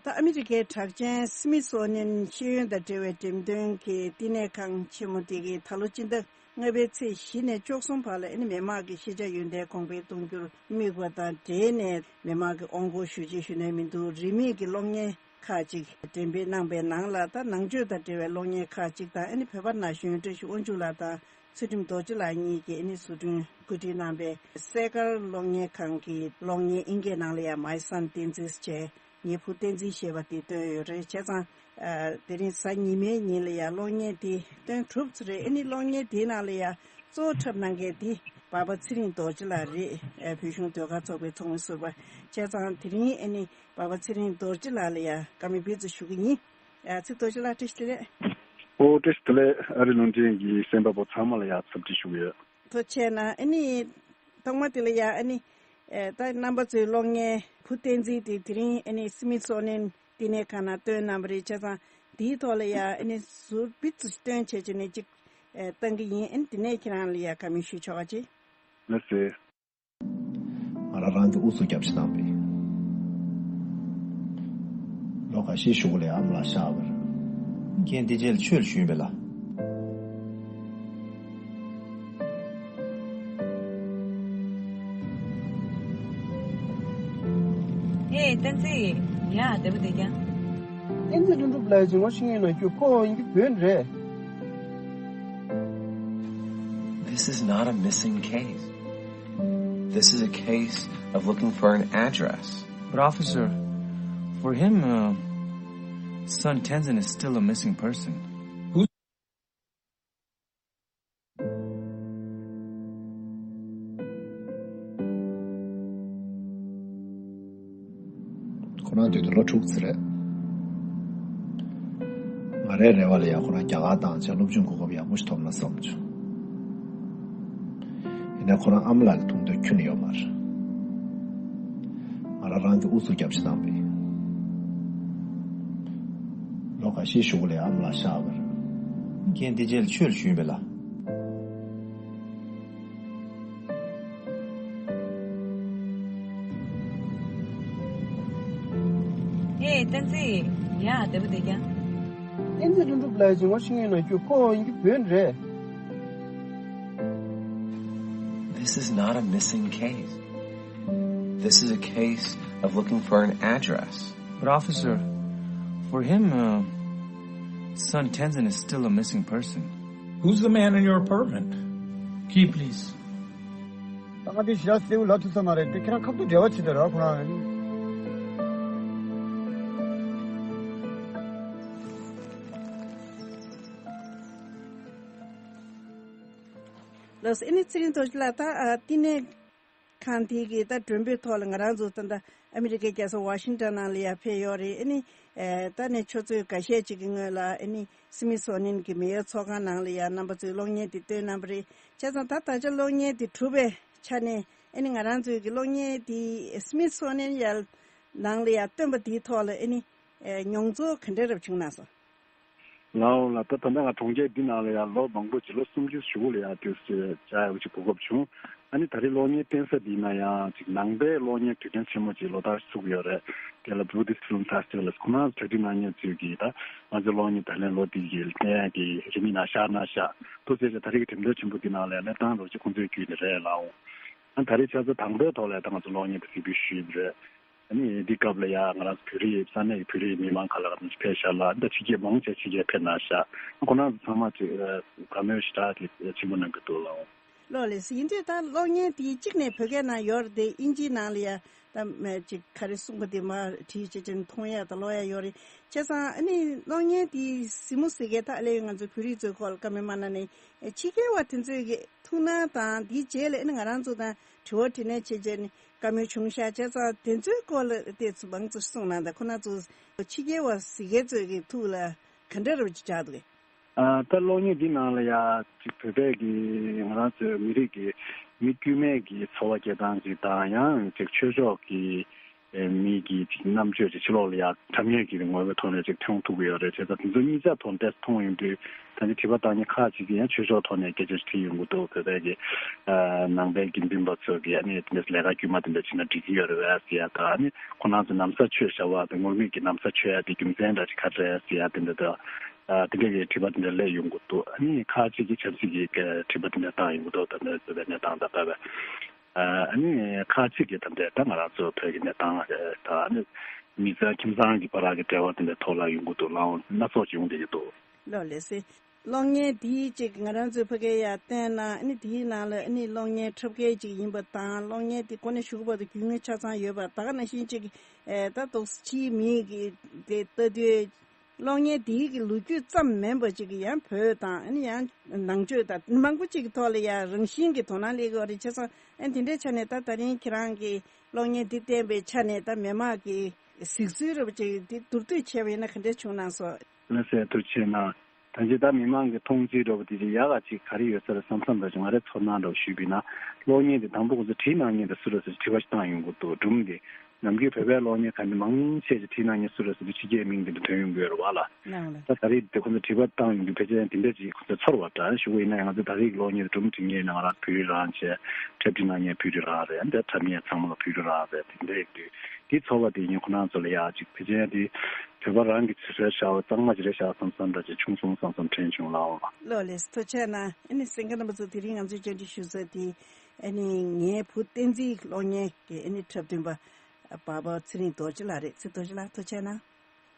ད་ཨ་མི་རི་ཀའི་གྲགས་ཅན་སི་མི་སོ་ནིན་ཤེས་ཡོན་དང་འབྲེལ་བའི་འགྲེམས་སྟོན་གྱི་བསྟི་གནས་ཁང་ཆེན་མོ་དེ་གིས་ད་ལོ་སྤྱི་ཟླ་ལྔ་པའི་ཚེས་བཞི་ནས་བཅུ་གསུམ་བར་ལ་ཨ་ནི་མི་དམངས་ཀྱི་ཤེས་བྱ་ཡོན་ཏན་གོང་འཕེལ་གཏོང་རྒྱུར་དམིགས་པ་དང་འབྲེལ་ནས་མི་དམངས་ཀྱི་དབང་སྒོར་ཞུ་ཆེད་ཞུ་ནས་མི་འདུག་རིན་མེད་ཀྱི་གློག་བརྙན་ཁག་ཅིག་འགྲེམས་སྤེལ་གནང་པའི་ནང་ལ། ད་ནང་ཆོས་དང་འབྲེལ་བའི་གློག་བརྙན་ཁག་ཅིག་དང་། ཨ་ནི་བོད་པ་ན་གཞོན་བཀྲ་ཤིས་དབང་ཕྱུག་ལགས་དང་ཚུལ་ཁྲིམས་རྡོ་རྗེ་ལགས་གཉིས་ཀྱིས་ཨ་ནི་བཟོ་སྐྲུན་བཀོད་སྒྲིག་གནང་པའི་གསས་མཁར་གློག་བརྙན་ཁང་གི་གློག་བརྙན་ཨིན་སྐད་ནང་ལ་ཡང་My Son བསྟན་འཛིན་བྱས། ངའི་བུ་བསྟན་འཛིན་ཞེས་པ་དེ་བཏོན་ཡོད་རེད། བྱས་ཙང་ཨ་དེ་རིང་གཟའ་ཉི་མའི་ཉིན་ལ་ཡང་གློག་བརྙན་དེ་སྟོན་གྲུབ་ཚར་རེད། ཨ་ནི་གློག་བརྙན་དེའི་ནང་ལ་ཡང་གཙོ་བོ་འཁྲབ་གནང་མཁན་དེ་འབའ་པ་ཚེ་རིང་རྡོ་རྗེ་ལགས་རེད། ཨ་བོད་གཞུང་ཟློས་གར་ཚོགས་པའི་ཚོགས་མི་ཟུར་པ། བྱས་ཙང་དེ་རིང་ཨ་ནི་འབའ་པ་ཚེ་རིང་རྡོ་རྗེ་ལགས་ལ་ཡང་བཀའ་མོལ་ཕུལ་ཚུལ་ཞུ་གི་ཡིན། ཨ་ཚེ་རྡོ་རྗེ་ལགས་བཀྲ་ཤིས་བདེ་ལེགས། ཨོ་བཀྲ་ཤིས་བདེ་ལེགས། ཨ་རི་ལུང་འདྲེན་གྱི་གསན་པ་པོ་ཚང་མ་ལ་ཡང་འཚམས་འདྲི་ཞུ་གི་ཡོད། ཐུགས་རྗེ་གནང་། ཨ་ནི་ཐོག་མ་དེ་ལ་ཡང་ཨ་ནི་ཨེ་ད་རྣམ་པ་ཚོའི་གློག་བརྙན་བུ་བསྟན་འཛིན་དེ་དེ་རིང་ཨ་ནི་སི་མི་སོ་ནིན་བསྟི་གནས་ཁང་ནང་བཏོན་གནང་བ་རེད། བྱས་ཙང་དེའི་ཐོག་ལ་ཡང་ཨ་ནི་ཟུར་པིག་ཙམ་སྟོན་བྱས་བྱས་ནས་ཅིག་ཨེ་བཏང་གི་ཡིན། ཨ་ནི་དེ་ནས་ཁྱེད་རང་ལ་ཡང་བཀའ་མོལ་ཞུ་ཆོག་ག་ཅིག་ལགས་སེ། ང་རང་རང་གི་ཨུ་ཚུགས་རྒྱབ་ཕྱི་ནང་པའི་ལོ་འགའ་ཤས་གཞུག་གུ་ལས་ཨ་མ་ལགས་གཤགས་པར། རྒན་དེ་རྗེས་ལ་ཆོས་ལ་ཞུས་པས་ལ། ཨེ་བསྟན་འཛིན། ཡ་བདེ་པོ་བསྡད་ཀྱང་། བསྟན་འཛིན་ལྷུན་གྲུབ་ལགས་ཀྱིས་ངོ་ཤེས་ངེས་ན་རྒྱུ་ཁོ་ཡིན་གྱི་བོད་རེད། This is not a missing case. This is a case of looking for an address. But officer, for him, uh, son Tenzin is still a missing person. ཁོ་རང་དུས་དུ་ལོ་དྲུག་ཙམ་རེད། ང་རའི་རེ་བ་ལ་ཡང་ཁོ་རང་རྒྱ་གར་བཏང་བྱས་སློབ་སྦྱོང་གོ་སྐབས་ཡག་པོ་ཞིག་ཐོབ་ན་བསམ་བྱུང་། ཡིན་ནའི་ཁོ་རང་ཨ་མ་ལགས་ཀྱི་མཐོང་འདོད་ཁྱོན་ནས་ཡོད་མ་རེད། ང་རང་རང་གི་ཨུ་ཚུགས་རྒྱབ་ཕྱི་ནང་པའི་ལོ་འགའ་ཤས་གཞུག་གུ་ལས་ཨ་མ་ལགས་གཤགས་པར། རྒན་དེ་རྗེས་ལ་ཆོས་ལ་ཞུས་པས་ལ། ཨེ་བསྟན་འཛིན། ཡ་བདེ་པོ་བསྡད་ཀྱང་། བསྟན་འཛིན་ལྷུན་གྲུབ་ལགས་ཀྱིས་ངོ་ཤེས་ངེས་ན་རྒྱུ་ཁོ་ཡིན་གྱི་བོད་རེད། This is not a missing case. This is a case of looking for an address. But officer, for him, uh, son Tenzin is still a missing person. Who's the man in your apartment? Key, please. ད་ང་འདི་ཞེ་དྲག་གསལ་པོ་ལབ་ཐུབ་ས་མ་རེད་དེ། ཁྱེད་རང་ཁ་ཐུག་འབྲེལ་བ་བྱེད་དེ་ར་ཁོ་རང་། ལགས་སོ། ཨ་ནི་ཚེ་རིང་རྡོ་རྗེ་ལགས། ད་ཨ་བསྟི་གནས་ཁང་དེ་གི་ད་མགྲོན་འབོད་ཐོག་ལ་ང་རང་ཚོ་ད་ལྟ་ཨ་མི་རི་ཀའི་རྒྱལ་ས་ཝ་ཤིང་ཊོན་ནང་ལ་ཡར་ཕེབས་ཡོད་རེད། ཨ་ནི་ཨེ་ད་ནས་ཆུ་ཚོད་འགའ་ཤས་ཅིག་གི་སྔོན་ལ་ཨ་ནི་སི་མི་སོ་ནིན་གྱི་མི་ཡོད་ཚོགས་ཁང་ནང་ལ་ཡར་རྣམ་པ་ཚོས་གློག་བརྙན་དེ་སྟོན་གནང་བ་རེད། བྱས་ཙང་ད་ད་ཆ་གློག་བརྙན་དེ་གྲུབ་པའི་ཆ་ནས་ཨ་ནི་ང་རང་ཚོའི་གི་གློག་བརྙན་དེ་སི་མི་སོ་ནིན་ཡར་ནང་ལ་ཡར་སྟོན་པ་དེའི་ཐོག་ལ་ཨ་ནི་ཨེ་མྱོང་ཚོར་ག་འདྲ་རབ་བྱུང་གནང་སོང་། ལའོ་ལ། ད་ད་ལྟ་ང་གྲོང་ཁྱེར་འདི་ནང་ལ་ཡང་ལོ་མང་པོ་ཅིག་ལོ་སུམ་ཅུ་གཞུག་གུ་ལ་ཡང་དུས་ཚོད་བྱ་ཡག་ཅིག་གོ་སྐབས་བྱུང་། ཨ་ནི་ད་རེས་གློག་བརྙན་སྟོན་ས་འདི་ན་ཡང་ཅིག་ནང་པའི་གློག་བརྙན་དུས་སྟོན་ཆེན་མོ་ཅིག་ལོ་ལྟར་ཚུགས་ཡོད་རེད། དེ་ལ་Buddhist Film Festival ཁོ་ན་གྲ་སྒྲིག་གནང་མཁན་ཚོས་ཀྱིས་ད་ང་ཚོའི་གློག་བརྙན་ད་ལན་ལོ་འདི་གི་སྟོན་ཡག་གི་རིན་མེད་ནང་བཞག་ན་བཞག་ཐུགས་རྗེ་ཆེ། ད་རེས་ཀྱི་འགྲེམས་སྟོན་ཆེན་པོ་འདི་ནང་ལ་གནས་སྟངས་རོགས་ཅིག་ཁོང་ཚོའི་བརྒྱུད་ནས་རེད་ལའོ། ཨ་ད་རེས་ཆ་ཚང་དང་པོའི་ཐོག་ལ་ད་ང་ཚོ་གློག་བརྙན་དེ་གཟིགས་འབུལ་ཞུས་ཡོད་རེད། ཨ་ནི་འདི་སྐབས་ལ་ཡང་ང་རང་ཚོ་བོད་རིགས་ས་གནས་ཀྱི་བོད་རིགས་མི་མང་ག་ལ་ག་ཚོད་ཕེབས་ཤག་ལ། འདི་ཕྱི་རྒྱལ་མང་ཆེ་ཕྱི་རྒྱལ་ཕེབས་གནང་ཤག་ཁོ་རང་ཚོ་ཚང་མ་ཅིག་བཀའ་མོལ་ཞེ་དྲག་གི་ཆེན་པོ་གནང་གི་འདུག་ལགས། ལགས་ལགས་སོ། ཡིན་དུས་ད་གློག་བརྙན་དེ་གཅིག་ནས་བོད་སྐད་ནང་ཡོད་རེད་དེ། དབྱིན་ཇིའི་ནང་ལ་ཡ་ད་ཅིག་ག་རེ་གསུངས་པ་དེ་མར་བྲིས་བྱས་ཅིག་མཐོང་ཡ་དང་ཀློག་ཡ་ཡོད་རེད། བྱས་ཙང་ཨ་ནི་གློག་བརྙན་དེ་གཟིགས་མོ་གཟིགས་མཁན་ད་ཨ་ལས་ང་ཚོ་བོད་རིགས་ཚོའི་སྐོར་ལ་བཀའ་མོལ་མ་གནང་ནས་ཕྱི་རྒྱལ་བ་དེ་ཚོས་ཀྱི་ཐུགས་སྣང་དང་དེའི་རྗེས་ལ་ཨ་ནི་ང་རང་ཚོ་དང་དྲི་བ་དྲིས་ལན་བྱས་བྱས་ནས། བཀའ་མོལ་བྱུང་ཤག་བྱས་ཙང་དེ་ཚོའི་སྐོར་ལ་ཏོག་ཙམ་མང་ཙམ་གསུངས་གནང་དང་། ཁོ་ན་ཚོ་ཕྱི་རྒྱལ་བ་གཟིགས་མཁན་ཚོའི་གི་ཐུགས་ལ་ག་འདྲ་རུ་ཅིག་ཆགས་འདུག་གས། ཨ་ད་གློག་བརྙན་འདི་ནང་ལ་ཡ་ཅིག་བོད་པའི་གི་ང་རང་ཚོའི་མི་རིགས་ཀྱི་ མི་དཀྱུས་མའི་གི་འཚོ་བ་སྐྱེལ་སྟངས་ཅིག་དང་ཡང་ཅིག་ཆོས་ཕྱོགས་ཀྱི་ཨེ་མི་གི་ཅིག་རྣམ་དཔྱོད་ཅིག་ཕྱི་ལོགས་ལ་ཡ་དྲ་མཉམ་གྱི་ངོ་བོའི་ཐོག་ནས་ཅིག་ཐོན་ཐུབ་ཀྱི་ཡོད་རེད། བྱས་ཙང་དེ་ཚོ་གཉིས་ཆ་ཐོག་ནས་མཐོང་ཡོང་དུས་ད་ནི་དྲི་བ་བཏང་མཁན་ཁག་ཅིག་གིས་ཡང་ཆོས་ཕྱོགས་ཐོག་ནས་སྐད་ཆ་ཞིག་དྲིས་ཡོང་གི་འདུག་བོད་པའི་གི་ཨ་ནང་པའི་དགེ་འདུན་པ་ཚོ་གིས་ཨ་ནི་དེ་འདྲ་ལས་ཀ་དཀྱུས་མ་དེ་འདྲ་བྱས་ན་འགྲིག་གི་ཡོད་རེད་པས་ཟེར་ཡ་དང་། ཨ་ནི་ཁོ་རང་ཚོ་ན་བཟའ་མཆོད་བྱ་བ་དང་ངུར་སྨྲིག་གི་ན་བཟའ་མཆོད་ཡ་དེ་རྒྱུ་མཚན་འདྲ་ཅིག་ག་རེ་རེད་ཟེར་ཡ་དེ་འདྲ་དང་། ཨ་དེ་འདྲ་གི་དྲི་བ་དེ་འདྲ་སླེབས་ཡོང་གི་འདུག་ཨ་ནི་ཁག་ཅིག་གིས་ཆབ་སྲིད་ཀྱི་དྲི་བ་དེ་འདྲ་བཏང་ཡོང་གི་འདུག་ད་ནི་བོད་པའི་གནས་སྟངས་དང་བསྟུན་པའི། ཨ་ནི་ཁག་ཅིག་གིས་ད་ལྟའི་ད་ང་རང་ཚོ་བོད་ཀྱི་གནས་སྟངས་ལ་ད་ནི་མི་ཚང་ཁྱིམ་ཚང་གི་བར་གྱི་འབྲེལ་བ་དེ་འདྲའི་ཐོག་ལ་ཡོང་གི་འདུག་ལའང་སྣ་ཚོགས་ཅིག་ཡོང་བསྡད་ཀྱི་འདུག་ལགས་ལགས་སེ། གློག་བརྙན་འདིའི་ཅིག་ང་རང་ཚོའི་ཕ་གིར་ཡར་བལྟས་ན་ཨ་ནི་དེའི་ནང་ལ་ཨ་ནི་གློག་བརྙན་འཁྲབ་མཁན་ཅིག་ཡིན་པ་དང་གློག་བརྙན་དེ་ཀུན་ནས་གཞུག་གུ་བར་དུ་རྒྱུས་མངའ་ཆ་ཚང་ཡོད་པ་ད་ག་ནང་བཞིན་ཅིག་ཨེ་ད་དོགས་ཕྱིའི་མི་གི་དེ་ལྟ་དུས། གློག་བརྙན་དེའི་གི་ལོ་རྒྱུས་ཙམ་མིན་པ་ཅིག་གི་ཡང་བོད་དང་ཨ་ནི་ཡང་ནང་ཆོས་དང་མང་པོ་ཅིག་གི་ཐོག་ལ་ཡང་རང་བཞིན་གྱི་དོ་སྣང་སླེབས་ཀྱི་ཡོད་རེད། བྱས་ཙང་ཨ་ནི་དེ་འདྲའི་ཆ་ནས་ད་ད་རིང་ཁྱེད་རང་གི་གློག་བརྙན་འདི་བསྟན་པའི་ཆ་ནས་ད་མི་མང་གི་གཟིགས་ཚུལ་རེ་བ་ཅིག་འདི་མདོར་བསྡུས་བྱས་པ་ཡིན་ན་ག་འདྲ་བྱུང་གནང་སོང་། ལགས་སེ་ཐུགས་རྗེ་ཆེ་གནང་། ད་ཅི་ད་མི་མང་གི་མཐོང་ཚུལ་འདྲ་བོ་དེ་ཅིག་ཡག་ག་ཅིག་ག་རེ་ཡོད་ས་རེད་བསམ་བསམ་འདྲ་ཅིག་ང་རའི་ཚོར་སྣང་འདྲ་བོ་ཞུས་པ་ཡིན་ན། གློག་བརྙན་དེ་དང་པོ་ཁོ་ཚོ་བྲིས་གནང་མཁན་དེ་སུ་རེད་ཟེར་དྲི་བ་ཞིག་བཏང་ཡོང་གི་འདུག་སྒྲུང་དེ། ནམ་རྒྱུན་བོད་པའི་གློག་བརྙན་ཁང་དེ་མང་ཆེ་ཞིག་བྲིས་གནང་མཁན་སུ་རེད་ཟེར་དུས་ཕྱི་རྒྱལ་མིང་དེ་འདྲ་ཐོན་ཡོང་གི་ཡོད་རེད་བ་ལ། ལགས་ལགས། ད་ད་རེས་དེ་ཁོ་ཚོ་དྲི་བ་བཏང་ཡོང་དུས་ཕལ་ཆེར་དེ་འདྲ་ཅིག་ཁོ་ཚོས་ཚོར་བ་འདྲ་ཞུ་གི་ཡིན་ན་ཡང་ང་ཚོ་ད་རེས་ཀྱི་གློག་བརྙན་དེ་སྒྲུང་བྲིས་མཁན་ནང་ང་རང་བོད་རིགས་རང་བྱས། འཁྲབ་ཁྲིད་གནང་མཁན་བོད་རིགས་རང་རེད། འདི་འཁྲབ་མཁན་ཚང་མ་ལ་བོད་རིགས་རང་རེད། དེ་འདྲ་ཡིན་དུས་དེའི་ཚོར་བ་དེ་ཡིན་ཁོ་རང་ཚོ་ལ་ཡག་ཅིག་ཕལ་ཆེར་དེ་བོད་པ་རང་གི་ཚོད་བསྲེ་བྱ་བ་གཙང་མ་ཅིག་རེད་ཤག་བསམ་བསམ་འདྲ་ཅིག་བྱུང་སོང་བསམ་བསམ་དྲན་བྱུང་ལགས། ལགས་ལགས་ཐུགས་རྗེ་ཆེ་གནང་། ཨ་ནི་གསན་མཁན་རྣམ་པ་ཚོ་དེ་རིང་ང་ཚོའི་བཅར་འདྲི་ཞུ་ས་དེ་ཨ་ནི་ངའི་བུ་བསྟན་འཛིན་གློག་བརྙན་གྱི་ཨ་ནི་འཁྲབ་སྟོན་པ་འབའ་པ་ཚེ་རིང་རྡོ་རྗེ་ལགས་རེད། ཚེ་རྡོ་རྗེ་ལགས་ཐུགས་རྗེ་ཆེ་གནང་།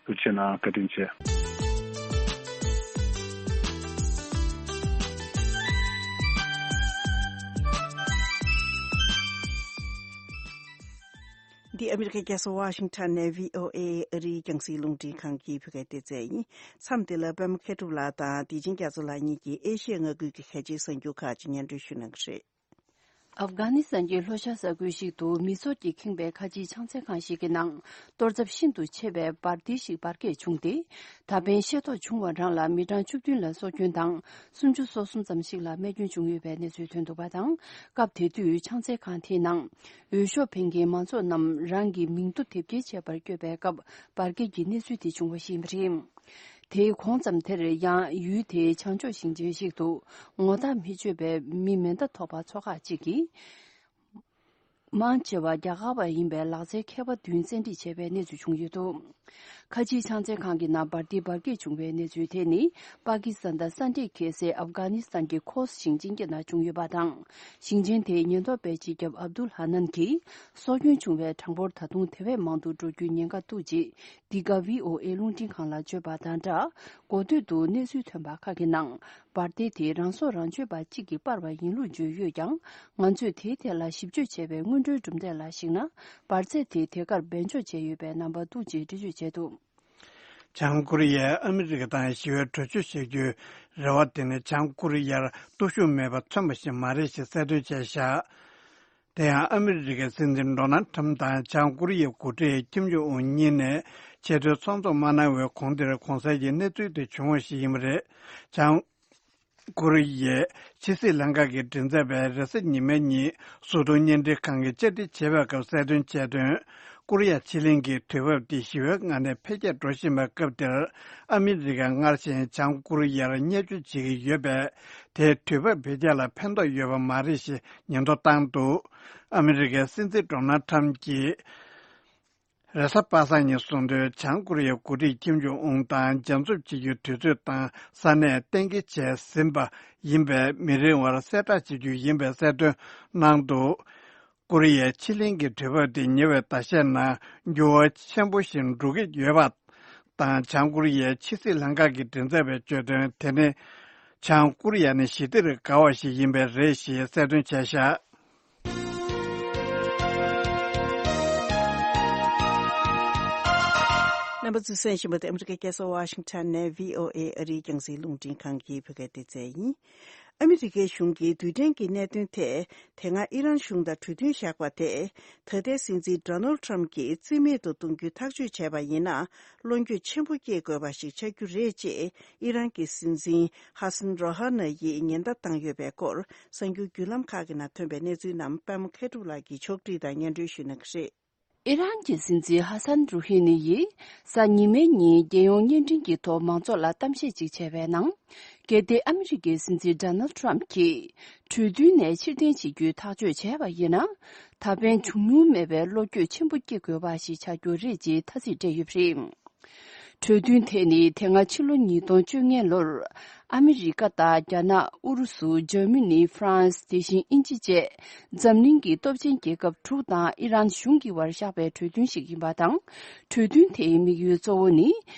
ཐུགས་རྗེ་ཆེ་གནང་། བཀའ་དྲིན་ཆེ། འདི་ཨ་མི་རི་ཀའི་རྒྱལ་ས་ཝ་ཤིང་ཊོན་ནས་བྷི་ཨོ་ཨེ་ཨ་རིའི་རྒྱང་སྲིང་རླུང་འཕྲིན་ཁང་གི་བོད་སྐད་སྡེ་ཚན་ཡིན། མཚམས་འདི་ལ་པད་མ་མཁས་གྲུབ་ལགས་དང་བདེ་ཆེན་རྒྱ་མཚོ་ལགས་གཉིས་ཀྱིས་ཨེ་ཤི་ཡ་མངའ་ཁུལ་གྱི་གལ་ཆེའི་གསར་འགྱུར་ཁག་ཅིག་སྙན་སྒྲོན་ཞུ་གནང་གི་རེད། ཨབ་གྷ་ནི་སི་ཐན་གྱི་ལྷོ་ཤར་ས་ཁུལ་ཞིག་ཏུ་མི་ཚོགས་ཀྱིས་ཁེངས་པའི་ཁ་ཆེའི་ཕྱག་འཚལ་ཁང་ཞིག་གི་ནང་གཏོར་ཚབས་ཤིན་ཏུ་ཆེ་བའི་འབར་མདེལ་ཞིག་འབར་གས་བྱུང་སྟེ། ད་ཕན་ཤེས་རྟོགས་བྱུང་བ་རང་ལ་མི་གྲངས་བཅུ་བདུན་ལ་སྲོག་སྐྱོན་དང་སུམ་ཅུ་སོ་གསུམ་ཙམ་ཞིག་ལ་རྨས་སྐྱོན་བྱུང་ཡོད་པའི་གནས་ཚུལ་ཐོན་འདུག་པ་དང་། སྐབས་དེ་དུས་ཕྱག་འཚལ་ཁང་དེའི་ནང་འོས་ཤོག་འཕེན་མཁན་མང་ཚོགས་རྣམས་རང་གི་མིང་ཐོ་དེབ་སྐྱེལ་བྱེད་པར་བསྐྱོད་པའི་སྐབས་འབར་གས་ཀྱི་གནས་ཚུལ་དེ་བྱུང་བ་ཞིག་ཡིན་པ་རེད། དེའི་གོང་ཙམ་དེར་ཡང་ཡུལ་དེའི་བྱང་ཕྱོགས་ཞིང་ཆེན་ཞིག་ཏུ་ངོ་རྟགས་མི་ཆོད་པའི་མི་མེ་མདའ་ཐོགས་པ་ཚོ་ཁག་ཅིག་གིས། མང་ཆེ་བ་རྒྱ་གར་བ་ཡིན་པའི་ལག་རྩལ་མཁས་པ་བདུན་བཙན་ཁྲིད་བྱས་པའི་གནས་ཚུལ་བྱུང་ཡོད་འདུག་ཁ་ཆེའི་ཕྱག་འཚལ་ཁང་གི་ནང་འབར་མདེལ་འབར་གས་བྱུང་བའི་གནས་ཚུལ་དེ་ནི་པ་ཀི་སི་ཐན་དང་ས་འདྲེས་འཁེལ་སའི་ཨབ་གྷ་ནི་སི་ཐན་གྱི་ཁོ་སི་ཞིང་ཆེན་གྱི་ནང་བྱུང་ཡོད་པ་དང་། ཞིང་ཆེན་དེའི་ཉེན་རྟོག་པའི་སྤྱི་ཁྱབ་ཨབ་དུལ་ཧ་ནན་གྱིས་སྲོག་སྐྱོན་བྱུང་བའི་གྲངས་འབོར་ད་དུང་དེ་བས་མང་དུ་འགྲོ་རྒྱུའི་ཉེན་ཁ་འདུག་ཅེས་འདི་ག་བྷི་ཨོ་ཨེ་རླུང་འཕྲིན་ཁང་ལ་བརྗོད་པ་དང་སྦྲགས། འགོ་སྟོད་དུ་གནས་ཚུལ་ཐོན་པ་ཁག་གི་ནང་། འབར་མདེལ་དེ་རང་སྲོག་རང་གཅོད་པ་གཅིག་གིས་སྤར་བ་ཡིན་ལུགས་བརྗོད་ཡོད་ཀྱང་། ང་ཚོས་དེའི་ཐད་ལ་ཞིབ་དཔྱོད་བྱས་པའི་སྔོན་འགྲོའི་གྲུབ་འབྲས་ལ་གཞིགས་ན། འབར་རྫས་དེ་དེ་གར་སྦས་འཇོག་བྱས་ཡོད་པའི་རྣམ་པ་འདུག་ཅེས་འགྲེལ་བརྗོད་བྱས་འདུག་བྱང་ཀོ་རི་ཡས་ཨ་མི་རི་ཀ་དང་ཞི་བའི་གྲོས་ཆོད་བཞག་རྒྱུའི་རེ་བ་དེ་ནི་བྱང་ཀོ་རི་ཡར་སྟོབས་ཤུགས་མེད་པ་མཚོན་པ་ཞིག་མ་རེད་ཞེས་གསལ་སྟོན་བྱས་བཞག་དེ་ཡང་ཨ་མི་རི་ཀའི་སྲིད་འཛིན་ཌོ་ནལ་ཁྲམ་དང་བྱང་ཀོ་རི་ཡའི་འགོ་ཁྲིད་ཁྱིམ་ཆུང་ཨུན་གཉིས་ནས་ཆེས་མཐོའི་ཚོགས་འདུ་མ་གནང་བའི་གོང་དེར་གོང་གསལ་གྱི་གནས་ཚུལ་དེ་བྱུང་བ་ཞིག་ཡིན་པ་རེད། བྱང་ཀོ་རི་ཡའི་ཕྱི་སྲིད་ལྷན་ཁང་གི་མགྲིན་ཚབ་པས་རེས་གཟའ་ཉི་མའི་ཉིན་སོ་ཀྲུང་བརྙན་འཕྲིན་ཁང་གིས་བཅར་འདྲི་བྱེད་པའི་སྐབས་གསལ་སྟོན་བྱས་དོན། ཀོ་རི་ཡ་ཕྱེད་གླིང་གི་དུས་བབ་དེ་ཞི་བའི་ངང་ནས་འཕེལ་རྒྱས་འགྲོ་བཞིན་པའི་སྐབས་དེར། ཨ་མི་རི་ཀས་སྔར་བཞིན་བྱང་ཀོ་རི་ཡར་བརྙས་བཅོས་བྱེད་ཀྱི་ཡོད་པས། དེས་དུས་བབ་འཕེལ་རྒྱས་ལ་ཕན་ཐོགས་ཡོད་པ་མ་རེད་ཞེས་ཉེན་རྟོག་བཏང་འདུག་ཨ་མི་རི་ཀའི་སྲིད་འཛིན་ཌོ་ནལ་ཁྲམ་གྱིས། རེས་གཟའ་པ་སངས་ཉིན་གསུངས་དོན། བྱང་ཀོ་རི་ཡའི་འགོ་ཁྲིད་ཁྱིམ་ཆུང་ཨུན་དང་མཇལ་འཛོམས་བྱེད་རྒྱུའི་དུས་ཚོད་དང་ས་གནས་གཏན་འཁེལ་བྱས་ཟིན་པ་ཡིན་པས། མི་རིང་བར་གསལ་བསྒྲགས་བྱེད་རྒྱུ་ཡིན་པའི་གསལ་སྟོན་གནང་འདུག་ཀོ་རི་ཡའི་ཕྱེད་གླིང་གི་དུས་བབ་དེ་ཉེ་བའི་ཟླ་ཤས་ནང་འགྱུར་བ་ཆེན་པོ་ཞིག་འགྲོ་གི་ཡོད་པ་དང་། བྱང་ཀོ་རི་ཡའི་ཕྱི་སྲིད་ལྷན་ཁང་གི་མགྲིན་ཚབ་པས་བརྗོད་དོན། དེ་ནི་བྱང་ཀོ་རི་ཡ་ནི་ཞི་བདེར་དགའ་བ་ཞིག་ཡིན་པས་རེད་ཞེས་གསལ་སྟོན་བྱས་བཞག་རྣམ་པ་ཚོས་གསན་བཞིན་པ་དེ་ཨ་མི་རི་ཀའི་རྒྱལ་ས་ཝ་ཤིང་ཊོན་ནས་བྷི་ཨོ་ཨེ་ཨ་རིའི་རྒྱང་སྲིང་རླུང་འཕྲིན་ཁང་གི་བོད་སྐད་སྡེ་ཚན་ཡིན། ཨ་མི་རི་ཀའི་གཞུང་གིས་རྡུལ་ཕྲན་གྱི་གནད་དོན་ཐད་དེ་སྔ་ཨི་རན་གཞུང་དང་གྲོས་མཐུན་བཞག་པ་དེ་ད་ལྟའི་སྲིད་འཛིན་ཌོ་ནལ་ཌི་ཊརམ་ཕི་གྱིས་རྩིས་མེད་དུ་གཏོང་རྒྱུའི་ཐག་གཅོད་བྱས་པ་ཡིན་ན་བློ་འགྱོད་ཆེན་པོ་སྐྱེ་དགོས་པ་ཞིག་ཆགས་རྒྱུ་རེད་ཅེས་ཨི་རན་གྱི་སྲིད་འཛིན་ཧ་སན་རོ་ཧ་ན་ཡིས་ཉེན་བརྡ་བཏང་ཡོད་པའི་སྐོར་གསར་འགྱུར་བརྒྱུད་ལམ་ཁག་གི་ནང་ཐོན་པའི་གནས་ཚུལ་རྣམས་པད་མ་མཁས་གྲུབ་ལགས་ཀྱིས་ཕྱོགས་སྒྲིག་དང་སྙན་སྒྲོན་ཞུ་གནང་གི་རེད། ཨི་རན་གྱི་སྲིད་འཛིན་ཧ་སན་རུ་ཧི་ནི་ཡིས་གཟའ་ཉི་མའི་ཉིན་རྒྱལ་ཡོངས་བརྙན་འཕྲིན་གྱི་ཐོག་མང་ཚོགས་ལ་གཏམ་བཤད་ཅིག་བྱས་པའི་ནང་། གལ་ཏེ་ཨ་མི་རི་ཀའི་སྲིད་འཛིན་ཌོ་ནལ་ཌི་ཊརམ་ཕི་གྱིས་གྲོས་མཐུན་ནས་ཕྱིར་འཐེན་བྱེད་རྒྱུའི་ཐག་གཅོད་བྱས་པ་ཡིན་ན། ད་ཕན་བྱུང་མྱོང་མེད་པའི་བློ་འགྱོད་ཆེན་པོ་སྐྱེ་དགོས་པ་ཞིག་ཆགས་རྒྱུ་རེད་ཅེས་ཐ་ཚིག་སྤྲད་ཡོད་པ་རེད། གྲོས་མཐུན་དེ་ནི་དེ་སྔ་ཕྱི་ལོ་ཉིས་སྟོང་བཅོ་ལྔ་ལོར་ཨ་མི་རི་ཀ་དང་རྒྱ་ནག་ཨུ་རུ་སུ། འཇར་མ་ནི། ཧྥ་རན་སི། དེ་བཞིན་དབྱིན་ཇི་བཅས་འཛམ་གླིང་གི་སྟོབས་ཆེན་རྒྱལ་ཁབ་དྲུག་དང་ཨི་རན་གཞུང་གི་བར་བཞག་པའི་གྲོས་མཐུན་ཞིག་ཡིན་པ་དང་། གྲོས་མཐུན་དེའི་དམིགས་ཡུལ་གཙོ་བོ་ནི་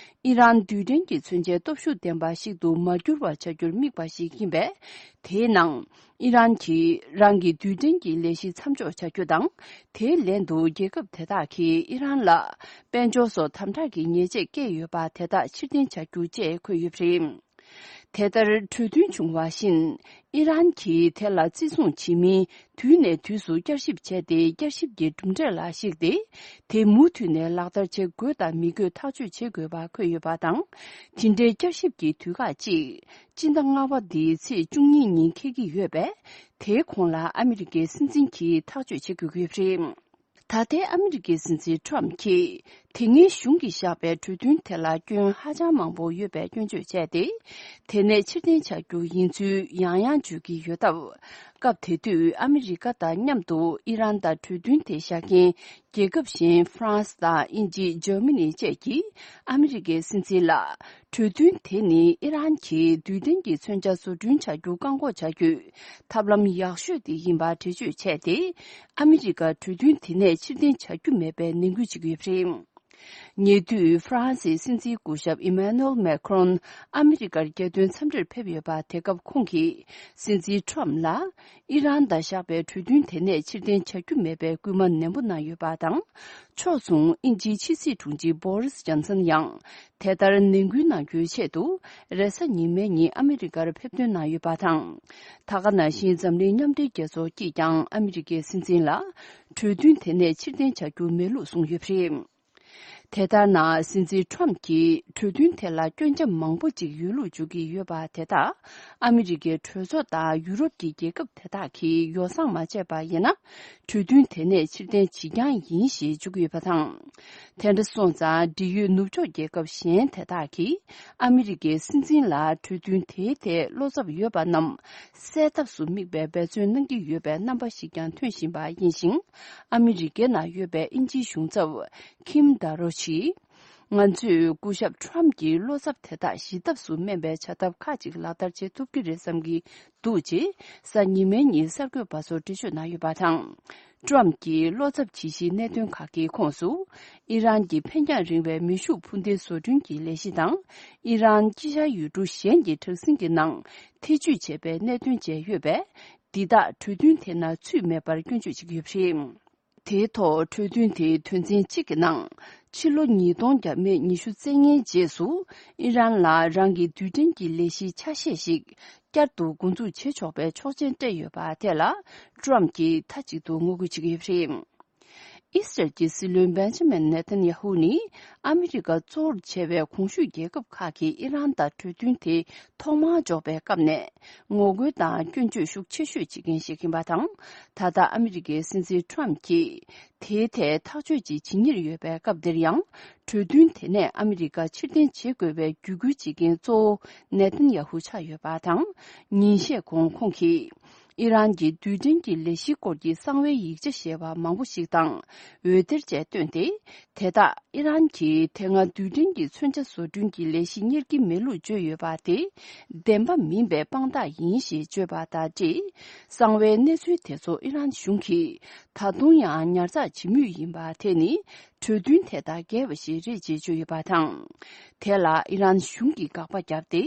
ཨི་རན་རྡུལ་ཕྲན་གྱི་མཚོན་ཆའི་སྟོབས་ཤུགས་ལྡན་པ་ཞིག་ཏུ་མ་འགྱུར་བ་བྱ་རྒྱུར་དམིགས་པ་ཞིག་ཡིན་པས། དེའི་ནང་ཨི་རན་གྱིས་རང་གི་རྡུལ་ཕྲན་གྱི་ལས་གཞི་མཚམས་འཇོག་བྱ་རྒྱུ་དང་། དེའི་ལན་དུ་རྒྱལ་ཁབ་དེ་དག་གིས་ཨི་རན་ལ་དཔལ་འབྱོར་སོགས་དམ་དྲག་གི་ཉེས་ཆད་བཀལ་ཡོད་པ་དེ་དག་ཕྱིར་འཐེན་བྱ་རྒྱུ་བཅས་འཁོད་ཡོད་པ་རེད། དེ་ལྟར་གྲོས་མཐུན་བྱུང་བ་བཞིན། ཨི་རན་གྱིས་དེ་ལ་བརྩི་སྲུང་བྱེད་མིན་དུས་ནས་དུས་སུ་བསྐྱར་ཞིབ་བྱས་ཏེ། བསྐྱར་ཞིབ་ཀྱི་གྲུབ་འབྲས་ལ་གཞིགས་ཏེ། དེ་མུ་མཐུད་ནས་ལག་བསྟར་བྱེད་དགོས་དང་མི་དགོས་ཐག་གཅོད་བྱེད་དགོས་པ་འཁོད་ཡོད་པ་དང་། དེ་འདྲའི་བསྐྱར་ཞིབ་ཀྱི་དུས་བཀག་ཅིག་སྤྱི་ཟླ་ལྔ་པ་འདིའི་ཚེས་བཅུ་གཉིས་ཉིན་འཁེལ་གྱི་ཡོད་པས། དེའི་གོང་ལ་ཨ་མི་རི་ཀའི་སྲིད་འཛིན་གྱིས་ཐག་གཅོད་བྱེད་དགོས་ཀྱི་ཡོད་པ་རེད། ད་ལྟའི་ཨ་མི་རི་ཀའི་སྲིད་འཛིན་ཊརམ་ཕི་གྱིས་དེ་སྔའི་གཞུང་གིས་བཞག་པའི་གྲོས་མཐུན་དེ་ལ་སྐྱོན་ཧ་ཅང་མང་པོ་ཡོད་པའི་སྐྱོན་བརྗོད་བྱས་ཏེ། དེ་ནས་ཕྱིར་འཐེན་བྱ་རྒྱུ་ཡིན་ཚུལ་ཡང་ཡང་བརྗོད་ཀྱི་ཡོད་སྟབས། སྐབས་དེ་དུས་ཨ་མི་རི་ཀ་དང་མཉམ་དུ་ཨི་རན་དང་གྲོས་མཐུན་དེ་བཞག་མཁན་རྒྱལ་ཁབ་གཞན་ཧྥ་རན་སི་དང་དབྱིན་ཇི། འཇར་མ་ནི་བཅས་ཀྱིས་ཨ་མི་རི་ཀའི་སྲིད་འཛིན་ལ། གྲོས་མཐུན་དེ་ནི་ཨི་རན་གྱིས་རྡུལ་ཕྲན་གྱི་མཚོན་ཆ་བཟོ་སྐྲུན་བྱ་རྒྱུ་བཀག་འགོག་བྱ་རྒྱུའི་ཐབས་ལམ་ཡག་ཤོས་དེ་ཡིན་པར་འགྲེལ་བརྗོད་བྱས་ཏེ། ཨ་མི་རི་ཀ་གྲོས་མཐུན་དེ་ནས་ཕྱིར་འཐེན་བྱ་རྒྱུ་མེད་པའི་ནན་སྐུལ་བྱེད་ཀྱི་ཡོད་པ་རེད། ཉེ་དུས་ཧྥ་རན་སིའི་སྲིད་འཛིན་སྐུ་ཞབས་ཨི་མ་ནུ་ཨེལ་མེ་ཁ་རོན་ཨ་མི་རི་ཀར་རྒྱལ་དོན་འཚམས་འདྲིར་ཕེབས་ཡོད་པ། དེ་སྐབས་ཁོང་གིས་སྲིད་འཛིན་ཊརམ་ཕི་ལ། ཨི་རན་དང་བཞག་པའི་གྲོས་མཐུན་དེ་ནས་ཕྱིར་འཐེན་བྱ་རྒྱུ་མེད་པའི་སྐུལ་མ་ནན་པོ་གནང་ཡོད་པ་དང་། ཕྱོགས་མཚུངས་དབྱིན་ཇིའི་ཕྱི་སྲིད་དྲུང་ཆེ་བྷོ་རིས་ཇོན་སན་ཡང་དེ་ལྟར་ནན་སྐུལ་གནང་རྒྱུའི་ཆེད་དུ། རེས་གཟའ་ཉི་མའི་ཉིན་ཨ་མི་རི་ཀར་ཕེབས་ཐོན་གནང་ཡོད་པ་དང་། ད་ག་ནང་བཞིན་འཛམ་གླིང་མཉམ་འབྲེལ་རྒྱལ་ཚོགས་ཀྱིས་ཀྱང་ཨ་མི་རི་ཀའི་སྲིད་འཛིན་ལ། གྲོས་མཐུན་དེ་ནས་ཕྱིར་འཐེན་བྱ་རྒྱུ་མེད་ལུགས་གསུངས་ཡོད་པ་རེད། དེ་ལྟར་ན། སྲིད་འཛིན་ཊརམ་ཕི་གྱིས་གྲོས་མཐུན་དེ་ལ་སྐྱོན་ཆ་མང་པོ་ཅིག་ཡོད་ལུགས་བརྗོད་ཀྱི་ཡོད་པ་དེ་དག་ཨ་མི་རི་ཀའི་གྲོས་ཚོགས་དང་ཡུ་རོབ་ཀྱི་རྒྱལ་ཁབ་དེ་དག་གིས་ཡོ་བསྲང་མ་བྱས་པ་ཡིན་ན། གྲོས་མཐུན་དེ་ནས་ཕྱིར་འཐེན་བྱེད་རྐྱང་ཡིན་ཞེས་བརྗོད་ཀྱི་ཡོད་པ་དང་། དེ་འདྲ་སོང་ཙང་། འབྲེལ་ཡོད་ནུབ་ཕྱོགས་རྒྱལ་ཁབ་གཞན་དེ་དག་གིས་ཨ་མི་རི་ཀའི་སྲིད་འཛིན་ལ་གྲོས་མཐུན་དེའི་ཐད་བློ་འཚབ་ཡོད་པ་རྣམས་སེལ་ཐབས་སུ་དམིགས་པའི་འབད་བརྩོན་གནང་གི་ཡོད་པའི་རྣམ་པ་ཞིག་ཀྱང་ཐོན་བཞིན་པ་ཡིན་ཞིང་། ཨ་མི་རི་ཀའི་ནང་ཡོད་པའི་དབྱིན་ཇིའི་གཞུང་ཚབ་ཁིམ་ད་རོ་ཆི། ང་ཚོས་སྐུ་ཞབས་ཊརམ་ཕིའི་བློ་འཚབ་དེ་དག་ཞི་ཐབས་སུ་སྨན་པའི་བྱ་ཐབས་ཁག་ཅིག་ལག་བསྟར་བྱེད་ཐུབ་ཀྱི་རེད་བསམ་གྱི་འདུག་ཅེས་གཟའ་ཉི་མའི་ཉིན་གསར་འགོད་པ་ཚོར་འགྲེལ་བརྗོད་གནང་ཡོད་པ་དང་། ཊརམ་ཕིའི་བློ་འཚབ་ཇི་ཞིག་གནད་དོན་ཁག་གི་ཁོངས་སུ། ཨི་རན་གྱི་འཕེན་རྒྱང་རིང་བའི་མེ་ཤུགས་འཕུར་མདེལ་བཟོ་སྐྲུན་གྱི་ལས་གཞི་དང་། ཨི་རན་དཀྱིལ་ཤར་ཡུལ་གྲུ་གཞན་གྱི་དྲག་ཟིང་གི་ནང་ཐེ་ཇུས་བྱས་པའི་གནད་དོན་བཅས་ཡོད་པས། འདི་དག་གྲོས་མཐུན་དེ་ནང་ཚུད་མེད་པར་སྐྱོན་བརྗོད་བྱེད་ཀྱི་ཡོད་པ་རེད། དེའི་ཐོག་གྲོས་མཐུན་དེའི་དོན་ཚན་གཅིག་གི་ནང་། ཕྱི་ལོ་ཉིས་སྟོང་བརྒྱ་མེད་ཉི་ཤུ་རྩ་ལྔའི་རྗེས་སུ། ཨི་རན་ལ་རང་གི་རྡུལ་ཕྲན་གྱི་ལས་གཞིའི་ཆ་ཤས་ཤིག་བསྐྱར་དུ་འགོ་འཛུགས་བྱེད་ཆོག་པའི་ཆོག་མཆན་སྤྲད་ཡོད་པ་དེ་ལ། ཊརམ་ཕིས་མཐའ་གཅིག་ཏུ་ངོ་རྒོལ་བྱེད་ཀྱི་ཡོད་པ་རེད། ཨི་སི་རལ་གྱི་སྲིད་བློན་བེན་ཇ་མིན་ནེ་ཐན་ཡ་ཧུ་ནི། ཨ་མི་རི་ཀ་གཙོ་བོར་བྱས་པའི་གོང་ཞུས་རྒྱལ་ཁབ་ཁག་གིས་ཨི་རན་དང་གྲོས་མཐུན་དེ་ཐོག་མར་འཇོག་པའི་སྐབས་ནས། ངོ་རྒོལ་དང་སྐྱོན་བརྗོད་ཤུགས་ཆེ་ཤོས་བྱེད་མཁན་ཞིག་ཡིན་པ་དང་། ད་ལྟ་ཨ་མི་རི་ཀའི་སྲིད་འཛིན་ཊརམ་ཕིས་དེའི་ཐད་ཐག་གཅོད་ཅིག་བྱེད་ཉེར་ཡོད་པའི་སྐབས་འདིར་ཡང་། གྲོས་མཐུན་དེ་ནས་ཨ་མི་རི་ཀ་ཕྱིར་འཐེན་བྱེད་དགོས་པའི་བརྒྱུད་སྐུལ་བྱེད་མཁན་གཙོ་བོ་ནེ་ཐན་ཡ་ཧུ་ཆགས་ཡོད་པ་དང་། ཉིན་ཤས་གོང་ཁོང་གིས། ཨི་རན་གྱི་རྡུལ་ཕྲན་གྱི་ལས་གཞིའི་སྐོར་གྱི་གསང་བའི་ཡིག་ཆ་ཞེས་པ་མང་པོ་ཞིག་དང་འོད་སྡེར་བཅས་བཏོན་ཏེ། དེ་དག་ཨི་རན་གྱིས་དེ་སྔ་རྡུལ་ཕྲན་གྱི་མཚོན་ཆ་བཟོ་སྐྲུན་གྱི་ལས་གཞི་གཉེར་གྱི་མེད་ལུགས་བརྗོད་ཡོད་པ་དེ་བདེན་པ་མིན་པའི་དཔང་རྟགས་ཡིན་ཞེས་བརྗོད་པ་དང་འབྲེལ། གསང་བའི་གནས་ཚུལ་དེ་ཚོ་ཨི་རན་གཞུང་གིས་ད་དུང་ཡང་ཉར་ཚགས་བྱེད་མུས་ཡིན་པ་དེ་ནི་གྲོས་མཐུན་དེ་དང་འགལ་བ་ཞིག་རེད་ཅེས་བརྗོད་ཡོད་པ་དང་། དེ་ལ་ཨི་རན་གཞུང་གིས་དགག་པ་བརྒྱབ་སྟེ།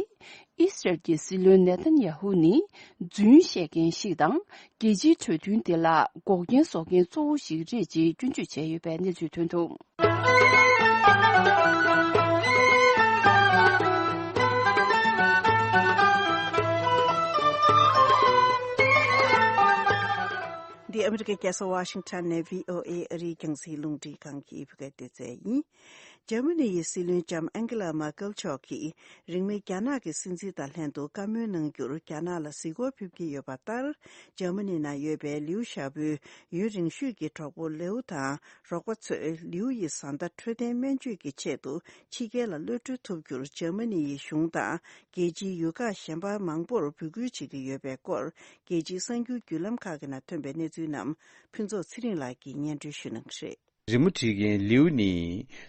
ཨི་སི་རལ་གྱི་སྲིད་བློན་ནེ་ཐན་ཡ་ཧུ་ནི་རྫུན་བཤད་མཁན་ཞིག་དང་། རྒྱལ་སྤྱིའི་གྲོས་མཐུན་དེ་ལ་འགོག་རྐྱེན་བཟོ་མཁན་གཙོ་བོ་ཞིག་རེད་ཅེས་སྐྱོན་བརྗོད་བྱས་ཡོད་པའི་གནས་ཚུལ་ཐོན་འདུག། ཨ་མི་རི་ཀའི་རྒྱལ་ས་ཝ་ཤིང་ཊོན་ནས་བྷི་ཨོ་ཨེ་ཨ་རིའི་རྒྱང་སྲིང་རླུང་འཕྲིན་ཁང་གི་བོད་སྐད་སྡེ་ཚན་ཡིན། འཇར་མ་ནི་ཡི་སྲིད་བློན་ལྕམ་ཨན་ཀེ་ལ་མར་ཀེལ་མཆོག་གིས་རིང་མིན་རྒྱ་ནག་གི་སྲིད་འཛིན་དང་ལྷན་དུ་བཀའ་མོལ་གནང་རྒྱུར་རྒྱ་ནག་ལ་གཟིགས་སྐོར་ཕེབས་ཀྱི་ཡོད་པ་ལྟར། འཇར་མ་ནི་ནང་ཡོད་པའི་ལིའུ་ཞའོ་པོའི་ཡུན་རིང་ཤོས་ཀྱི་གྲོགས་པོ་ལིའུ་དང་རོགས་པ་ཚོས་ལིའུ་ཡི་བཟའ་ཟླ་འཕྲོད་བསྟེན་སྨན་བཅོས་ཀྱི་ཆེད་དུ་ཕྱི་རྒྱལ་ལ་གློད་གྲོལ་ཐུབ་རྒྱུར་འཇར་མ་ནི་ཡི་གཞུང་དང་། རྒྱལ་སྤྱིའི་ཡུལ་ཁག་གཞན་པ་མང་པོར་འབོད་སྐུལ་བྱེད་ཀྱི་ཡོད་པའི་སྐོར། རྒྱལ་སྤྱིའི་གསར་འགྱུར་བརྒྱུད་ལམ་ཁག་གི་ནང་ཐོན་པའི་གནས་ཚུལ་རྣམས་ཕུན་ཚོགས་ཚེ་རིང་ལགས་ཀྱིས་སྙན་སྒྲོན་ཞུ་གནང་གི་རེད། རི་མོ་བྲིས་མཁན་ལིའུ་ནི་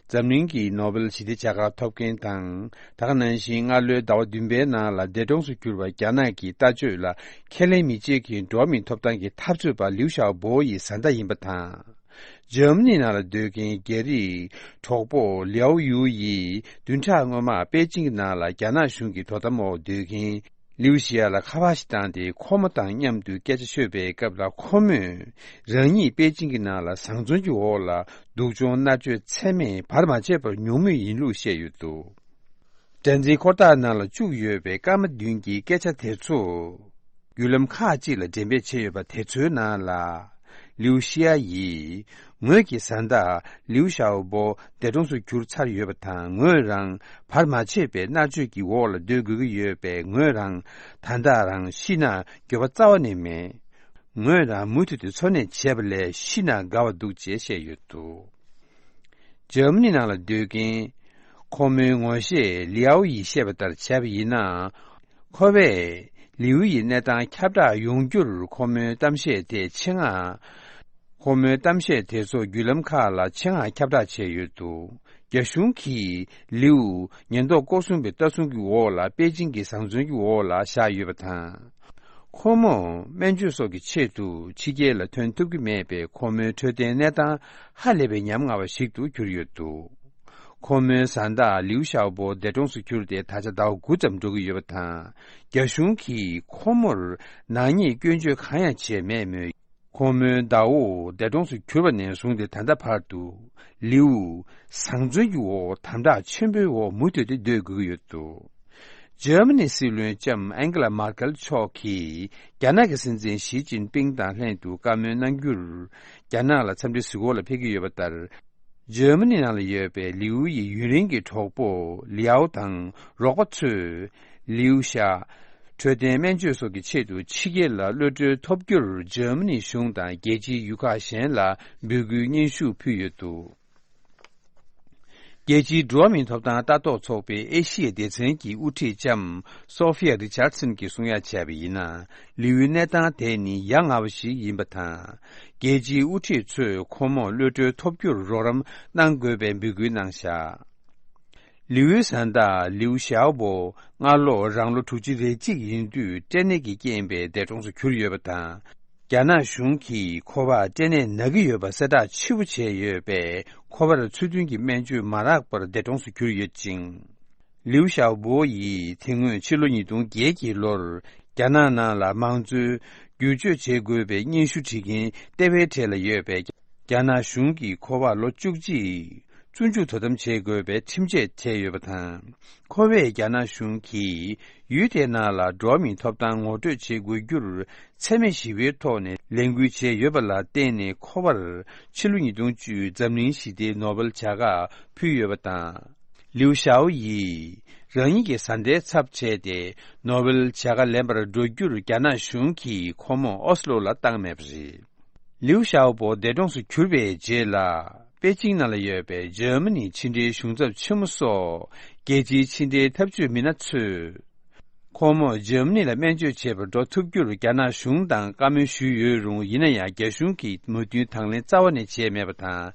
འཛམ་གླིང་གི་ནོ་བེལ་ཞི་བདེ་བྱ་དགའ་ཐོབ་མཁན་དང་། ད་ག་ནང་བཞིན་སྔ་ལོའི་ཟླ་བ་བདུན་པའི་ནང་ལ་འདས་གྲོངས་སུ་གྱུར་པ་རྒྱ་ནག་གི་ལྟ་སྤྱོད་ལ་ཁས་ལེན་མི་བྱེད་མཁན་འགྲོ་བ་མིའི་ཐོབ་ཐང་གི་འཐབ་རྩོད་པ་ལིའུ་ཞའོ་པོ་ཡི་བཟའ་ཟླ་ཡིན་པ་དང་། འཇར་མ་ནི་ནང་ལ་སྡོད་མཁན་རྒྱ་རིགས་གྲོགས་པོ་ལིའུ་ཡུའུ་ཡིས་བདུན་ཕྲག་སྔོན་མ་པེ་ཅིང་གི་ནང་ལ་རྒྱ་ནག་གཞུང་གི་དོ་དམ་འོག་སྡོད་མཁན་ལིའུ་ཞི་ཡ་ལ་ཁ་པར་ཞིག་བཏང་སྟེ། ཁོ་མོ་དང་མཉམ་དུ་སྐད་ཆ་ཤོད་པའི་སྐབས་ལ། ཁོ་མོས་རང་ཉིད་པེ་ཅིང་གི་ནང་ལ་བཟང་བཙོན་གྱི་འོག་ལ་སྡུག་སྦྱོང་མནར་གཅོད་ཚད་མེད་བར་མ་ཆད་པར་མྱོང་མུས་ཡིན་ལུགས་བཤད་ཡོད་འདུག། སྒྲ་འཛིན་འཁོར་ཐག་ནང་ལ་བཅུག་ཡོད་པའི་སྐར་མ་བདུན་གྱི་སྐད་ཆ་དེ་ཚོ་བརྒྱུད་ལམ་ཁག་ཅིག་ལ་འགྲེམས་སྤེལ་བྱས་ཡོད་པ་དེ་ཚོའི་ནང་ལ། ལིའུ་ཤི་ཡ་ཡིས་ངོས་ཀྱི་བཟའ་ཟླ་ལིའུ་ཞའོ་པོ་འདས་གྲོངས་སུ་གྱུར་ཚར་ཡོད་པ་དང་། ངོས་རང་བར་མ་ཆད་པའི་མནར་གཅོད་ཀྱི་འོག་ལ་སྡོད་དགོས་ཀྱི་ཡོད་པས། ངོས་རང་ད་ལྟ་རང་ཤི་ན་འགྱོད་པ་རྩ་བ་ནས་མེད། ངོས་རང་མུ་མཐུད་དུ་འཚོ་གནས་བྱས་པ་ལས་ཤི་ན་དགའ་བ་འདུག་ཅེས་བཤད་ཡོད་འདུག། འཇར་མ་ནི་ནང་ལ་སྡོད་མཁན་ཁོ་མོའི་ངོ་ཤེས་ལིའུ་ཡིས་བཤད་པ་ལྟར་བྱས་པ་ཡིན་ན། ཁོ་བས་ལིའུ་ཡི་གནས་སྟངས་ཁྱབ་བསྒྲགས་ཡོང་རྒྱུར་ཁོ་མོའི་གཏམ་བཤད་དེ་ཆེད་མངགས། ཁོ་མོའི་གཏམ་བཤད་དེ་ཚོ་བརྒྱུད་ལམ་ཁག་ལ་ཆེད་མངགས་ཁྱབ་བསྒྲགས་བྱས་ཡོད་འདུག། རྒྱ་གཞུང་གིས་ལིའུ་ཉེན་རྟོག་སྐོར་སྲུང་པའི་ལྟ་སྲུང་གི་འོག་ལ་པེ་ཅིང་གི་བཟང་བཙོན་གྱི་འོག་ལ་བཞག་ཡོད་པ་དང་། ཁོ་མོ་སྨན་བཅོས་སོགས་ཀྱི་ཆེད་དུ་ཕྱི་རྒྱལ་ལ་ཐོན་ཐུབ་ཀྱི་མེད་པས། ཁོ་མོའི་འཕྲོད་བསྟེན་གནས་སྟངས་ཧ་ལས་པའི་ཉམ་ང་བ་ཞིག་ཏུ་གྱུར་ཡོད་འདུག། ཁོ་མོའི་བཟའ་ཟླ་ལིའུ་ཞའོ་པོ་འདས་གྲོངས་སུ་གྱུར་ཏེ་ད་ཆ་ཟླ་བ་དགུ་ཙམ་འགྲོ་གི་ཡོད་པ་དང་། རྒྱ་གཞུང་གིས་ཁོ་མོར་ནག་ཉེས་སྐྱོན་བརྗོད་གང་ཡང་བྱས་མེད་མོད། ཁོ་མོའི་ཟླ་བོ་འདས་གྲོངས་སུ་གྱུར་པ་ནས་བཟུང་སྟེ་ད་ལྟ་བར་དུ་ལིའུ་བཟང་བཙོན་གྱི་འོག་དམ་དྲག་ཆེན་པོའི་འོག་མུ་མཐུད་དེ་སྡོད་དགོས་ཀྱི་ཡོད་འདུག། འཇར་མ་ནི་སྲིད་བློན་ལྕམ་ཨན་ཀེ་ལ་མར་ཀེལ་མཆོག་གིས་རྒྱ་ནག་གི་སྲིད་འཛིན་ཞི་ཅིན་ཕིང་དང་ལྷན་དུ་བཀའ་མོལ་གནང་རྒྱུར་རྒྱ་ནག་ལ་འཚམས་འདྲི་གཟིགས་སྐོར་ལ་ཕེབས་ཀྱི་ཡོད་པ་ལྟར། འཇར་མ་ནི་ནང་ལ་ཡོད་པའི་ལིའུ་ཡི་ཡུན་རིང་གི་གྲོགས་པོ་ལིའུ་དང་རོགས་པ་ཚོས་ལིའུ་ཤ་འཕྲོད་བསྟེན་སྨན་བཅོས་སོགས་ཀྱི་ཆེད་དུ་ཕྱི་རྒྱལ་ལ་གློད་གྲོལ་ཐོབ་རྒྱུར་འཇར་མ་ནི་གཞུང་དང་རྒྱལ་སྤྱིའི་ཡུལ་ཁག་གཞན་ལ་འབོད་སྐུལ་སྙན་ཞུ་ཕུལ་ཡོད་འདུག། རྒྱལ་སྤྱིའི་འགྲོ་བ་མིའི་ཐོབ་ཐང་ལྟ་རྟོག་ཚོགས་པའི་ཨེ་ཤི་ཡའི་སྡེ་ཚན་གྱི་དབུ་ཁྲིད་ལྕམ་སོ་ཕི་ཡ་རི་ཆར་སན་གྱིས་གསུང་ཡ་བྱས་པ་ཡིན་ན། ལིའུའི་གནས་སྟངས་དེ་ནི་ཡ་ང་བ་ཞིག་ཡིན་པ་དང་། རྒྱལ་སྤྱིའི་དབུ་ཁྲིད་ཚོས་ཁོ་མོ་གློད་གྲོལ་ཐོབ་རྒྱུར་རོགས་རམ་གནང་དགོས་པའི་འབོད་སྐུལ་གནང་བཞག། ལིའུའི་བཟའ་ཟླ་ལིའུ་ཞའོ་པོ་སྔ་ལོ་རང་ལོ་དྲུག་ཅུ་རེ་གཅིག་ཡིན་དུས་སྐྲན་ནད་ཀྱི་རྐྱེན་པས་འདས་གྲོངས་སུ་གྱུར་ཡོད་པ་དང་། རྒྱ་ནག་གཞུང་གིས་ཁོ་པར་སྐྲན་ནད་ན་གི་ཡོད་པ་གསལ་བསྒྲགས་ཕྱི་པོ་བྱས་ཡོད་པས། ཁོ་པར་ཚུལ་མཐུན་གྱི་སྨན་བཅོས་མ་རག་པར་འདས་གྲོངས་སུ་གྱུར་ཡོད་ཅིང་། ལིའུ་ཞའོ་པོ་ཡིས་དེ་སྔོན་ཕྱི་ལོ་ཉིས་སྟོང་བརྒྱད་ཀྱི་ལོར་རྒྱ་ནག་ནང་ལ་མང་གཙོའི་བསྒྱུར་བཅོས་བྱེད་དགོས་པའི་སྙན་ཞུ་བྲིས་མཁན་ལྟེ་བའི་གྲས་ལ་ཡོད་པའི་རྒྱ་ནག་གཞུང་གིས་ཁོ་པར་ལོ་བཅུ་གཅིག་བཙོན་འཇུག་དོ་དམ་བྱེད་དགོས་པའི་ཁྲིམས་ཆད་བཅད་ཡོད་པ་དང་། ཁོ་པས་རྒྱ་ནག་གཞུང་གིས་ཡུལ་དེའི་ནང་ལ་འགྲོ་བ་མིའི་ཐོབ་ཐང་ངོ་སྤྲོད་བྱེད་དགོས་རྒྱུར་འཚེ་མེད་ཞི་བའི་ཐོག་ནས་ལས་འགུལ་བྱས་ཡོད་པ་ལ་བརྟེན་ནས། ཁོ་པར་ཕྱི་ལོ་ཉིས་སྟོང་བཅུ་འཛམ་གླིང་ཞི་བདེའི་ནོ་བེལ་བྱ་དགའ་ཕུལ་ཡོད་པ་དང་། ལིའུ་ཞའོ་ཡིས་རང་ཉིད་ཀྱི་བཟའ་ཟླའི་ཚབ་བྱས་ཏེ་ནོ་བེལ་བྱ་དགའ་ལེན་པར་འགྲོ་རྒྱུར་རྒྱ་ནག་གཞུང་གིས་ཁོ་མོ་ཨོ་སི་ལོ་ལ་བཏང་མེད་པ་རེད། ལིའུ་ཞའོ་པོ་འདས་གྲོངས་སུ་གྱུར་པའི་རྗེས་ལ། པེ་ཅིང་ནང་ལ་ཡོད་པའི་འཇར་མ་ནིའི་ཕྱི་འབྲེལ་གཞུང་ཚབ་ཆེན་མོ་སོགས་རྒྱལ་སྤྱིའི་ཕྱི་འབྲེལ་འཐབ་ཇུས་མི་སྣ་ཚོས། ཁོ་མོ་འཇར་མ་ནི་ལ་སྨན་བཅོས་བྱེད་པར་འགྲོ་ཐུབ་རྒྱུར་རྒྱ་ནག་གཞུང་དང་བཀའ་མོལ་ཞུས་ཡོད་རུང་། ཡིན་ན་ཡང་རྒྱ་གཞུང་གིས་མོས་མཐུན་དང་ལེན་རྩ་བ་ནས་བྱས་མེད་པ་དང་།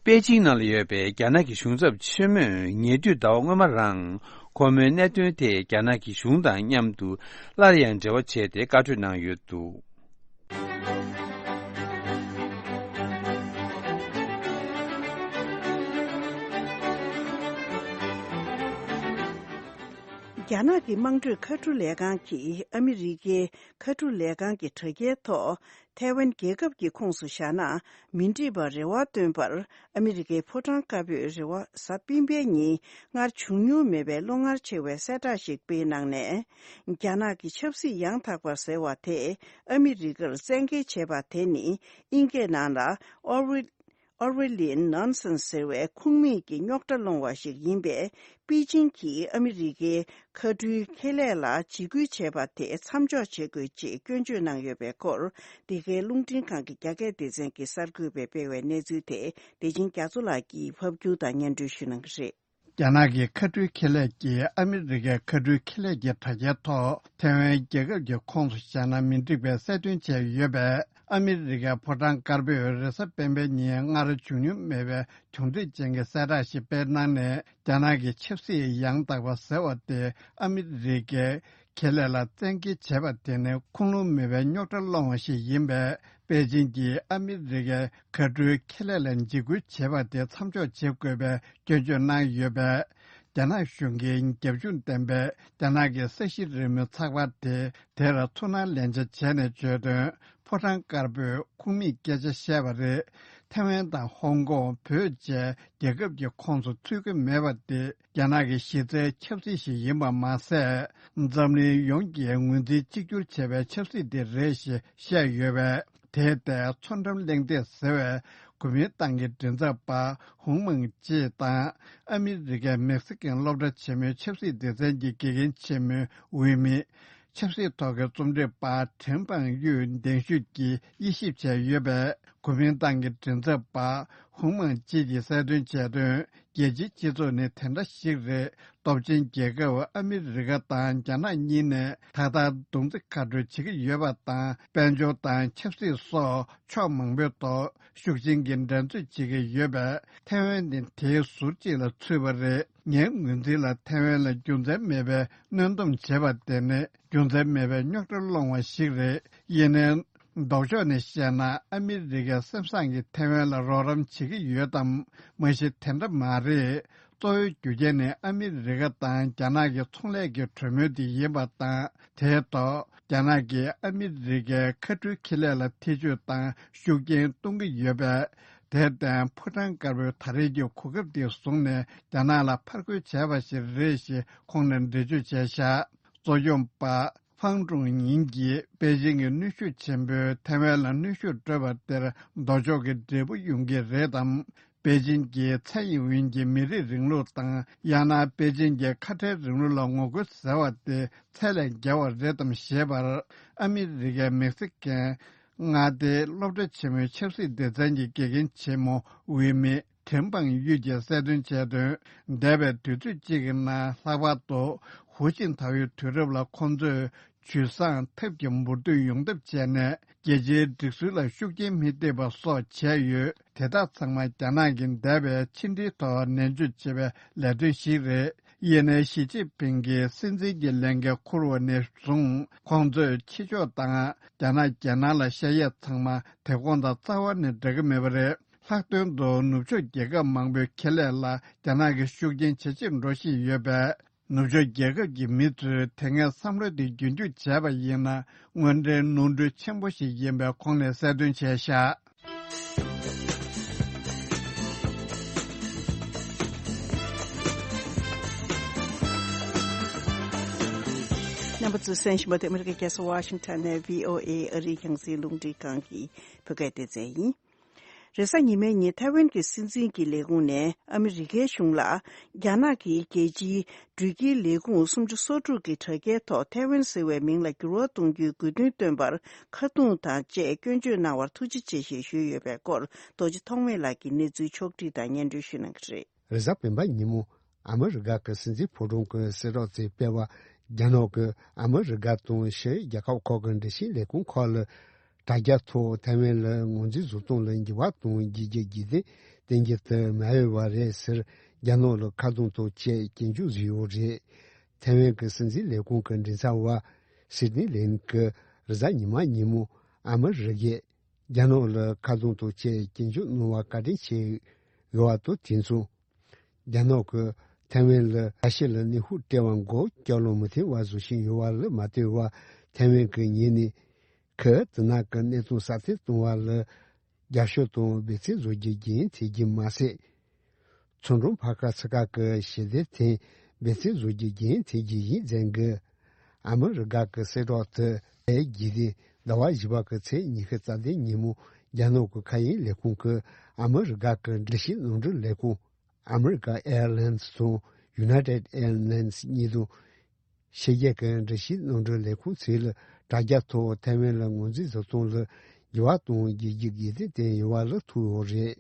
པེ་ཅིང་ནང་ལ་ཡོད་པའི་རྒྱ་ནག་གི་གཞུང་ཚབ་ཆེན་མོས་ཉེ་དུས་ཟླ་བ་སྔོན་མ་རང་ཁོ་མོའི་གནད་དོན་དེ་རྒྱ་ནག་གི་གཞུང་དང་མཉམ་དུ་སླར་ཡང་འབྲེལ་བ་བྱས་ཏེ་བཀའ་འཁྲོལ་གནང་ཡོད་འདུག། རྒྱ་ནག་གི་དམངས་ཁྲོད་མཁའ་འགྲུལ་ལས་ཁང་གིས་ཨ་མི་རི་ཀའི་མཁའ་འགྲུལ་ལས་ཁང་གི་དྲ་རྒྱའི་ཐོག་ཐའེ་ཝན་རྒྱལ་ཁབ་ཀྱི་ཁོངས་སུ་བཞག་ན་མི་འགྲིག་པར་རེ་བ་བཏོན་པར། ཨ་མི་རི་ཀའི་ཕོ་བྲང་དཀར་པོས་རེ་བ། གཟའ་སྤེན་པའི་ཉིན་སྔར་བྱུང་མྱོང་མེད་པའི་བློ་ངར་ཆེ་བའི་གསལ་བསྒྲགས་ཤིག་སྤེལ་གནང་ནས། རྒྱ་ནག་གི་ཆབ་སྲིད་ཡང་དག་པ་ཟེར་བ་དེས་ཨ་མི་རི་ཀར་བཙན་འགེལ་བྱས་པ་དེ་ནི་དབྱིན་སྐད་ནང་ལ་Orwell- Orwellian nonsense ཟེར་བའི་ཁུངས་མེད་ཀྱི་རྙོག་དྲ་སློང་བ་ཞིག་ཡིན་པས། པེ་ཅིང་གིས་ཨ་མི་རི་ཀའི་མཁའ་འགྲུལ་ཁེ་ལས་ལ་འཇིགས་སྐུལ་བྱས་པ་དེ་མཚམས་འཇོག་བྱེད་དགོས་ཅེས་སྐྱོན་བརྗོད་གནང་ཡོད་པའི་སྐོར། འདི་གའི་རླུང་འཕྲིན་ཁང་གི་རྒྱ་སྐད་སྡེ་ཚན་གྱི་གསར་འགོད་པས་སྤེལ་བའི་གནས་ཚུལ་དེ། བདེ་ཆེན་རྒྱ་མཚོ་ལགས་ཀྱིས་ཕབ་སྒྱུར་དང་སྙན་སྒྲོན་ཞུ་གནང་གི་རེད། རྒྱ་ནག་གི་མཁའ་འགྲུལ་ཁེ་ལས་ཀྱིས་ཨ་མི་རི་ཀའི་མཁའ་འགྲུལ་ཁེ་ལས་ཀྱི་དྲ་རྒྱའི་ཐོག་ཐའེ་ཝན་རྒྱལ་ཁབ་ཀྱི་ཁོངས་སུ་བཞག་ན་མི་འགྲིག་པའི་གསལ་སྟོན་བྱས་ཡོད་པས། ཨ་མི་རི་ཀའི་ཕོ་བྲང་དཀར་པོས་རེས་གཟའ་སྤེན་པའི་ཉིན་སྔར་བྱུང་མྱོང་མེད་པའི་གྱོང་འཕྲད་ཅན་གྱི་གསལ་བསྒྲགས་ཤིག་སྤེལ་གནང་ནས། རྒྱ་ནག་གི་ཆབ་སྲིད་ཡང་དག་པ་ཟེར་བ་དེ་ཨ་མི་རི་ཀའི་ཁེ་ལས་ལ་བཙན་འགེལ་བྱས་པ་དེ་ནི་ཁུངས་ལུང་མེད་པའི་རྙོག་དྲ་སློང་བ་ཞིག་ཡིན་པས། པེ་ཅིང་གིས་ཨ་མི་རི་ཀའི་མཁའ་འགྲུལ་ཁེ་ལས་ལ་འཇིགས་སྐུལ་བྱས་པ་དེ་མཚམས་འཇོག་བྱེད་དགོས་པའི་སྐྱོན་བརྗོད་གནང་ཡོད་པས། རྒྱ་ནག་གཞུང་གིས་རྒྱབ་ལྗོངས་ལྡན་པའི་རྒྱ་ནག་གི་ས་གཞི་རིལ་མོའི་ཚགས་པར་དེ་དེར་ཚུར་སྣང་ལན་ཆ་བྱས་ནས་བརྗོད་དོན། ཕོ་བྲང་དཀར་པོས་ཁུངས་མེད་སྐད་ཆ་བཤད་པ་རེད། ཐའེ་ཝན་དང་ཧོང་ཀོང་། བོད་བཅས་རྒྱལ་ཁབ་ཀྱི་ཁོངས་སུ་ཚུད་ཀྱི་མེད་པ་དེ་རྒྱ་ནག་གི་གཞི་རྩའི་ཆབ་སྲིད་ཞིག་ཡིན་པ་མ་ཟད། འཛམ་གླིང་ཡོངས་ཀྱིས་ངོས་འཛིན་གཅིག་གྱུར་བྱས་པའི་ཆབ་སྲིད་དེ་རེད་ཞེས་བཤད་ཡོད་པས། དེར་བརྟེན། མཚོ་འགྲམ་གླེང་སྟེགས་ཟེར་བའི་གོ་མིན་ཏང་གི་མགྲིན་ཚབ་པ། ཧུང་མང་ཅེ་དང་། ཨ་མི་རི་ཀའི་མེག་སི་ཀན་སློབ་གྲྭ་ཆེན་མོའི་ཆབ་སྲིད་སྡེ་ཚན་གྱི་དགེ་རྒན་ཆེན་མོའི་འོས་མི། ཆབ་སྲིད་ཐོག་གི་རྩོམ་སྒྲིག་པ་ཁྲེན་པང་ཡུས་གདན་ཞུས་ཀྱིས་དབྱེ་ཞིབ་བྱས་ཡོད་པས། གོ་མིན་ཏང་གི་མགྲིན་ཚབ་པ་ཧུང་མང་ཅེ་གྱིས་གསལ་སྟོན་བྱས་དོན། རྒྱལ་སྤྱིའི་སྤྱི་ཚོགས་ནི་དེ་འདྲ་ཞིག་རེད། སྟོབས་ཆེན་རྒྱལ་ཁབ་ཨ་མི་རི་ཀ་དང་རྒྱ་ནག་གཉིས་ནས་མཐའ་དག་རྡུང་རྡེག་ཁ་སྤྲོད་བྱེད་ཀྱི་ཡོད་པ་དང་། དཔལ་འབྱོར་དང་ཆབ་སྲིད་སོགས་ཕྱོགས་མང་པོའི་ཐོག་ཤུགས་ཆེན་གྱིས་འགྲན་རྩོད་བྱེད་ཀྱི་ཡོད་པས། ཐའེ་ཝན་ནི་དེའི་ཟུར་གཅིག་ལ་ཚུད་པ་རེད། ངའི་ངོས་འཛིན་ལ་ཐའེ་ཝན་ལ་རྒྱུ་མཚན་མེད་པའི་གནོན་སྡོམ་བྱེད་པ་དེ་ནི་རྒྱུ་མཚན་མེད་པའི་རྙོག་དྲ་སློང་བ་ཞིག་རེད། ཡིན་ནའི། ལྡོག་ཕྱོགས་ནས་བཤད་ན། ཨ་མི་རི་ཀའི་སེམས་བཟང་གིས་ཐའེ་ཝན་ལ་རོགས་རམ་བྱེད་ཀྱི་ཡོད་དམ། མ་གཞི་དེ་འདྲ་མ་རེད། གཙོ་བོའི་རྒྱུ་རྐྱེན་ནི་ཨ་མི་རི་ཀ་དང་རྒྱ་ནག་གི་ཚོང་ལས་ཀྱི་གྲོས་མོལ་དེ་ཡིན་པ་དང་། དེའི་ཐོག་རྒྱ་ནག་གིས་ཨ་མི་རི་ཀའི་མཁའ་འགྲུལ་ཁེ་ལས་ལ་ཐེ་བྱུས་དང་ཤུགས་རྐྱེན་གཏོང་གི་ཡོད་པས། དེར་བརྟེན། ཕོ་བྲང་དཀར་པོས་ད་རེས་ཀྱི་གོ་སྐབས་དེ་བཟུང་ནས་རྒྱ་ནག་ལ་ཕར་རྒོལ་བྱས་པ་ཞིག་རེད་ཞེས་ཁོང་ནས་འགྲེལ་བརྗོད་བྱས་བཞག་གཙོ་སྐྱོང་པ་ཧྥང་ཀྲུང་ཉིང་གིས་པེ་ཅིང་གི་གནོན་ཤུགས་ཆེན་པོས་ཐའེ་ཝན་ལ་གནོན་ཤུགས་སྤྲོད་པ་དེར་ལྡོག་ཕྱོགས་ཀྱི་འབྲས་བུ་ཡོང་གི་རེད་དམ། པེ་ཅིང་གིས་ཚའེ་ཡིན་ཝིན་གྱི་མི་རིགས་རིང་ལུགས་དང་། ཡང་ན་པེ་ཅིང་གི་ཁ་བྲལ་རིང་ལུགས་ལ་ངོ་རྒོལ་ཟེར་བ་དེ་ཚད་ལས་བརྒལ་བ་རེད་དམ་ཞེས་པར། ཨ་མི་རི་ཀའི་མེག་སི་ཀན་མངའ་སྡེའི་སློབ་གྲྭ་ཆེན་མོའི་ཆབ་སྲིད་སྡེ་ཚན་གྱི་དགེ་རྒན་ཆེན་མོ་འོས་མི་ཁྲེན་པང་ཡུས་ཀྱིས་གསལ་སྟོན་བྱས་དོན། འདས་པའི་དུས་ཚོད་ཅིག་གི་ནང་། ལྷག་པར་དུ་ཧུའུ་ཅིན་ཐའོའི་དུས་རབས་ལ་ཁོང་ཚོས་ཇུས་བཟང་ཐབས་ཀྱིས་འབུར་འདོན་ཡོང་ཐབས་བྱས་ནས། རྒྱལ་སྤྱིའི་སྒྲིག་སྲོལ་ལ་ཤུགས་རྐྱེན་མི་ཐེབས་པ་སོགས་བྱས་ཡོད། དེ་དག་ཚང་མ་རྒྱ་ནག་གི་འདས་པའི་ཕྱི་འབྲེལ་ཐོག་ནན་བརྗོད་བྱེད་པའི་ལས་དོན་ཞིག་རེད། ཡིན་ནའི། ཞི་ཅིན་ཕིང་གིས་སྲིད་འཛིན་གྱི་ལས་འགན་འཁུར་བ་ནས་བཟུང་། ཁོང་ཚོས་ཕྱི་ཕྱོགས་དང་རྒྱ་ནག་རྒྱལ་ནང་ལ་བཤད་ཡས་ཚང་མ་དེ་གོང་དང་རྩ་བ་ནས་འདྲ་གི་མེད་པ་རེད། ལྷག་དོན་དུ་ནུབ་ཕྱོགས་རྒྱལ་ཁབ་མང་པོའི་ཁེ་ལས་ལ་རྒྱ་ནག་གི་ཤུགས་རྐྱེན་ཇེ་ཆེར་འགྲོ་བཞིན་ཡོད་པས། ནུབ་ཕྱོགས་རྒྱལ་ཁབ་ཀྱི་མི་ཚོས་དེ་སྔའི་བསམ་བློ་དེ་རྒྱུན་འཁྱོངས་བྱས་པ་ཡིན་ན། དངོས་འབྲེལ་ནོར་འཁྲུལ་ཆེན་པོ་ཞིག་ཡིན་པའི་ཁོང་ནས་གསལ་སྟོན་བྱས་བཞག་རྣམ་པ་ཚོས་གསན་བཞིན་པ་དེ་ཨ་མི་རི་ཀའི་རྒྱལ་ས་ཝ་ཤིང་ཊོན་ནས་བྷི་ཨོ་ཨེ་ཨ་རིའི་རྒྱང་སྲིང་རླུང་འཕྲིན་ཁང་གི་བོད་སྐད་སྡེ་ཚན་ཡིན། རེས་གཟའ་ཉི་མའི་ཉིན་ཐའེ་ཝན་གྱི་སྲིད་འཛིན་གྱི་ལས་ཁུངས་ནས་ཨ་མི་རི་ཀའི་གཞུང་ལ། རྒྱ་ནག་གིས་རྒྱལ་སྤྱིའི་འགྲུལ་སྐྱེལ་ལས་ཁུངས་སུམ་ཅུ་སོ་དྲུག་གི་དྲ་རྒྱའི་ཐོག་ཐའེ་ཝན་ཟེར་བའི་མིང་ལ་འགྱུར་བ་གཏོང་རྒྱུའི་དགོས་འདུན་བཏོན་པར་ཁ་རྡུང་དང་བཅས་སྐྱོན་བརྗོད་གནང་བར་ཐུགས་རྗེ་ཆེ་ཞེས་ཞུས་ཡོད་པའི་སྐོར། རྡོ་རྗེ་ཐོགས་མེད་ལགས་ཀྱིས་གནས་ཚུལ་ཕྱོགས་བསྒྲིགས་དང་སྙན་སྒྲོན་ཞུ་གནང་གི་རེད། རེས་གཟའ་སྤེན་པ་ཉིན་མོ། ཨ་མི་རི་ཀ་གི་སྲིད་འཛིན་ཕོ་བྲང་གི་གསལ་བསྒྲགས་དེ་སྤེལ་བ། རྒྱ་ནག་གི་ཨ་མི་རི་ཀ་དང་ཕྱིའི་རྒྱལ་ཁབ་ཁག་གི་འགྲེལ་བཤད་ལས་ཁུངས་ཁག་ལ། དྲ་རྒྱ་ཐོག་ཐའེ་ཝན་ལ་ངོས་འཛིན་བཟོ་སྟངས་ལ་འགྱུར་བ་དང་རྒྱས་རྒྱུ་རྒྱུན་ལྡན་གཏན་འཁེལ་དུ་མ་ཡོད་པ་རེད་ཟེར། རྒྱ་ནག་ལ་ཁ་རྡུང་དང་བཅས་སྐྱོན་བརྗོད་བཟོས་ཡོད་རེད། ཐའེ་ཝན་གྱི་སྲིད་འཛིན་ལས་ཁུངས་ཀྱི་མགྲིན་ཚབ་པ་སི་ཏི་ལིན་གྱིས་རེས་གཟའ་ཉི་མ་ཉིན་མོ་ཨ་མི་རི་ཀས་རྒྱ་ནག་ལ་ཁ་རྡུང་དང་བཅས་སྐྱོན་བརྗོད་གནང་བ་བཀའ་དྲིན་ཆེ་ཡོད་པ་དང་། དེ་མཚུངས། རྒྱ་ནག་གིས་ ཐའེ་ཝན་ལ་ཨ་ཤི་ལ་གནོན་ཤུགས་སྤྲད་པ་མགོ་བསྐྱབ་ལོང་མི་ཐེ་བ་བཟོ་བཞིན་ཡོད་པ་ལ་མ་ལྟོས་པར། ཐའེ་ཝན་གྱི་ཉེ་གནས་ཁུལ་དེ་ནང་གི་གནས་སྟངས་སྲ་བརྟན་གཏོང་བ་ལ་རྒྱབ་སྐྱོར་དང་འབད་བརྩོན་བཟོ་རྒྱུ་རྒྱུན་འཁྱོངས་རྒྱུ་མ་ཟད། མཚོ་འབྲོག་བར་ཁ་ཚུ་ཁག་གི་ཞི་བདེ་ཐད་འབད་བརྩོན་བཟོ་རྒྱུ་རྒྱུན་འཁྱོངས་རྒྱུ་ཡིན་ཟེར་གི། ཨ་མི་རི་ཀ་གི་གསལ་བསྒྲགས་དེ་ལས་རྗེས་དེ་ཟླ་བ་བཞི་པ་གི་ཚེས་ཉི་ཤུ་རྩ་བདུན་ཉིན་མོ། རྒྱ་ནག་གི་མཁའ་དབྱིངས་ལས་ཁུངས་ཀྱིས་ཨ་མི་རི་ཀ་གི་འགྲུལ་བཞུད་གནམ་གྲུ་ལས་ཁུངས་America Airlines དང་United Airlines གཉིས་དང་། ཕྱི་རྒྱལ་གྱི་འགྲུལ་བཞུད་གནམ་གྲུ་ལས་ཁུངས་ཚོས་ལ་དྲ་རྒྱ་ཐོག་ཐའེ་ཝན་ལ་ངོས་འཛིན་བཟོ་སྟངས་ལ་འགྱུར་བ་གཏོང་རྒྱུ་གི་དགོས་འདུན་བཏོན་ཡོད་པ་ལ་ཐུག་ཡོད་རེད།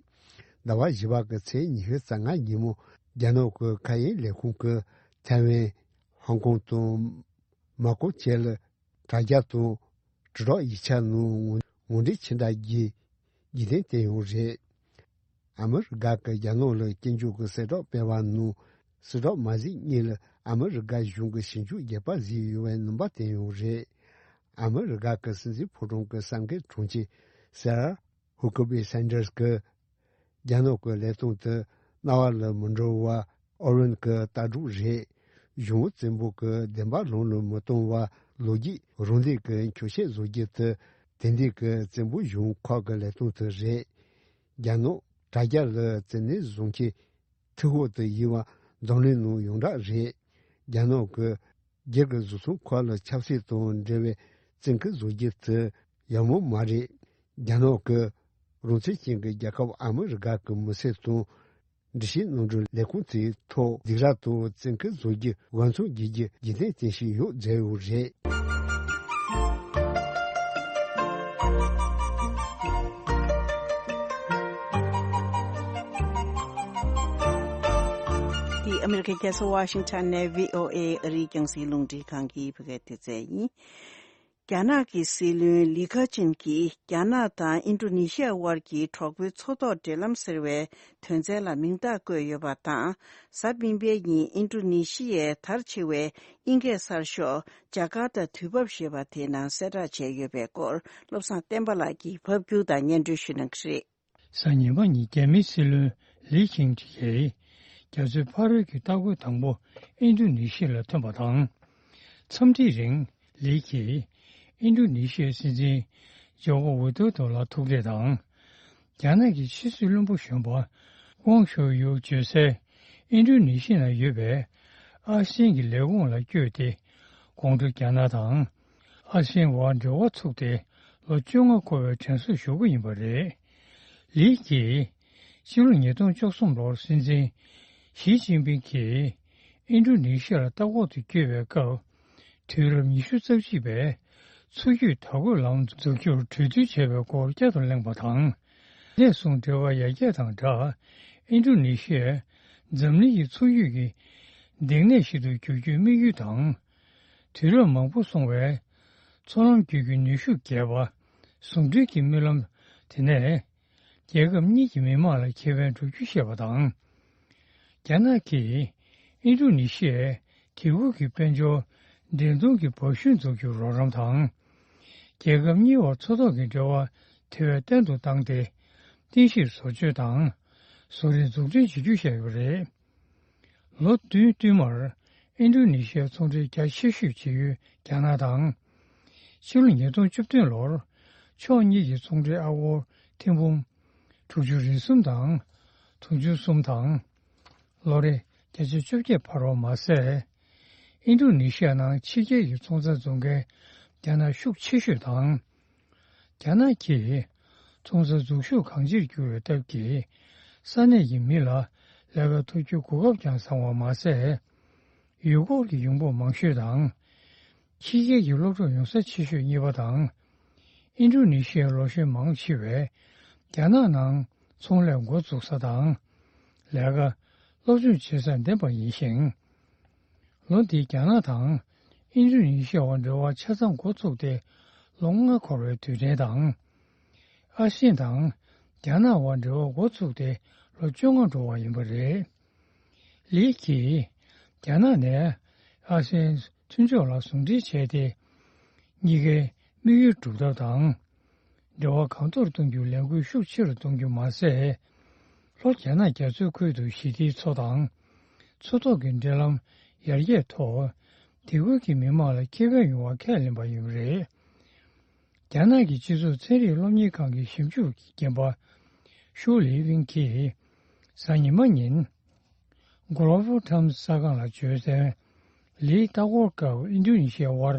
ཟླ་བ་བཞི་པ་གི་ཚེས་ཉི་ཤུ་རྩ་ལྔ་ཉིན་མོ། རྒྱ་ནག་གི་མཁའ་དབྱིངས་ལས་ཁུངས་ཀྱིས་ཐའེ་ཝན། ཧོང་ཀོང་དང་མ་ཀོ་བཅས་ལ་དྲ་རྒྱ་དང་དྲིལ་སྒྲོག་ཡིག་ཆ་ནང་ངོ་ངོ་འབྲེལ་ཕྱི་བསྒྲགས་ཀྱི་རྒྱུན་ལྡན་བསྟན་ཡོད་རེད། ཨ་མི་རི་ཀ་གིས་རྒྱ་ནག་ལ་སྐྱོན་བརྗོད་ཀྱི་གསལ་བསྒྲགས་སྤེལ་བ་ནང་། གསལ་བསྒྲགས་མ་གཟིགས་སྔོན་ལ་ཨ་མི་རི་ཀ་གཞུང་གི་ཞིབ་འཇུག་བརྒྱུད་པ་གཟིགས་ཡོད་པའི་རྣམ་པ་བསྟན་ཡོད་རེད། ཨ་མི་རི་ཀ་གི་སྲིད་འཛིན་ཕོ་བྲང་གི་གསར་འགོད་དྲུང་ཆེ་སེར་ཧུ་ཀི་བི་སན་ཏར་གྱིས། རྒྱ་ནག་གི་ལས་སྟངས་དེ་སྣང་བ་ལ་མི་འགྲོ་བ་ཨོ་རན་གྱི་ལྟ་གྲུབ་རེད། གཞུང་བཙན་པོ་གི་བདེན་པ་ལམ་ལ་མི་གཏོང་བ་ལོ་རྒྱུས་རང་འདོད་ཀྱི་འཁྱོག་བཤད་བཟོ་རྒྱུ་དེ་དེང་དུས་ཀྱི་བཙན་པོ་གཞུང་ཁག་གི་ལས་སྟངས་དེ་རེད། རྒྱ་ནག་དྲ་རྒྱ་ལ་བཙན་གནོན་བཟུང་ཆེད་མཐུ་འགོག་དུ་ཡིན་པ་འཛམ་གླིང་ནང་ཡོངས་གྲགས་རེད། རྒྱ་ནག་གི་སྒེར་གྱི་བཟོ་ཚོང་ཁག་ལ་ཆབ་སྲིད་དང་འབྲེལ་བའི་བཙན་སྐུལ་བཟོ་རྒྱུ་དེ་ཡག་མོ་མ་རེད། རྒྱ་ནག་གི་རང་བཙན་ཅན་གྱི་རྒྱལ་ཁབ་ཨ་མི་རི་ཀ་གི་མི་སེར་དང་འགྲུལ་བཞུད་གནམ་གྲུ་ལས་ཁུངས་དེའི་ཐོག་སྡིགས་ར་དང་བཙན་སྐུལ་བཟོ་རྒྱུ་འོས་འཚམ་བགྱིད་རྒྱུ་རྒྱུན་ལྡན་བསྟན་བཞིན་ཡོད་ཟེར་ཡོད་རེད། འདི་ཨ་མི་རི་ཀའི་རྒྱལ་ས་ཝ་ཤིང་ཊོན་ནས་བྷི་ཨོ་ཨེ་ཨ་རིའི་རྒྱང་སྲིང་རླུང་འཕྲིན་ཁང་གི་བོད་སྐད་སྡེ་ཚན་ཡིན། རྒྱ་ནག་གི་སྲིད་བློན་ལི་ཁ་ཆིན་གྱིས་རྒྱ་ནག་དང་ཨིན་ཌོ་ནེ་ཤི་ཡ་དབར་གྱི་གྲོགས་པོའི་མཚོ་ཐོག་འབྲེལ་ལམ་ཟེར་བའི་དོན་ཚན་ལ་མིང་རྟགས་བཀོད་ཡོད་པ་དང་། གཟའ་སྤེན་པའི་ཉིན་ཨིན་ཌོ་ནེ་ཤི་ཡའི་དར་ཆེ་བའི་དབྱིན་སྐད་གསར་ཤོག་ཇ་ཀར་ཏ་དུས་བབ་ཞེས་པ་དེའི་ནང་གསལ་བསྒྲགས་བྱས་ཡོད་པའི་སྐོར། བློ་བཟང་བསྟན་པ་ལགས་ཀྱིས་ཕབ་སྒྱུར་དང་སྙན་སྒྲོན་ཞུ་གནང་གི་རེད། གཟའ་ཉི་མ་ཉིན་རྒྱ་མིའི་སྲིད་བློན་ལི་ཁེང་ཆིང་གིས་རྒྱ་མཚོའི་ཕ་རོལ་གྱི་ལྟ་སྐོར་དང་པོ་ཨིན་ཌོ་ནེ་ཤི་ཡ་ལ་ཐོན་པ་དང་། འཚམས་འདྲིའི་རིང་ལི་ཁེས་ཨིན་ཌོ་ནེ་ཤི་ཡའི་སྲིད་འཛིན་ཇོ་ཀོ་ཝི་ཌོ་ཌོ་ལ་ཐུག་འཕྲད་དང་། རྒྱ་ནག་གི་ཕྱི་སྲིད་བློན་པོ་གཞོན་པ་ཝང་ཞོ་ཡུ་བརྗོད་སའི་ཨིན་ཌོ་ནེ་ཤི་ཡ་ན་ཡོད་པའི་ཨ་སི་ཡན་གྱི་ལས་ཁུངས་ལ་བསྐྱོད་དེ། དགོང་དྲོ་རྒྱ་ནག་དང་ཨ་སི་ཡན་བར་འབྲེལ་བ་ཚུགས་ཏེ་ལོ་བཅོ་ལྔ་འཁོར་བའི་དྲན་གསོ་ཞུ་རྒྱུ་ཡིན་པ་རེད། ལི་ཀིས་ཕྱི་ལོ་ཉིས་སྟོང་བཅུ་གསུམ་ལོར་སྲིད་འཛིན་ཞི་ཅིན་ཕིང་གིས་ཨིན་ཌོ་ནེ་ཤི་ཡར་ལྟ་སྐོར་དུ་བསྐྱོད་པའི་སྐབས། དུས་རབས་ཉི་ཤུ་རྩ་གཅིག་པའི་མཚོ་རྒྱུད་བར་སྐོར་ལམ་འཛུགས་རྒྱུར་གྲོས་བསྡུར་བྱས་པའི་སྐོར་བསྐྱར་དུ་གླེང་བ་དང་། དེ་ནས་བཟུང་འབྲེལ་བ་ཡར་རྒྱས་དང་སྦྲགས། ཨིན་ཌོ་ནེ་ཤི་ཡས་འཛམ་གླིང་གི་མཚོ་རྒྱུད་ཀྱི་སྡིངས་གནས་ཤིག་ཏུ་འགྱུར་རྒྱུའི་དམིགས་ཡུལ་དང་། དུས་རབས་མང་པོ་སོང་བའི་མཚོ་ལམ་བརྒྱུད་ཀྱི་ནུས་ཤུགས་རྒྱས་པ། ཟུང་འབྲེལ་གྱི་རྨི་ལམ་དེ་ནས། རྒྱལ་ཁབ་གཉིས་ཀྱི་མི་དམངས་ལ་ཁེ་ཕན་སྒྲུབ་རྒྱུ་ཞེས་པ་དང་། རྒྱ་ནག་གིས་ཨིན་ཌོ་ནེ་ཤི་ཡའི་དེ་ཁུལ་གྱི་དཔལ་འབྱོར་འགྲན་བསྡུར་གྱི་འབའ་གཞུང་འཛུགས་རྒྱུར་རོགས་རམ་དང་། རྒྱལ་ཁབ་གཉིས་བར་མཚོ་ཐོག་གི་འབྲེལ་བ་དེ་བས་བརྟན་དུ་བཏང་སྟེ། རྟེན་གཞིར་བཟོ་བཅོས་དང་། བཟོ་རིག་འཛུགས་སྐྲུན་བྱེད་རྒྱུ་བཤད་ཡོད་པ་རེད། ལོ་བདུན་བསྟུད་མར་ཨིན་ཌོ་ནེ་ཤི་ཡའི་ཚོང་འབྲེལ་རྒྱ་ཆེ་ཤོས་བྱེད་ཡུལ་རྒྱ་ནག་དང་། ཕྱི་ལོ་ཉིས་སྟོང་བཅུ་བདུན་ལོར་ཕྱོགས་གཉིས་ཀྱི་ཚོང་འབྲེལ་ཨ་སྒོར་ཐེར་འབུམ་དྲུག་ཅུ་རེ་གསུམ་དང་དྲུག་ཅུ་གསུམ་དང་། ལོ་རེ་བརྒྱ་ཆ་བཅོ་བརྒྱད་འཕར་བ་མ་ཟད། ཨིན་ཌོ་ནེ་ཤི་ཡ་ནང་ཕྱི་རྒྱལ་གྱི་ཚོང་རྫས་བཙོང་མཁན་རྒྱ་ནག་ཤུགས་ཆེ་ཤོས་དང་། རྒྱ་ནག་གིས་ཚོང་རྫས་འཛུགས་ཤུགས་གང་ཆེར་གྱུར་བའི་སྟབས་ཀྱིས། ས་གནས་ཀྱི་མི་ལ་ལས་ཀ་ཐོབ་རྒྱུའི་གོ་སྐབས་ཀྱང་བཟང་བ་མ་ཟད། ཡུལ་སྐོར་གྱི་ཡོང་འབབ་མང་ཤོས་དང་། ཕྱི་རྒྱལ་གྱི་སློབ་གྲྭ་ཡོང་ས་ཆེ་ཤོས་གཉིས་པ་དང་། ཨིན་ཌོ་ནེ་ཤི་ཡའི་ལོ་གཞོན་མང་ཆེ་བས་རྒྱ་ནག་ནང་ཚོང་ལས་འགོ་བཙུགས་ས་དང་། ལས་ཀ་སློབ་སྦྱོང་བྱེད་སར་འདེམས་པ་ཡིན་ཞིང་། ལོ་འདིའི་རྒྱ་ནག་དང་ཨིན་ཌོ་ནེ་ཤི་ཡ་བར་འབྲེལ་བ་ཆ་ཚང་འགོ་བཙུགས་ཏེ་ལོ་ལྔ་འཁོར་བའི་དུས་དྲན་དང་། ཨ་སི་ཡན་དང་རྒྱ་ནག་བར་འབྲེལ་བ་འགོ་བཙུགས་ཏེ་ལོ་བཅོ་ལྔ་འགྲོ་བ་ཡིན་པ་རེད། ལི་ཀིས་རྒྱ་ནག་ནས་ཨ་སི་ཡན་མཐུན་ཕྱོགས་ལ་ཟུང་འབྲེལ་བྱས་ཏེ། གཉིས་ཀའི་དམིགས་ཡུལ་སྒྲུབ་ཐབས་དང་། འབྲེལ་བ་གང་མཐོར་གཏོང་རྒྱུར་ལས་འགུལ་ཤུགས་ཆེ་རུ་གཏོང་རྒྱུ་མ་ཟད། ལྷོ་རྒྱ་ནག་རྒྱ་མཚོའི་ཁུལ་དུ་ཞི་བདེའི་མཚོ་དང་། མཚོ་ཐོག་གི་འབྲེལ་ལམ་ཡར་རྒྱས་ཐོག་དེ་ཁུལ་གྱི་མི་མང་ལ་ཁེ་ཕན་ཡོང་བ་ཁས་ལེན་པ་ཡིན་པ་རེད། རྒྱ་ནག་གི་སྤྱི་ཚོགས་ཚན་རིག་སློབ་གཉེར་ཁང་གི་ཞིབ་འཇུག་གི་རྒན་པ་ཤུ་ལི་ཝིན་གྱིས་གཟའ་ཉི་མ་ཉིན། Global Times གསར་ཁང་ལ་བརྗོད་དོན། ལིའི་ལྟ་སྐོར་སྐབས་ཨིན་ཌོ་ནེ་ཤི་ཡ་དབར་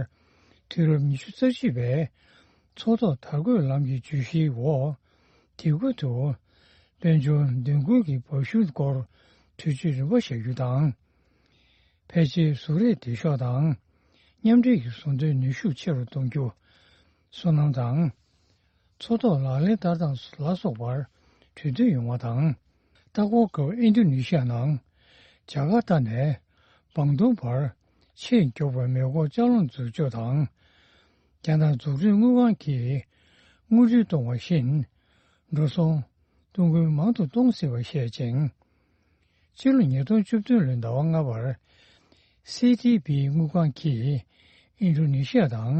དུས་རབས་ཉི་ཤུ་རྩ་གཅིག་པའི་མཚོ་ཐོག་དར་གོས་ལམ་གྱི་བརྗོད་གཞིའི་འོག་དེ་ཁུལ་དུ་དཔལ་འབྱོར་མདུན་སྐྱོད་ཀྱི་སྦག་ཤུལ་སྐོར་གྲོས་ཆོད་རིམ་པ་བཞག་རྒྱུ་དང་། ཕལ་ཆེར་གཟུགས་རིས་བདེ་ཤོག་དང་། མཉམ་འབྲེལ་གྱི་ཟུང་འབྲེལ་ནུས་ཤུགས་ཆེ་རུ་གཏོང་རྒྱུ། སོ་ནམ་དང་། མཚོ་ཐོག་ལག་ལེན་བསྟར་སྟངས་ལ་སོགས་པར་གྲོས་བསྡུར་ཡོང་བ་དང་། ལྟ་སྐོར་སྐབས་ཨིན་ཌོ་ནེ་ཤི་ཡ་ནང་ཇ་ཀར་ཏ་ནས་བང་ཏུང་བར་ཆེས་མགྱོགས་པའི་མེ་འཁོར་ལྕགས་ལམ་འཛུགས་ཕྱོགས་དང་། རྒྱ་ནག་འཛུགས་སྐྲུན་དངུལ་ཁང་གིས་དངུལ་འབྲེལ་གཏོང་བ་བཞིན་འགྲོ་སོང་གཏོང་ཁུལ་མང་དུ་གཏོང་སྲིད་པ་བཤད་ཅིང་། ཕྱི་ལོ་ཉིས་སྟོང་བཅུ་བདུན་ལོའི་ཟླ་བ་ལྔ་པར། སི་ཏི་བི་དངུལ་ཁང་གིས་ཨིན་ཌོ་ནེ་ཤི་ཡ་དང་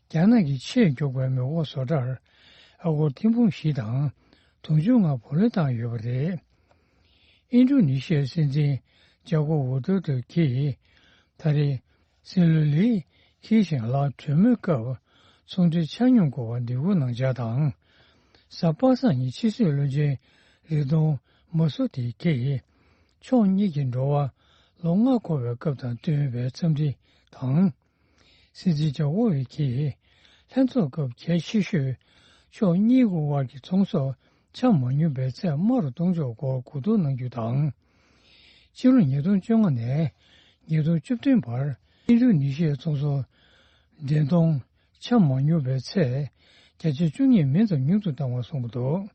རྒྱ་ནག་གི་ཆེས་མགྱོགས་པའི་མེ་འཁོར་བཟོ་གྲྭར་ཨ་སྒོར་ཐེར་འབུམ་བཞི་དང་དུང་ཕྱུར་ལྔ་བུ་ལོན་བཏང་ཡོད་པ་རེད། ཨིན་ཌོ་ནེ་ཤི་ཡའི་སྲིད་འཛིན་ཇཱ་ཀོ་ཝི་ཌོ་ཏོ་གིས་ད་རེས་སྲིད་བློན་ལིའི་ཁི་ཤན་ལ་གྲོས་མོལ་སྐབས་ཚོང་འབྲེལ་ཆ་སྙོམས་དགོས་པར་འདེད་སྐུལ་གནང་འཆར་དང་། གཟའ་པ་སངས་ཉིན་ཕྱི་སྲིད་བློན་ཆེན་རི་དོང་མ་སུ་དི་གིས་ཕྱོགས་གཉིས་ཀྱི་འགྲོ་བ་ལོ་ལྔ་འཁོར་བའི་སྐབས་དང་བསྟུན་པའི་འཚམས་འདྲི་དང་། སྲིད་འཛིན་ཇཱ་ཀོ་ཝི་གིས་ལྷན་ཚོགས་སྐབས་གལ་ཆེ་ཤོས་ཕྱོགས་གཉིས་ཀྱི་དབར་གྱི་ཚོང་ཟོག་ཆ་མ་སྙོམས་པའི་ཚད་དམའ་རུ་གཏོང་ཕྱོགས་སྐོར་གོ་བསྡུར་གནང་རྒྱུ་དང་། ཕྱི་ལོ་ཉིས་སྟོང་བཅོ་ལྔ་ནས་ཉིས་སྟོང་བཅུ་བདུན་བར་ཨིན་ཌོ་ནེ་ཤི་ཡའི་ཚོང་ཟོག་འདྲེན་གཏོང་ཆ་མ་སྙོམས་པའི་ཚད་བརྒྱ་ཆ་བཅུ་གཉིས་མིན་ཙམ་ཉུང་དུ་བཏང་བ་གསུངས་པ་འདུག།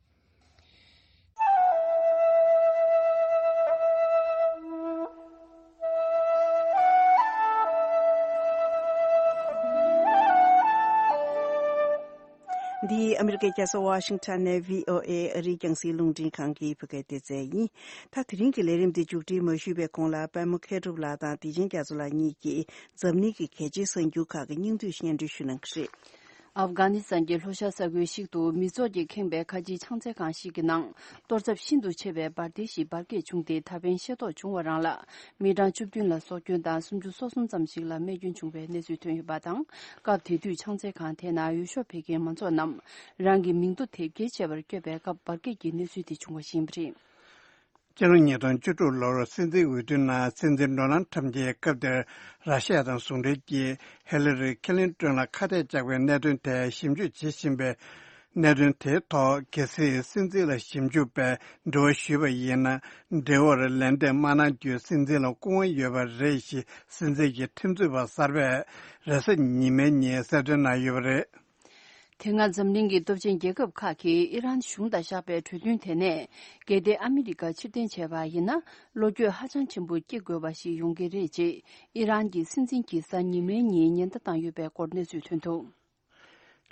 འདི་ཨ་མི་རི་ཀའི་རྒྱལ་ས་ཝ་ཤིང་ཊོན་ནས་བྷི་ཨོ་ཨེ་ཨ་རིའི་རྒྱང་སྲིང་རླུང་འཕྲིན་ཁང་གི་བོད་སྐད་སྡེ་ཚན་ཡིན། ད་དེ་རིང་གི་ལས་རིམ་འདི་མཇུག་སྒྲིལ་མ་ཞུས་པའི་གོང་ལ་པད་མ་མཁས་གྲུབ་ལགས་དང་བདེ་ཆེན་རྒྱ་མཚོ་ལགས་གཉིས་ཀྱིས་འཛམ་གླིང་གི་གལ་ཆེའི་གསར་འགྱུར་ཁག་གི་སྙིང་བསྡུས་སྙན་སྒྲོན་ཞུ་གནང་གི་རེད། ཨབ་གྷ་ནི་སི་ཐན་གྱི་ལྷོ་ཤར་ས་ཁུལ་ཞིག་ཏུ་མི་ཚོགས་ཀྱིས་ཁེངས་པའི་ཁ་ཆེའི་ཕྱག་འཚལ་ཁང་ཞིག་གི་ནང་གཏོར་ཚབས་ཤིན་ཏུ་ཆེ་བའི་འབར་མདེལ་ཞིག་འབར་གས་བྱུང་སྟེ་ད་ཕན་ཤེས་རྟོགས་བྱུང་བ་རང་ལ་མི་གྲངས་བཅུ་བདུན་ལ་སྲོག་སྐྱོན་དང་སུམ་ཅུ་སོ་གསུམ་ཙམ་ཞིག་ལ་རྨས་སྐྱོན་བྱུང་བའི་གནས་ཚུལ་ཐོན་ཡོད་པ་དང་། སྐབས་དེ་དུས་ཕྱག་འཚལ་ཁང་དེ་ནང་འོས་ཤོག་འཕེན་མཁན་མང་ཚོགས་རྣམས་རང་གི་མིང་ཐོ་དེབ་སྐྱེལ་བྱེད་པར་བསྐྱོད་པའི་སྐབས་འབར་གས་ཀྱི་གནས་ཚུལ་དེ་བྱུང་བ་ཞིག་ཡིན་པ་རེད། སྤྱི་ལོ་ཉིས་སྟོང་བཅུ་དྲུག་ལོར་སྲིད་འཛིན་འོས་བསྡུའི་ནང་སྲིད་འཛིན་ཌོ་ནལ་ཁྲམ་གྱིས་སྐབས་དེར་ར་ཤི་ཡ་དང་ཟུང་འབྲེལ་གྱིས་ཧི་ལི་རི་ཁི་ལིན་ཏོན་ལ་ཁ་གཏད་བཅག་པའི་གནད་དོན་ཐད་ཞིབ་འཇུག་བྱེད་བཞིན་པའི་གནད་དོན་དེའི་ཐོག་གལ་སྲིད་སྲིད་འཛིན་ལ་ཞིབ་འཇུག་པས་འདྲི་བ་ཞུས་པ་ཡིན་ན། འདྲི་བར་ལན་འདེབས་མ་གནང་རྒྱུ་སྲིད་འཛིན་ལ་སྐུ་དབང་ཡོད་པ་རེད་ཞེས་སྲིད་འཛིན་གྱི་ཁྲིམས་རྩོད་པ་གསར་པས་རེས་གཟའ་ཉི་མའི་ཉིན་གསལ་སྟོན་གནང་ཡོད་པ་རེད། དེ་སྔ་འཛམ་གླིང་གི་སྟོབས་ཆེན་རྒྱལ་ཁབ་ཁག་གིས་ཨི་རན་གཞུང་དང་བཞག་པའི་གྲོས་མཐུན་དེ་ནས་གལ་ཏེ་ཨ་མི་རི་ཀ་ཕྱིར་འཐེན་བྱས་པ་ཡིན་ན་བློ་འགྱོད་ཧ་ཅང་ཆེན་པོ་སྐྱེ་དགོས་པ་ཞིག་ཡོང་གི་རེད་ཅེས་ཨི་རན་གྱི་སྲིད་འཛིན་གྱིས་གཟའ་ཉི་མའི་ཉིན་ཉེན་བརྡ་བཏང་ཡོད་པའི་སྐོར་གནས་ཚུལ་ཐོན་འདུག།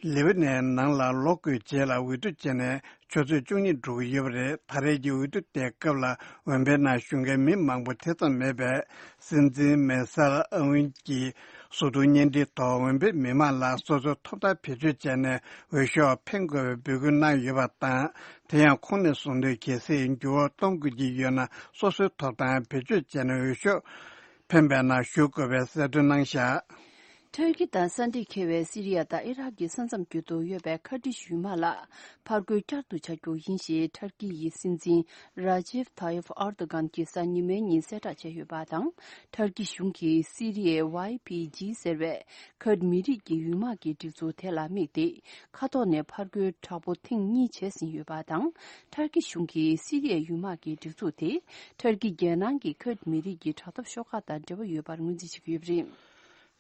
ལེ་བྷ་ནན་ནང་ལ་ལོ་དགུའི་རྗེས་ལ་འོས་བསྡུ་བྱས་ནས་ཆུ་ཚོད་བཅུ་གཉིས་འགྲོ་གི་ཡོད་པ་རེད། ད་རེས་ཀྱི་འོས་བསྡུ་དེའི་སྐབས་ལ་འོས་འཕེན་ནང་ཞུགས་མཁན་མི་མང་པོ་དེ་ཙམ་མེད་པས། སྲིད་འཛིན་མེ་སལ་ཨ་ཝིན་གྱིས་གཟུགས་མཐོང་བརྙན་འཕྲིན་ཐོག་འོས་འཕེན་མི་མང་ལ་སོ་སོའི་ཐོབ་ཐང་བེད་སྤྱོད་བྱས་ནས་འོས་ཤོག་འཕེན་དགོས་པའི་འབོད་སྐུལ་གནང་ཡོད་པ་དང་། དེ་ཡང་ཁོང་ནས་གསུངས་དོན། གལ་སྲིད་འགྱུར་བ་གཏོང་དགོས་ཀྱི་ཡོད་ན་སོ་སོའི་ཐོབ་ཐང་བེད་སྤྱོད་བྱས་ནས་འོས་ཤོག་འཕེན་པའི་ནང་ཞུགས་དགོས་པའི་གསལ་སྟོན་གནང་བཞག། ཐར་ཀི་དང་ས་འདྲེས་འཁེལ་བའི་སི་རི་ཡ་དང་ཨི་རག་གི་ས་མཚམས་རྒྱུད་དུ་ཡོད་པའི་ཁར་ཏི་ཤི་ཡུལ་དམག་ལ་ཕར་རྒོལ་བསྐྱར་དུ་བྱ་རྒྱུ་ཡིན་ཞེས་ཐར་ཀི་ཡི་སྲིད་འཛིན་ར་ཇིབ་ཐ་ཡིབ་ཨར་དོ་གྷན་གྱིས་གཟའ་ཉི་མའི་ཉིན་གསལ་བསྒྲགས་བྱས་ཡོད་པ་དང་། ཐར་ཀི་གཞུང་གིས་སི་རི་ཡའི་ཝའི་པི་ཇི་ཟེར་བའི་ཁར་ཏི་མི་རིགས་ཀྱི་ཡུལ་དམག་གི་སྒྲིག་འཛུགས་དེ་ལ་དམིགས་ཏེ་མཁའ་ཐོག་ནས་ཕར་རྒོལ་དྲག་པོ་ཐེངས་གཉིས་བྱས་ཟིན་ཡོད་པ་དང་། ཐར་ཀི་གཞུང་གིས་སི་རི་ཡའི་ཡུལ་དམག་གི་སྒྲིག་འཛུགས་དེ་ཐར་ཀི་རྒྱལ་ནང་གི་ཁར་ཏི་མི་རིགས་ཀྱི་དྲག་འཐབ་ཤོག་ཁག་དང་འབྲེལ་བ་ཡོད་པར་ངོས་འཛིན་བྱེད་ཀྱི་ཡོད་པ་རེད།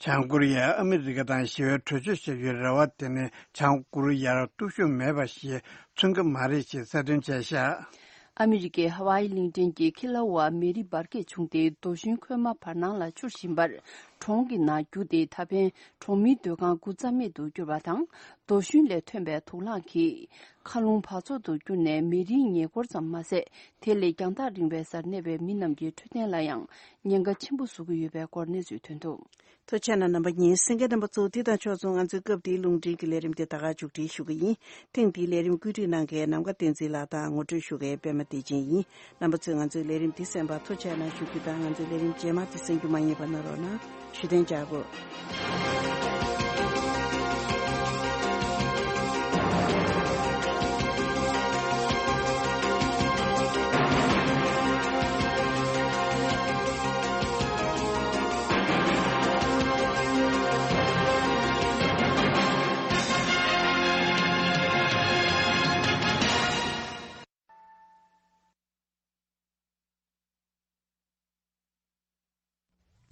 བྱང་ཀོ་རི་ཡས་ཨ་མི་རི་ཀ་དང་ཞི་བའི་གྲོས་ཆོད་བཞག་རྒྱུའི་རེ་བ་དེ་ནི་བྱང་ཀོ་རི་ཡར་སྟོབས་ཤུགས་མེད་པ་ཞིག་མཚོན་གྱི་མ་རེད་ཅེས་གསལ་སྟོན་བྱས་ཤག། ཨ་མི་རི་ཀའི་ཧ་ཝཱ་ཡི་གླིང་ཕྲན་གྱི་ཁི་ལ་ཝ་མེ་རི་འབར་གས་བྱུང་སྟེ་རྡོ་ཤུན་ཁོལ་མ་བར་སྣང་ལ་འཕྱུར་བཞིན་པར་གྲོང་གི་ནང་རྒྱུག་སྟེ་ད་ཕན་གྲོང་མིའི་སྡོད་ཁང་དགུ་རྩ་མེད་དུ་གྱུར་པ་དང་། རྡོ་ཤུན་ལས་ཐོན་པའི་དུག་རླངས་ཀྱིས་མཁའ་རླུང་འབག་བཙོག་ཏུ་གྱུར་ནས་མེ་རིའི་ཉེ་འཁོར་ཙམ་མ་ཟད། དེ་ལས་རྒྱང་ཐག་རིང་བའི་སར་གནས་པའི་མི་རྣམས་ཀྱི་འཕྲོད་བསྟེན་ལ་ཡང་ཉེན་ཁ་ཆེན་པོ་བཟོ་གི་ཡོད་པའི་སྐོར་གནས་ཚུལ་ཐོན་འདུག། ཐུགས་རྗེ་གནང་རྣམ་པ་གཉིས། གསན་མཁན་རྣམ་པ་ཚོ། འདི་དང་ཕྱོགས་མཚུངས་ང་ཚོའི་སྐབས་འདིའི་རླུང་འཕྲིན་གྱི་ལས་རིམ་དེ་ད་ག་མཇུག་སྒྲིལ་ཞུ་གི་ཡིན། ཐེངས་འདིའི་ལས་རིམ་བཀོད་སྒྲིག་གནང་མཁན་ནམ་མཁའ་བསྟན་འཛིན་ལགས་དང་ངོ་སྤྲོད་ཞུ་མཁན་པད་མ་བདེ་ཆེན་ཡིན། རྣམ་པ་ཚོས་ང་ཚོའི་ལས་རིམ་འདི་གསན་པར་ཐུགས་རྗེ་གནང་ཞུ་རྒྱུ་དང་། ང་ཚོའི་ལས་རིམ་རྗེས་མ་དེ་གསན་རྒྱུ་མ་བསྙེལ་བ་གནང་རོགས་གནང་། ཞུ་དོན་བྱ་དགོས།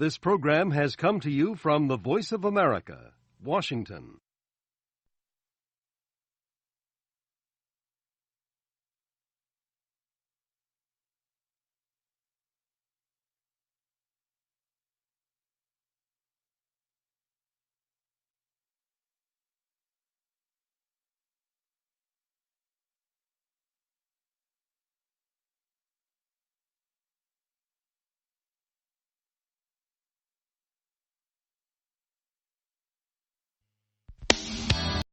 This program has come to you from the Voice of America, Washington.